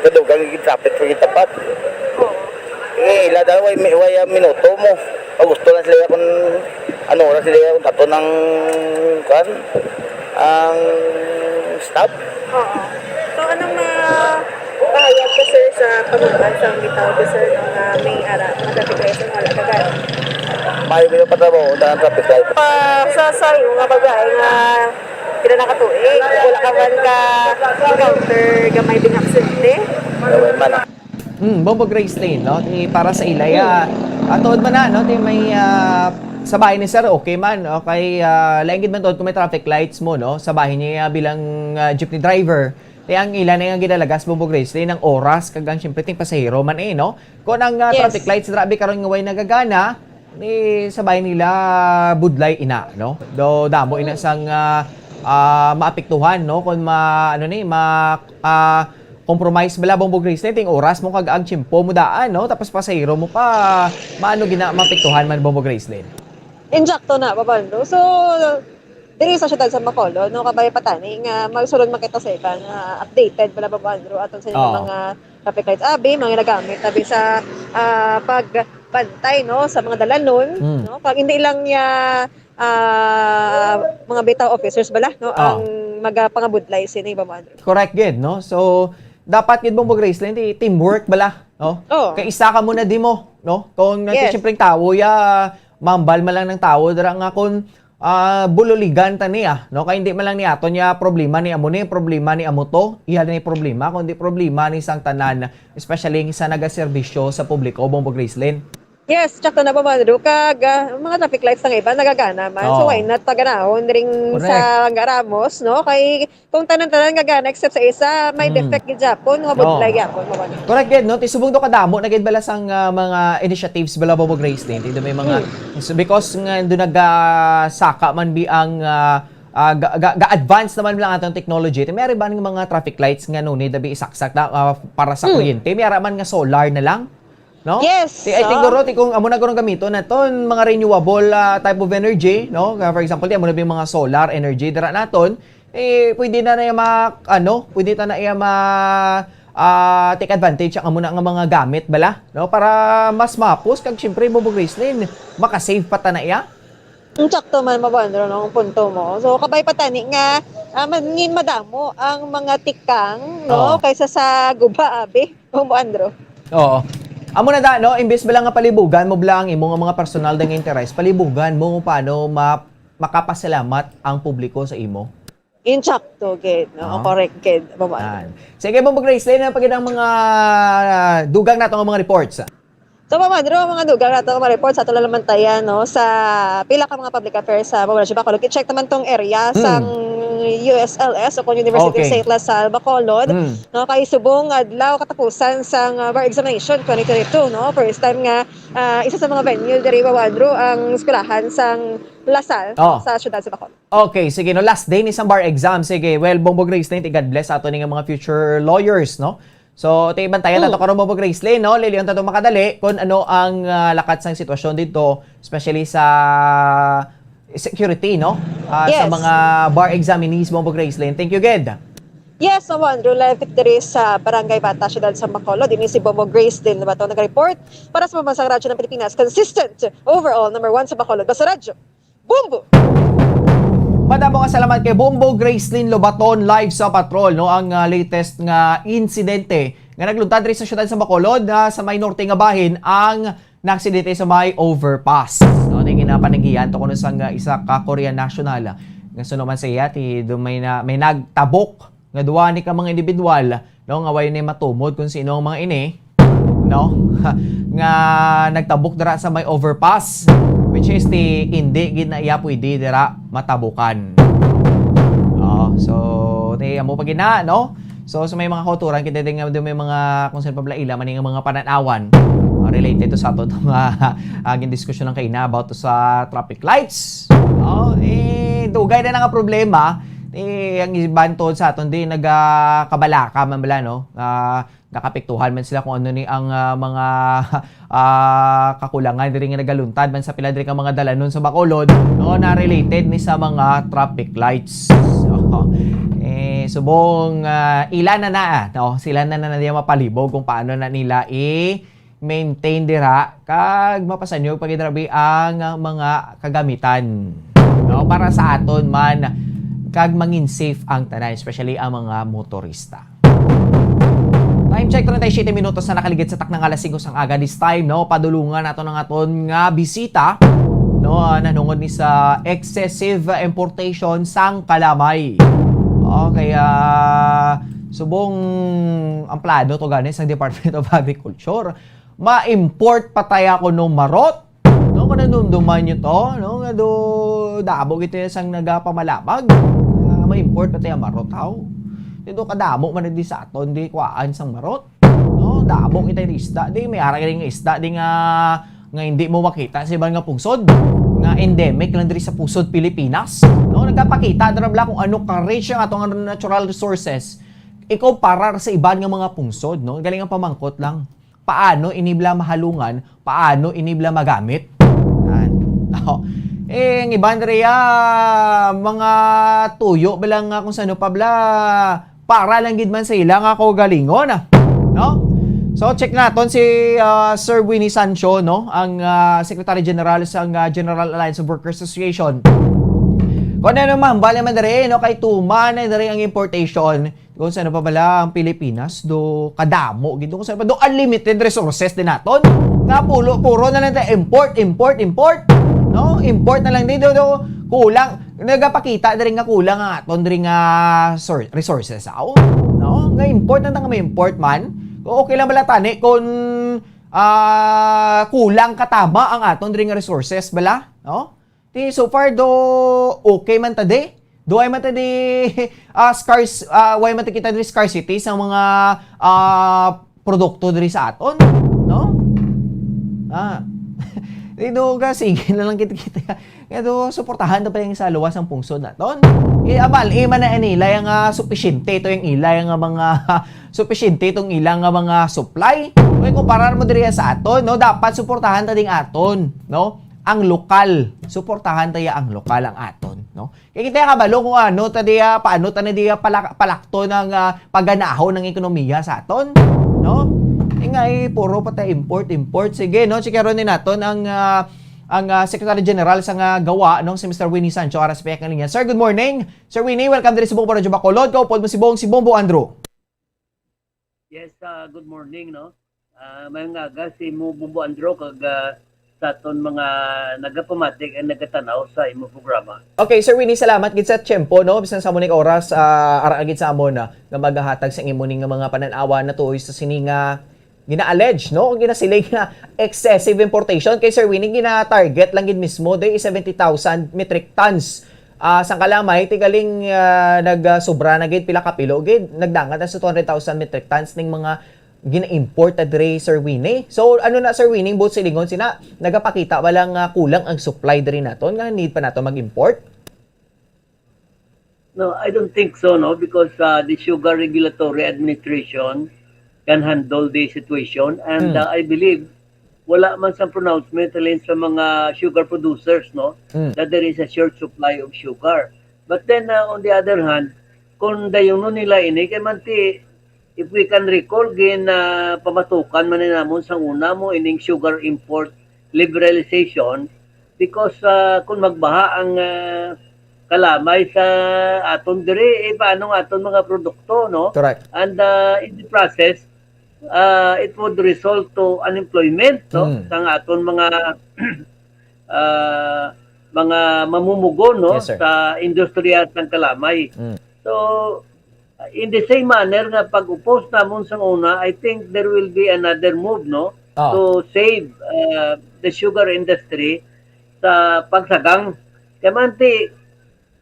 kadugang yung traffic sa tapat. Eh, ila daw, way, way ang minuto mo. Pag gusto lang sila kung ano oras sila kung tato ng, kan, ang stop. Oo. So, anong ma pahayag ko, sir, sa pagbukaan sa bitaw ko, sir, no, nga may ara, mga traffic lights, wala ka gani? Maayo ba yung patrabaho ng traffic light? Pa, sa sayo nga bagay nga pila na katuig, wala ka man ka encounter nga may binaksidente? Gawin man. Hmm, Bobo Grace Lane, no? Ti para sa ilaya. Atuod man na, no? Ti may ah, sa bahay ni Sir, okay man. Okay, ah, lain gid man tuod kung may traffic lights mo, no? Sa bahay niya bilang ah, jeepney driver. Ti ang ila na nga gidalagas, Bobo Grace Lane, ang oras kag ang siyempre ting pasahero man eh, no? Kung ang ah, Yes. traffic lights, grabe karon nga way nagagana, ni sa bahay nila budlay ina, no? Do damo ina sang ah, ah, maapektuhan, no? Kung ma ano ni ma ah, compromise bala, Bombo Grace Lane, ting oras mo kag ang tiyempo mo daan, no? Tapos pasahero mo pa, maano gina maapektuhan man, Bombo Grace Lane? Insakto na, Papa Andrew. So, diri sa siyudad sa Bacolod, no, kabay pa tani nga magsulod makita sa iba nga updated bala, Papa Andrew, aton sa ilang Oo. mga traffic lights abi, mga ginagamit abi sa ah, pagbantay, no, sa mga dalanon, Mm. no? Kag hindi lang niya ah, mga bitaw officers bala, no, Ah. ang magapangabudlay sini, Papa Andrew. Correct gid, no? So, dapat gid, Bombo Grace Lane, ti teamwork bala, no? Oo. Kay isa ka mo na di mo, no? Kung Yes. yes. Siyempre tao ya, mambal man lang ng tao dira nga kung ah, bululigan ta niya, no? Kay hindi man lang ni aton ya problema ni amo ni, problema ni amo to, iya ni problema, kundi problema ni sang tanan, especially sa nagaserbisyo sa publiko, Bombo Grace Lane. Yes, tsaka na ba, Mandro? Kag, ah, mga traffic lights nga iba, nagagana man. So, Oo. Why not paganahon ring Correct. Sa Angara Amos, no? Kay kung tanan-tanan gagana except sa isa, may Mm. defect gid gyapon, nga Oo. budlay gyapon, mao na. Correct gid, no? Ti subong do kadamo na gid bala sang, ah, mga initiatives bala, Bobo Gracelyn. Ti do may mga, Hmm. so, because nga do nagasaka man bi ang, ah, ah, ga, ga, ga-advance naman lang atong technology. Ti may ari ba nga mga traffic lights nga no need abi isaksak na, ah, para sa Hmm. kuryente? May ara man nga solar na lang, no? Yes, Ti, I think ah. guro, ti kung amo na guro gamiton naton mga renewable, ah, type of energy, no? Nga, for example, ti amo na bi mga solar energy dira naton, eh, pwede na na iya ma, ano, pwede ta na iya ma, ah, take advantage ang amo na nga mga gamit bala, no? Para mas mapos kag siyempre, Bobo Gracelyn, makasave pa ta na iya. Ang sakto man, Mabandro, no, ang punto mo. So, kabay pa tani nga ah, mangin madamo ang mga tikang, no, Oo. Kaysa sa guba, abi. Mabandro. Oo. Amo na da, no? Imbes bala nga palibugan mo bala ang imo nga mga personal nga interes, palibugan mo kung paano ma, makapasalamat ang publiko sa imo. Insakto, gid, no? Ah. Correct, gid, Mabandro. Yan. Sige, Bobo Gracelyn, ang pagidang mga ah, dugang nato nga mga reports. So, Mabandro, ang mga dugang nato nga mga reports sa ato lang naman tayo, no? Sa pila ka mga public affairs sa Mabandro, Bacolod. I-check naman tong area Hmm. sang U S L S o kung University Okay. of Saint La Salle, Bacolod. Hmm. No, kay subong adlaw katapusan sang uh, bar examination twenty twenty-two, no? First time nga ah, isa sa mga venue diri, Mabandro, ang eskwelahan sang La Salle Oh. Sa siyudad sa Bacolod. Okay, sige, no, last day ni sang bar exam. Sige, well, Bobo Gracelyn, ti God bless ato ni nga mga future lawyers, no? So, ti bantayan Mm. nato karon, Bobo Gracelyn, no? Liliyon tato makadali kung ano ang ah, lakat sang sitwasyon dito, especially sa security, no? Ah, sa Yes. mga bar examinees, Bobo Gracelyn. Thank you, gid. Yes, Mabandro, live diri sa Barangay Bata, siyudad sa Bacolod. Ini si Bobo Gracelyn Lobaton nag-report para sa Pambansang Radyo ng Pilipinas. Consistent, overall, number one sa Bacolod. Basta Radyo, Bombo! Madamo nga salamat kay Bombo Gracelyn Lobaton, live sa patrol, no? Ang ah, latest nga insidente nga nagluntad diri sa siyudad sa Bacolod, ah, sa may norte nga bahin ang naaksidente sa may overpass. No, ni ginapanagian to kuno sang ah, isa ka Korean national. Nga suno man sa iya, ti do may na, may nagtabok nga duwa ni ka mga individual, no, nga way ni matumod kung sino ang mga ini, no, nga nagtabok dira sa may overpass, which is ti hindi gid na iya pwede dira matabukan. Oh, so ti amo pa gid na, no? So, sa may mga kauturan, kita din nga may mga kung saan pablaila man nga mga pananawan ah, related to sa ato itong uh, aging diskusyon ng kaina about to sa traffic lights. Oh, eh, dugay na na nga problema. Eh, ang iban tuod sa aton di nagakabalaka man bala, no? Ah, nakapiktuhan man sila kung ano ni ang ah, mga ah, kakulangan diri nga nagaluntad man sa pila diri ka mga dalanon sa Bacolod, no, na related ni sa mga traffic lights. So, eh, subong ah, ila na na, ah, no? Sila na na niya mapalibog kung paano na nila i maintain dira kag mapasanyog pa gid rabi ang mga kagamitan, no, para sa aton man kag mangin safe ang tanan, especially ang mga motorista. Time check, treinta y siete minutos na nakaligid sa takna nga alas singko sang aga. This time, no, padulungan nato ang aton nga bisita, no, ah, nanungod ni sa excessive importation sang kalamay. Okay, ah, subong ang plano to gani sang Department of Agriculture, ma-import pa taya kuno marot. No, mananumduman nyo to, no? Nga do, damo gito sang nagapamalabag. Ah, ma-import pa taya marot, haw? Dito kadamo man di sa aton, di kuhaan sang marot. No, damo kita yung isda, di may ara nga isda, di nga nga hindi mo makita sa iban nga pungsod, nga endemic lang diri sa pusod Pilipinas. No, nagapakita dira bala kung ano ka rich ang atong natural resources ikumpara sa iban nga mga pungsod, no? Galing ang pamangkot lang. Paano ini bala mahalungan? Paano ini bala magamit? Yan. Oh. Eh, ang iban diri, ah, mga tuyo bala nga kung sano pa bala, para lang gid man sa ila nga kaugalingon, ah. No? So, check naton si ah, Sir Winnie Sancho, no? Ang ah, Secretary General sa ah, General Alliance of Workers Association. Kung ano naman, bali man diri, no? Kay tuman na diri ang importation. Kung saan pa bala ang Pilipinas, do kadamo gid, kung saan pa, do unlimited resources din naton. Nga pulo, puro na lang tayo import, import, import. No? Import na lang din, do, do kulang. Nagapakita diri nga kulang ang aton diri nga sor- resources, aw. No? Nga import na nga may import man. Kung okay lang bala tani kung ah, kulang katama ang aton diri nga resources, bala, no? Ti, so far, do okay man ta di. Do ay man ta di, ah, scars-, ah, way man ta kita diri scarcity sa mga, ah, produkto diri sa aton, no? Ah. Di do ka, sige na lang kita, kita. Kaya do, suportahan ta pa yung sa luwas ang pungsod naton. Eh, abal, eh, man na nila yung, ah, supisyente ito yung ila yung, ah, mga, supisyente itong ila nga mga supply. Kung kumparar mo diri sa aton, no? Dapat suportahan ta ding aton, no? Ang lokal. Suportahan ta ya ang lokal ang aton, no? Kaya kita kabalo kung ano ta diya, paano ta na diya palak-, palakto ng, ah, pagganaho ng ekonomiya sa aton, no? Eh nga, eh, puro pa ta import, import. Sige, no? Chikaron ni naton ang, ah, ang, ah, Secretary General sa nga gawa, no? Si Mister Winnie Sancho, aras pa ang linya. Sir, good morning. Sir Winnie, welcome diri sa Bombo Radyo Bacolod. Kaupod mo si Bong, si Bombo Andrew. Yes, ah, good morning, no? Ah, mayong aga si mo, Bombo Andro, kag, ah, sa aton mga nagapamatik ang nagatanaw sa imo programa. Okay, Sir Winnie, salamat gid sa tiyempo, no? Bisan sa amo ning oras, ah, ara gid sa amon, ah, nga magahatag sa imo ning mga panan-awa na tuoy sa sini nga gina-allege, no? Ginasiling nga excessive importation. Kay Sir Winnie, gina-target lang gid mismo, day, seventy thousand metric tons. Ah, sang kalamay, tigaling, ah, nag, ah, sobra na gid, pila ka pilo gid, nagdangat na sa two hundred thousand metric tons ning mga gina-import na diri, Sir Winnie. So, ano na, Sir Winnie, buot silingon sina, nagapakita ba lang nga kulang ang supply diri naton nga need pa nato mag-import? No, I don't think so, no, because, uh, the Sugar Regulatory Administration can handle the situation, and, Hmm. uh, I believe wala man sang pronouncement halin sa mga sugar producers, no, Hmm. that there is a short supply of sugar. But then, uh, on the other hand, kung dayunon nila ini, kay manti, if we can recall, gin, ah, pamatukan man ni namon sang una mo ining sugar import liberalization because, ah, kung magbaha ang, ah, kalamay sa aton diri, eh, paano ang aton mga produkto, no? Correct. And, ah, in the process, ah, it would result to unemployment, no? Mm. Sang aton mga, ah, mga mamumugon, no? Yes, sir. Sa industriya sang kalamay. Mm. So, in the same manner nga pag-upos namon sang una, I think there will be another move, no? Oh. To save, uh, the sugar industry sa pagsagang. Kaya man ti,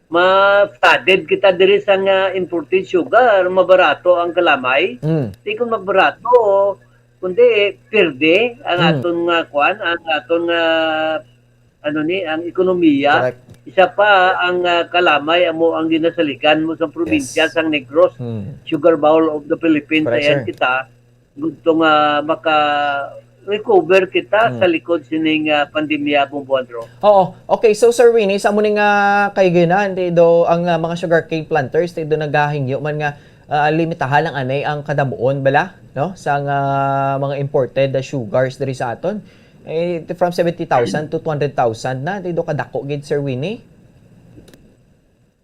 ma-flooded kita diri sa nga imported sugar, mabarato ang kalamay. Mm. Di kung magbarato, kundi pirde ang Mm. aton nga kwan, ang aton nga ano ni, ang ekonomiya. Correct. Isa pa, ang, ah, kalamay amo ang ginasaligan mo sa probinsya Yes. sang Negros, Hmm. sugar bowl of the Philippines, Correct, ayan sir. kita, gusto nga maka-recover kita Hmm. sa likod sining, ah, pandemya, Bombo Andro. Oo. Okay, so Sir Winnie, sa mo ni nga kaiginan, ti do ang, ah, mga sugarcane planters, ti do nagahingyo man nga, ah, limitahan ang anay ang kadamuon bala, no? Sa nga mga imported, ah, sugars diri sa aton. Eh, from seventy thousand to two hundred thousand na, ti do kadako gid, Sir Winnie?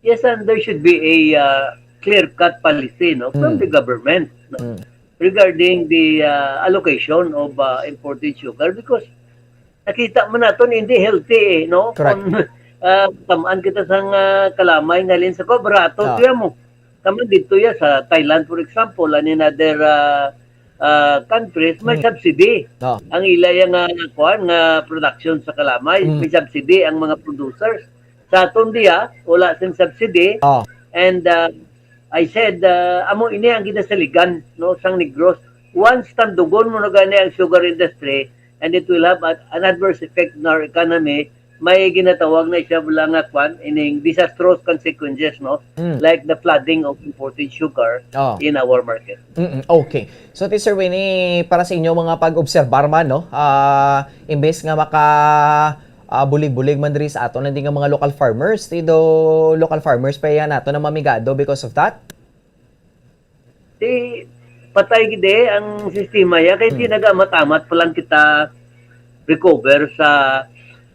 Yes, and there should be a, uh, clear-cut policy, no, from Mm. the government, no, Mm. regarding the, uh, allocation of, uh, imported sugar because nakita man naton hindi healthy, eh, no? Correct. Kung, uh, tamaan kita sang, uh, kalamay nga halin sa ko, barato Ah. siya mo. Taman dito ya sa Thailand, for example, and in other, uh, uh, countries, may Mm. subsidy. Ah. Ang ila ya nga, nga kuwan, nga production sa kalamay, Mm. may subsidy ang mga producers. Sa aton diya, wala sing subsidy. Ah. And, uh, I said, uh, amo ini ang ginasaligan, no, sang Negros. Once tandugon mo na gani ang sugar industry, and it will have a, an adverse effect on our economy, may ginatawag na siya bala nga kwan, ining disastrous consequences, no? Mm. Like the flooding of imported sugar Oh. in our market. Mm-mm. Okay. So, ti Sir Winnie, para sa inyo mga pag-obserbar man, no? Ah, imbes nga maka, ah, bulig-bulig man diri sa aton, hindi nga mga local farmers, ti do local farmers pa yan nato na mamigado because of that? Ti patay gid eh ang sistema ya, kay ti Hmm. nagamat-amat pa lang kita recover sa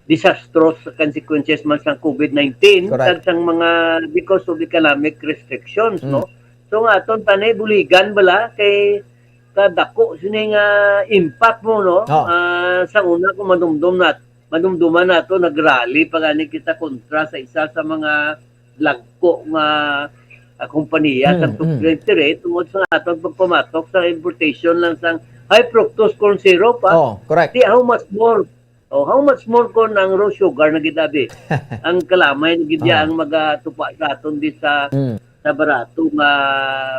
disastrous consequences man sang COVID nineteen, Correct. kag sang mga because of economic restrictions, Hmm. no? So nga aton tanay buligan bala kay kadako sini nga impact mo, no? Oh. Ah, sa una kung manumdom nat-, manumduman nato, nag-rally pa gani kita kontra sa isa sa mga dagko nga, ah, kompanya sa Mm, mm. Diri tungod sa aton pagpamatok sa importation lang sang high fructose corn syrup, ah. Oh, correct. Di, how much more? Oh, how much more kon ang raw sugar na gid, abi? Ang kalamay na gid, ah, ang magatupa sa aton di sa, mm, sa barato nga,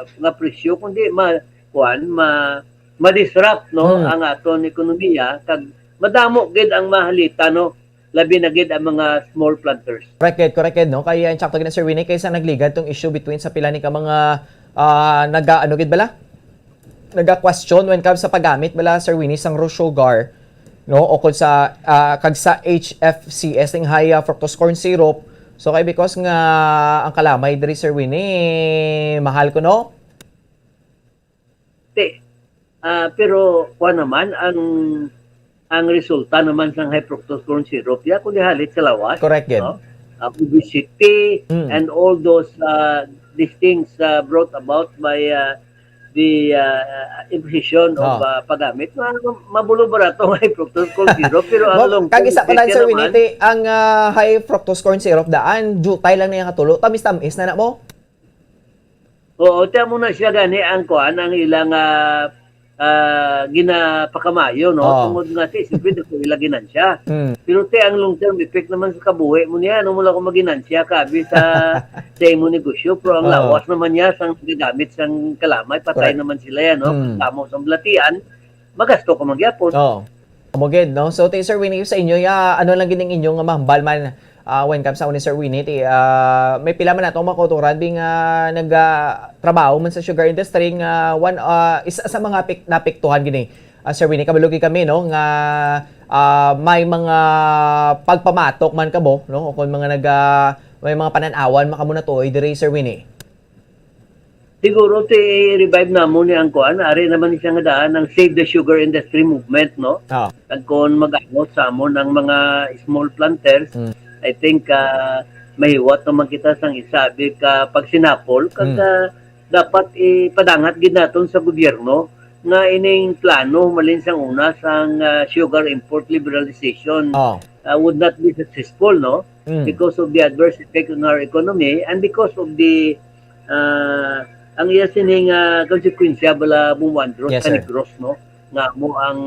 nga presyo, kundi ma-, kuwan, ma-, ma-disrupt, no, mm, ang aton ekonomiya, kag madamo gid ang mahalita, no, labi na gid ang mga small planters. Correct gid, correct gid, no? Kaya insakto gid na, Sir Winnie, kaysa nagligad tong issue between sa pila ni ka mga, ah, naga-, ano gid bala? Naga-question when comes sa paggamit bala, Sir Winnie, sang raw sugar, no? O kung sa, ah, kag sa H F C S, ning high, ah, fructose corn syrup. So, kay because nga ang kalamay diri, Sir Winnie, mahal ko, no? Te, ah, pero kuwan naman, ang, ang resulta naman sang high fructose corn syrup, ya, kundi halit sa lawas, correct gid, no? Ah, obesity, mm, and all those, ah, these things, ah, brought about by, ah, the, ah, imposition of, ah, paggamit. Ma-, mabulo barato ang high fructose corn syrup, pero ang, kag isa pa lang, Sir Winnie, ang, ah, high fructose corn syrup daan, jutay lang na yung katulo. Tamis-tamis na na mo. Oo, ti amo na siya gani ang kuan, ang ilang, ah, ah, ginapakamayo, no? Oo. Tungod nga ti, siyempre, dako ila ginansya. Mm. Pero ti, ang long-term effect naman sa kabuhi mo niya, ano mo lang kung maginansya ka, abi sa, sa imo negosyo, pero ang, oo, lawas naman niya, sang gagamit sang kalamay, patay, oo, naman sila yan, no? Mm. Kamo sang balatian, magasto ka man gyapon. Oo. Amo gid, no? So, ti, Sir Winnie, sa inyo, ya, ano lang gid ang inyo nga mahambal man, ah, when comes sa ni Sir Winnie, ti, ah, may pila man nato ang mga kautoran, bi nga nag, ah, trabaho man sa sugar industry nga one, ah, isa sa mga pik-, napiktuhan gini. Ah, Sir Winnie, kabalo gid kami, no, nga, ah, may mga pagpamatok man kamo, no, o kung mga nag, ah, may mga panan-awan man kamo natuoy diri, Sir Winnie. Siguro ti revive namon ni ang kuan, ari naman ni siya nga daan ang Save the Sugar Industry Movement, no? Ah. Kag kon mag-angot sa amon ang mga small planters, mm, I think, ah, mahiwat naman kita sang isa abi ka pagsinapol, kag, mm, ah, dapat ipadangat gid naton sa gobyerno nga ining plano malin sang una sang, ah, sugar import liberalization, ah, would not be successful, no? Mm. Because of the adverse effect on our economy and because of the ah, ang iya sining, ah, konsekwensya bala, Bong Andrew, yes, sa sir, Negros, no? Nga amo ang,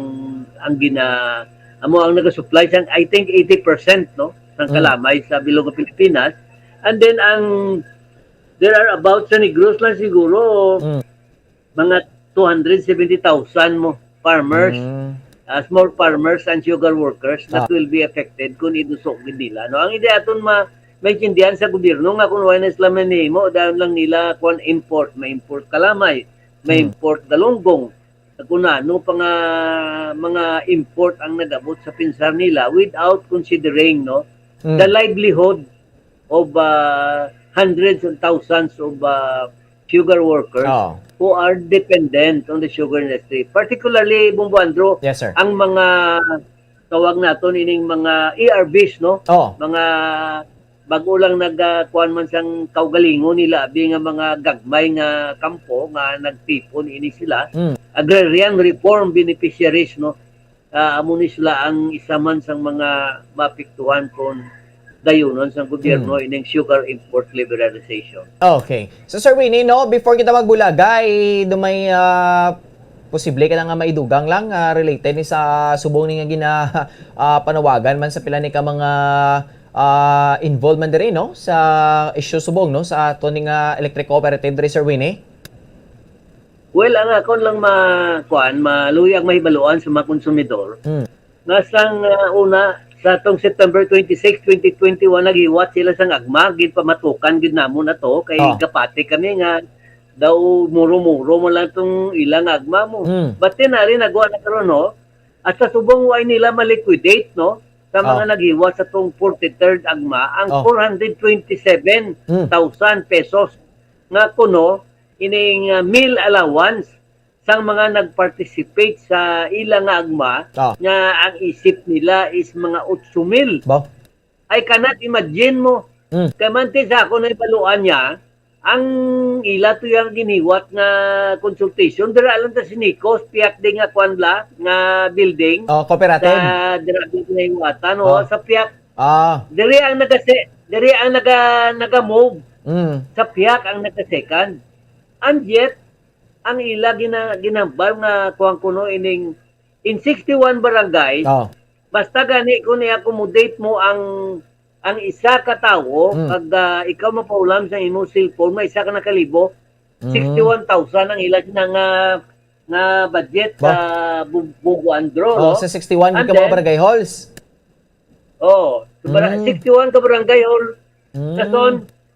ang gina-, amo ang nagasupply sang, I think, eighty percent, no? Sang, mm, kalamay sa bilog nga Pilipinas. And then, ang, there are about sa Negros lang siguro, mm, mga two hundred seventy thousand mo farmers, mm, ah, small farmers and sugar workers that, ah, will be affected kung idusok gid nila, no? Ang hindi aton ma-, maintindihan sa gobyerno nga kung wala na sila manimo, dayon lang nila kuan import, may import kalamay, may, hmm, import galunggong, kung ano pa nga mga import ang nag-abot sa pinsar nila without considering, no, hmm, the livelihood of, ah, hundreds and thousands of, ah, sugar workers, oo, who are dependent on the sugar industry. Particularly, Bong Andrew, yes, sir, ang mga tawag naton ining mga A R Vs, no? Oo. Mga bago lang nag, ah, kuwan man sang kaugalingon nila, abi nga mga gagmay nga kampo nga nagtipon ini sila. Mm. Agrarian reform beneficiaries, no? Ah, amo ni sila ang isa man sang mga maapektuhan kon dayunon sang gobyerno, hmm, ining sugar import liberalization. Okay. So, Sir Winnie, no, before kita magbulagay, do may, ah, posible ka lang nga maidugang lang, ah, related ni sa subong ni nga gina-, ah, panawagan man sa pila ni ka mga, ah, involved man diri, no, sa issue subong, no, sa ato ni nga electric cooperative diri, Sir Winnie? Well, ang akon lang ma-, kuan, maluyag mahibaluan sa mga konsumidor, hmm, nga sang, ah, una, sa atong September twenty-six, twenty twenty-one, naghiwat sila sang agma, ginpamatukan gid namon ato, kay, oh, gapati kami nga daw muro-muro mo lang tong ilang agma mo. Hmm. But then, ari, nagwa na karon, no? At sa subong way nila ma-liquidate, no? Sa mga, oh, naghiwat sa tong forty-third agma, ang, oh, four hundred twenty-seven thousand pesos nga kuno ining, ah, meal allowance sang mga nag-participate sa ila nga agma, ah, nga ang isip nila is mga otso mil. Ba? I cannot imagine mo. Mm. Kay manti sa ako na ibaluan niya, ang ila to yung giniwat nga consultation, dira lang ta sa Nicos, piyak di nga kwan la, nga building. Oh, cooperative? Sa dira di nga hiwatan, oh, oh, sa piyak. Ah. Diri ang nagasi-, diri ang naga-, naga-move Mm. Sa pihak ang nagka-second. And yet, ang ila gina-, ginhambal nga kuwan kuno ining in sixty-one barangay, Oh. basta gani kung i-accommodate mo ang, ang isa ka tawo, Mm. kag, ah, ikaw mapaulam sa imong cellphone, may isa ka nakalibo, Mm. sixty-one thousand ang ila na nga, nga budget Ba? sa bu-, bubuan draw, Oh, no? sa sixty-one And ka mga then, barangay halls. Oh, sa bara-, Mm. sixty-one ka barangay hall, Mm. sa son,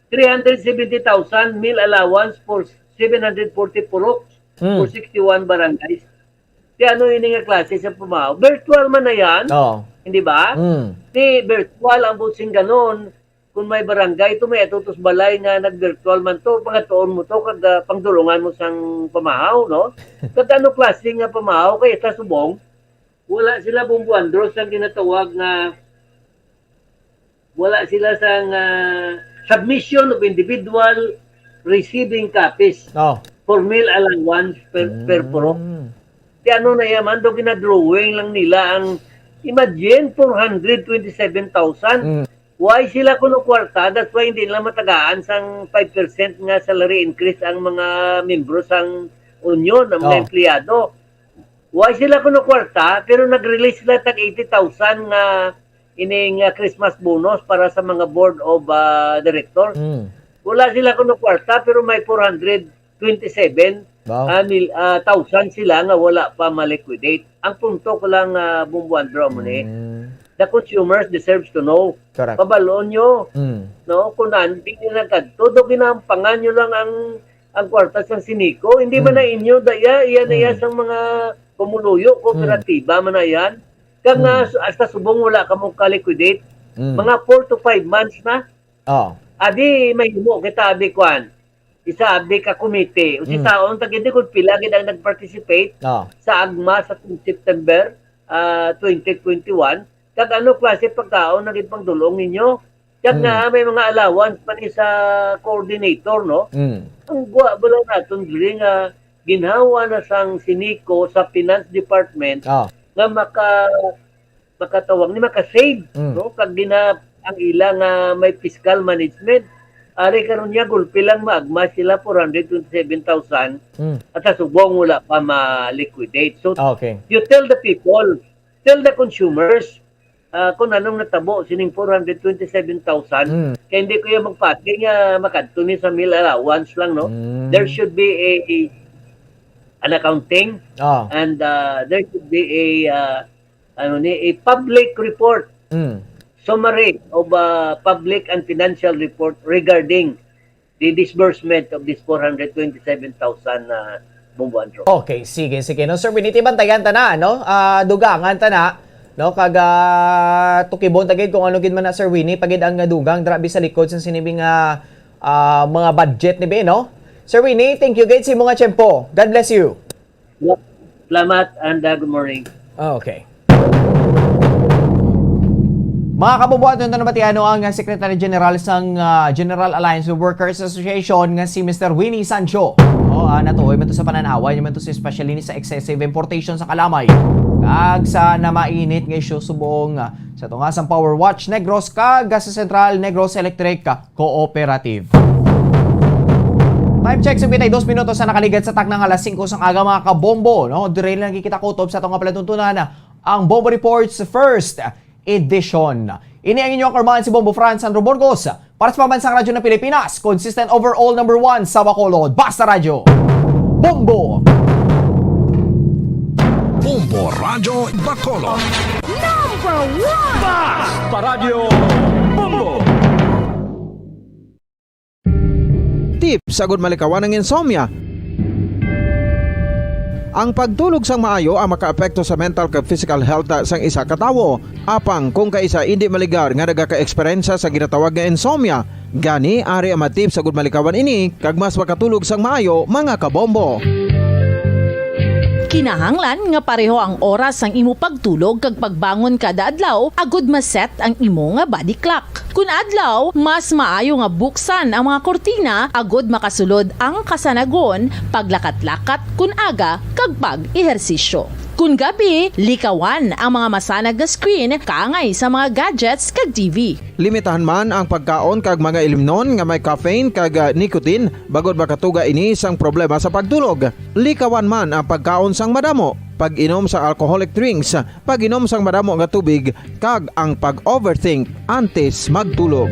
three hundred seventy thousand meal allowance for seven hundred forty purok Mm. for sixty-one barangays. Di ano ini nga klase sa pamahaw? Virtual man na yan. Oo. Hindi ba? Mm. Di virtual ang buot sing ganon. Kung may barangay to, may atutos balay nga nag-virtual man to, pangatuon mo to, kag, ah, pangdulungan mo sang pamahaw, no? Kag ano klase nga pamahaw? Kaya sa subong, wala sila bumbuandros ang ginatawag nga, wala sila sang, ah, submission of individual receiving copies Oh. for meal allowance per, per Mm. purok. Di ano na yaman, do ginadrawing lang nila ang, imagine, four hundred twenty-seven thousand. Mm. Why sila kuno kwarta? That's why hindi nila matagaan sang five percent nga salary increase ang mga membro sang union, ang mga Oh. empleyado. Why sila kuno kwarta, pero nag-release sila tag eighty thousand nga ining, ah, Christmas bonus para sa mga board of, ah, directors? Mm. Wala sila kuno kwarta, pero may four hundred twenty-seven, Wow. ah, mil-, ah, thousand sila nga wala pa ma-liquidate. Ang punto ko lang, ah, Bumbuan Bro, mo ni, Mm. the consumers deserves to know. Correct. Pabalon nyo, Mm. no? Kung naan, di nyo nagkadto, do ginampangan nyo lang ang, ang kwarta sa Sinico. Hindi man Mm. na inyo, daya, iya na iya Mm. sang mga pumuluyo, Mm. kooperatiba man na yan. Kag nga, Mm. su-, hasta subong wala ka mo ka-liquidate, Mm. mga four to five months na. Oh. Adi, may himo kita, abi, kwan. Isa, abi, ka komite. O si Mm. taon, tag hindi kung pila gid ang nag-participate Oh. sa agma sa September, ah, twenty twenty-one. Kag ano klase pagkaon na gid pangdulong ninyo? Kag Mm. nga may mga allowance pa ni sa coordinator, no? Mm. Ang gwa ba lang naton diri nga ginhawa na sang Sinico sa Finance Department Ah. nga maka-, makatawag ni maka-save, Mm. no? Kag gina-, ang ila nga may fiscal management. Ari karon niya, gulpi lang maagma sila four hundred twenty-seven thousand Mm. at sa subong wala pa ma-liquidate. So, Ah, okay. you tell the people, tell the consumers, ah, kung anong natabo sining four hundred twenty-seven thousand. Mm. Kaya hindi ko yung magpati nga makadto ni sa meal allowance lang, no? Mm. There should be a, a, an accounting Ah. and, ah, there should be a, ah, ano ni, a public report. Mm. Summary of, ah, public and financial report regarding the disbursement of this four hundred twenty-seven thousand na Bumbuan Road. Okay, sige, sige. No, Sir Winnie, ti bantayan ta na, no? Ah, dugangan ta na, no? Kag, ah, tukibon ta gid kung ano gid man na, Sir Winnie, pagid ang dugang dra bi sa likod sa sini bi nga, ah, mga budget ni bi, no? Sir Winnie, thank you gid sa imo nga tiyempo. God bless you. Salamat and, uh, good morning. Ah, okay. Mga kabubuhat, ito nabatian no ang Secretary General sang, ah, General Alliance of Workers Association nga si Mister Winnie Sancho. O, ah, natuoy man to sa pananawan niya man to, especially ni sa excessive importation sa kalamay kag sa namainit nga isyu subong, ah, sa tunga sang Power Watch Negros kag sa Central Negros Electric Cooperative. Time check, singkwenta y dos minutos na nakaligat sa takna nga alas singko sang aga, mga kabombo, no? Dire lang kita kutob sa atong nga palatuntunan, ang Bombo Reports First Edition. Ini ang inyong karman, si Bombo Franz Sandro Burgos, para sa Pambansang Radyo ng Pilipinas, consistent overall number one sa Bacolod. Basta Radyo Bombo! Bombo Radyo Bacolod. Number one! Basta Radyo Bombo! Tips agud malikawan ang insomnia. Ang pagtulog sang maayo ang makaapekto sa mental kag physical health sang isa ka tawo. Apang kung kaisa indi maligar nga nagaka-eksperyensya sa ginatawag nga insomnia, gani ari ang mga tips agud malikawan ini kag mas makatulog sang maayo, mga kabombo. Kinahanglan nga pareho ang oras sang imo pagtulog kag pagbangon kada adlaw agud ma-set ang imo nga body clock. Kun adlaw, mas maayo nga buksan ang mga kurtina agud makasulod ang kasanagon, paglakat-lakat kun aga, kag pag-ehersisyo. Kon gabi, likawan ang mga masanag nga screen kaangay sa mga gadgets kag T V. Limitahan man ang pagkaon kag mga ilimnon nga may caffeine kag, ah, nicotine, bangod makatuga ini sang problema sa pagtulog. Likawan man ang pagkaon sang madamo, pag-inom sang alcoholic drinks, pag-inom sang madamo nga tubig, kag ang pag-overthink antes magtulog.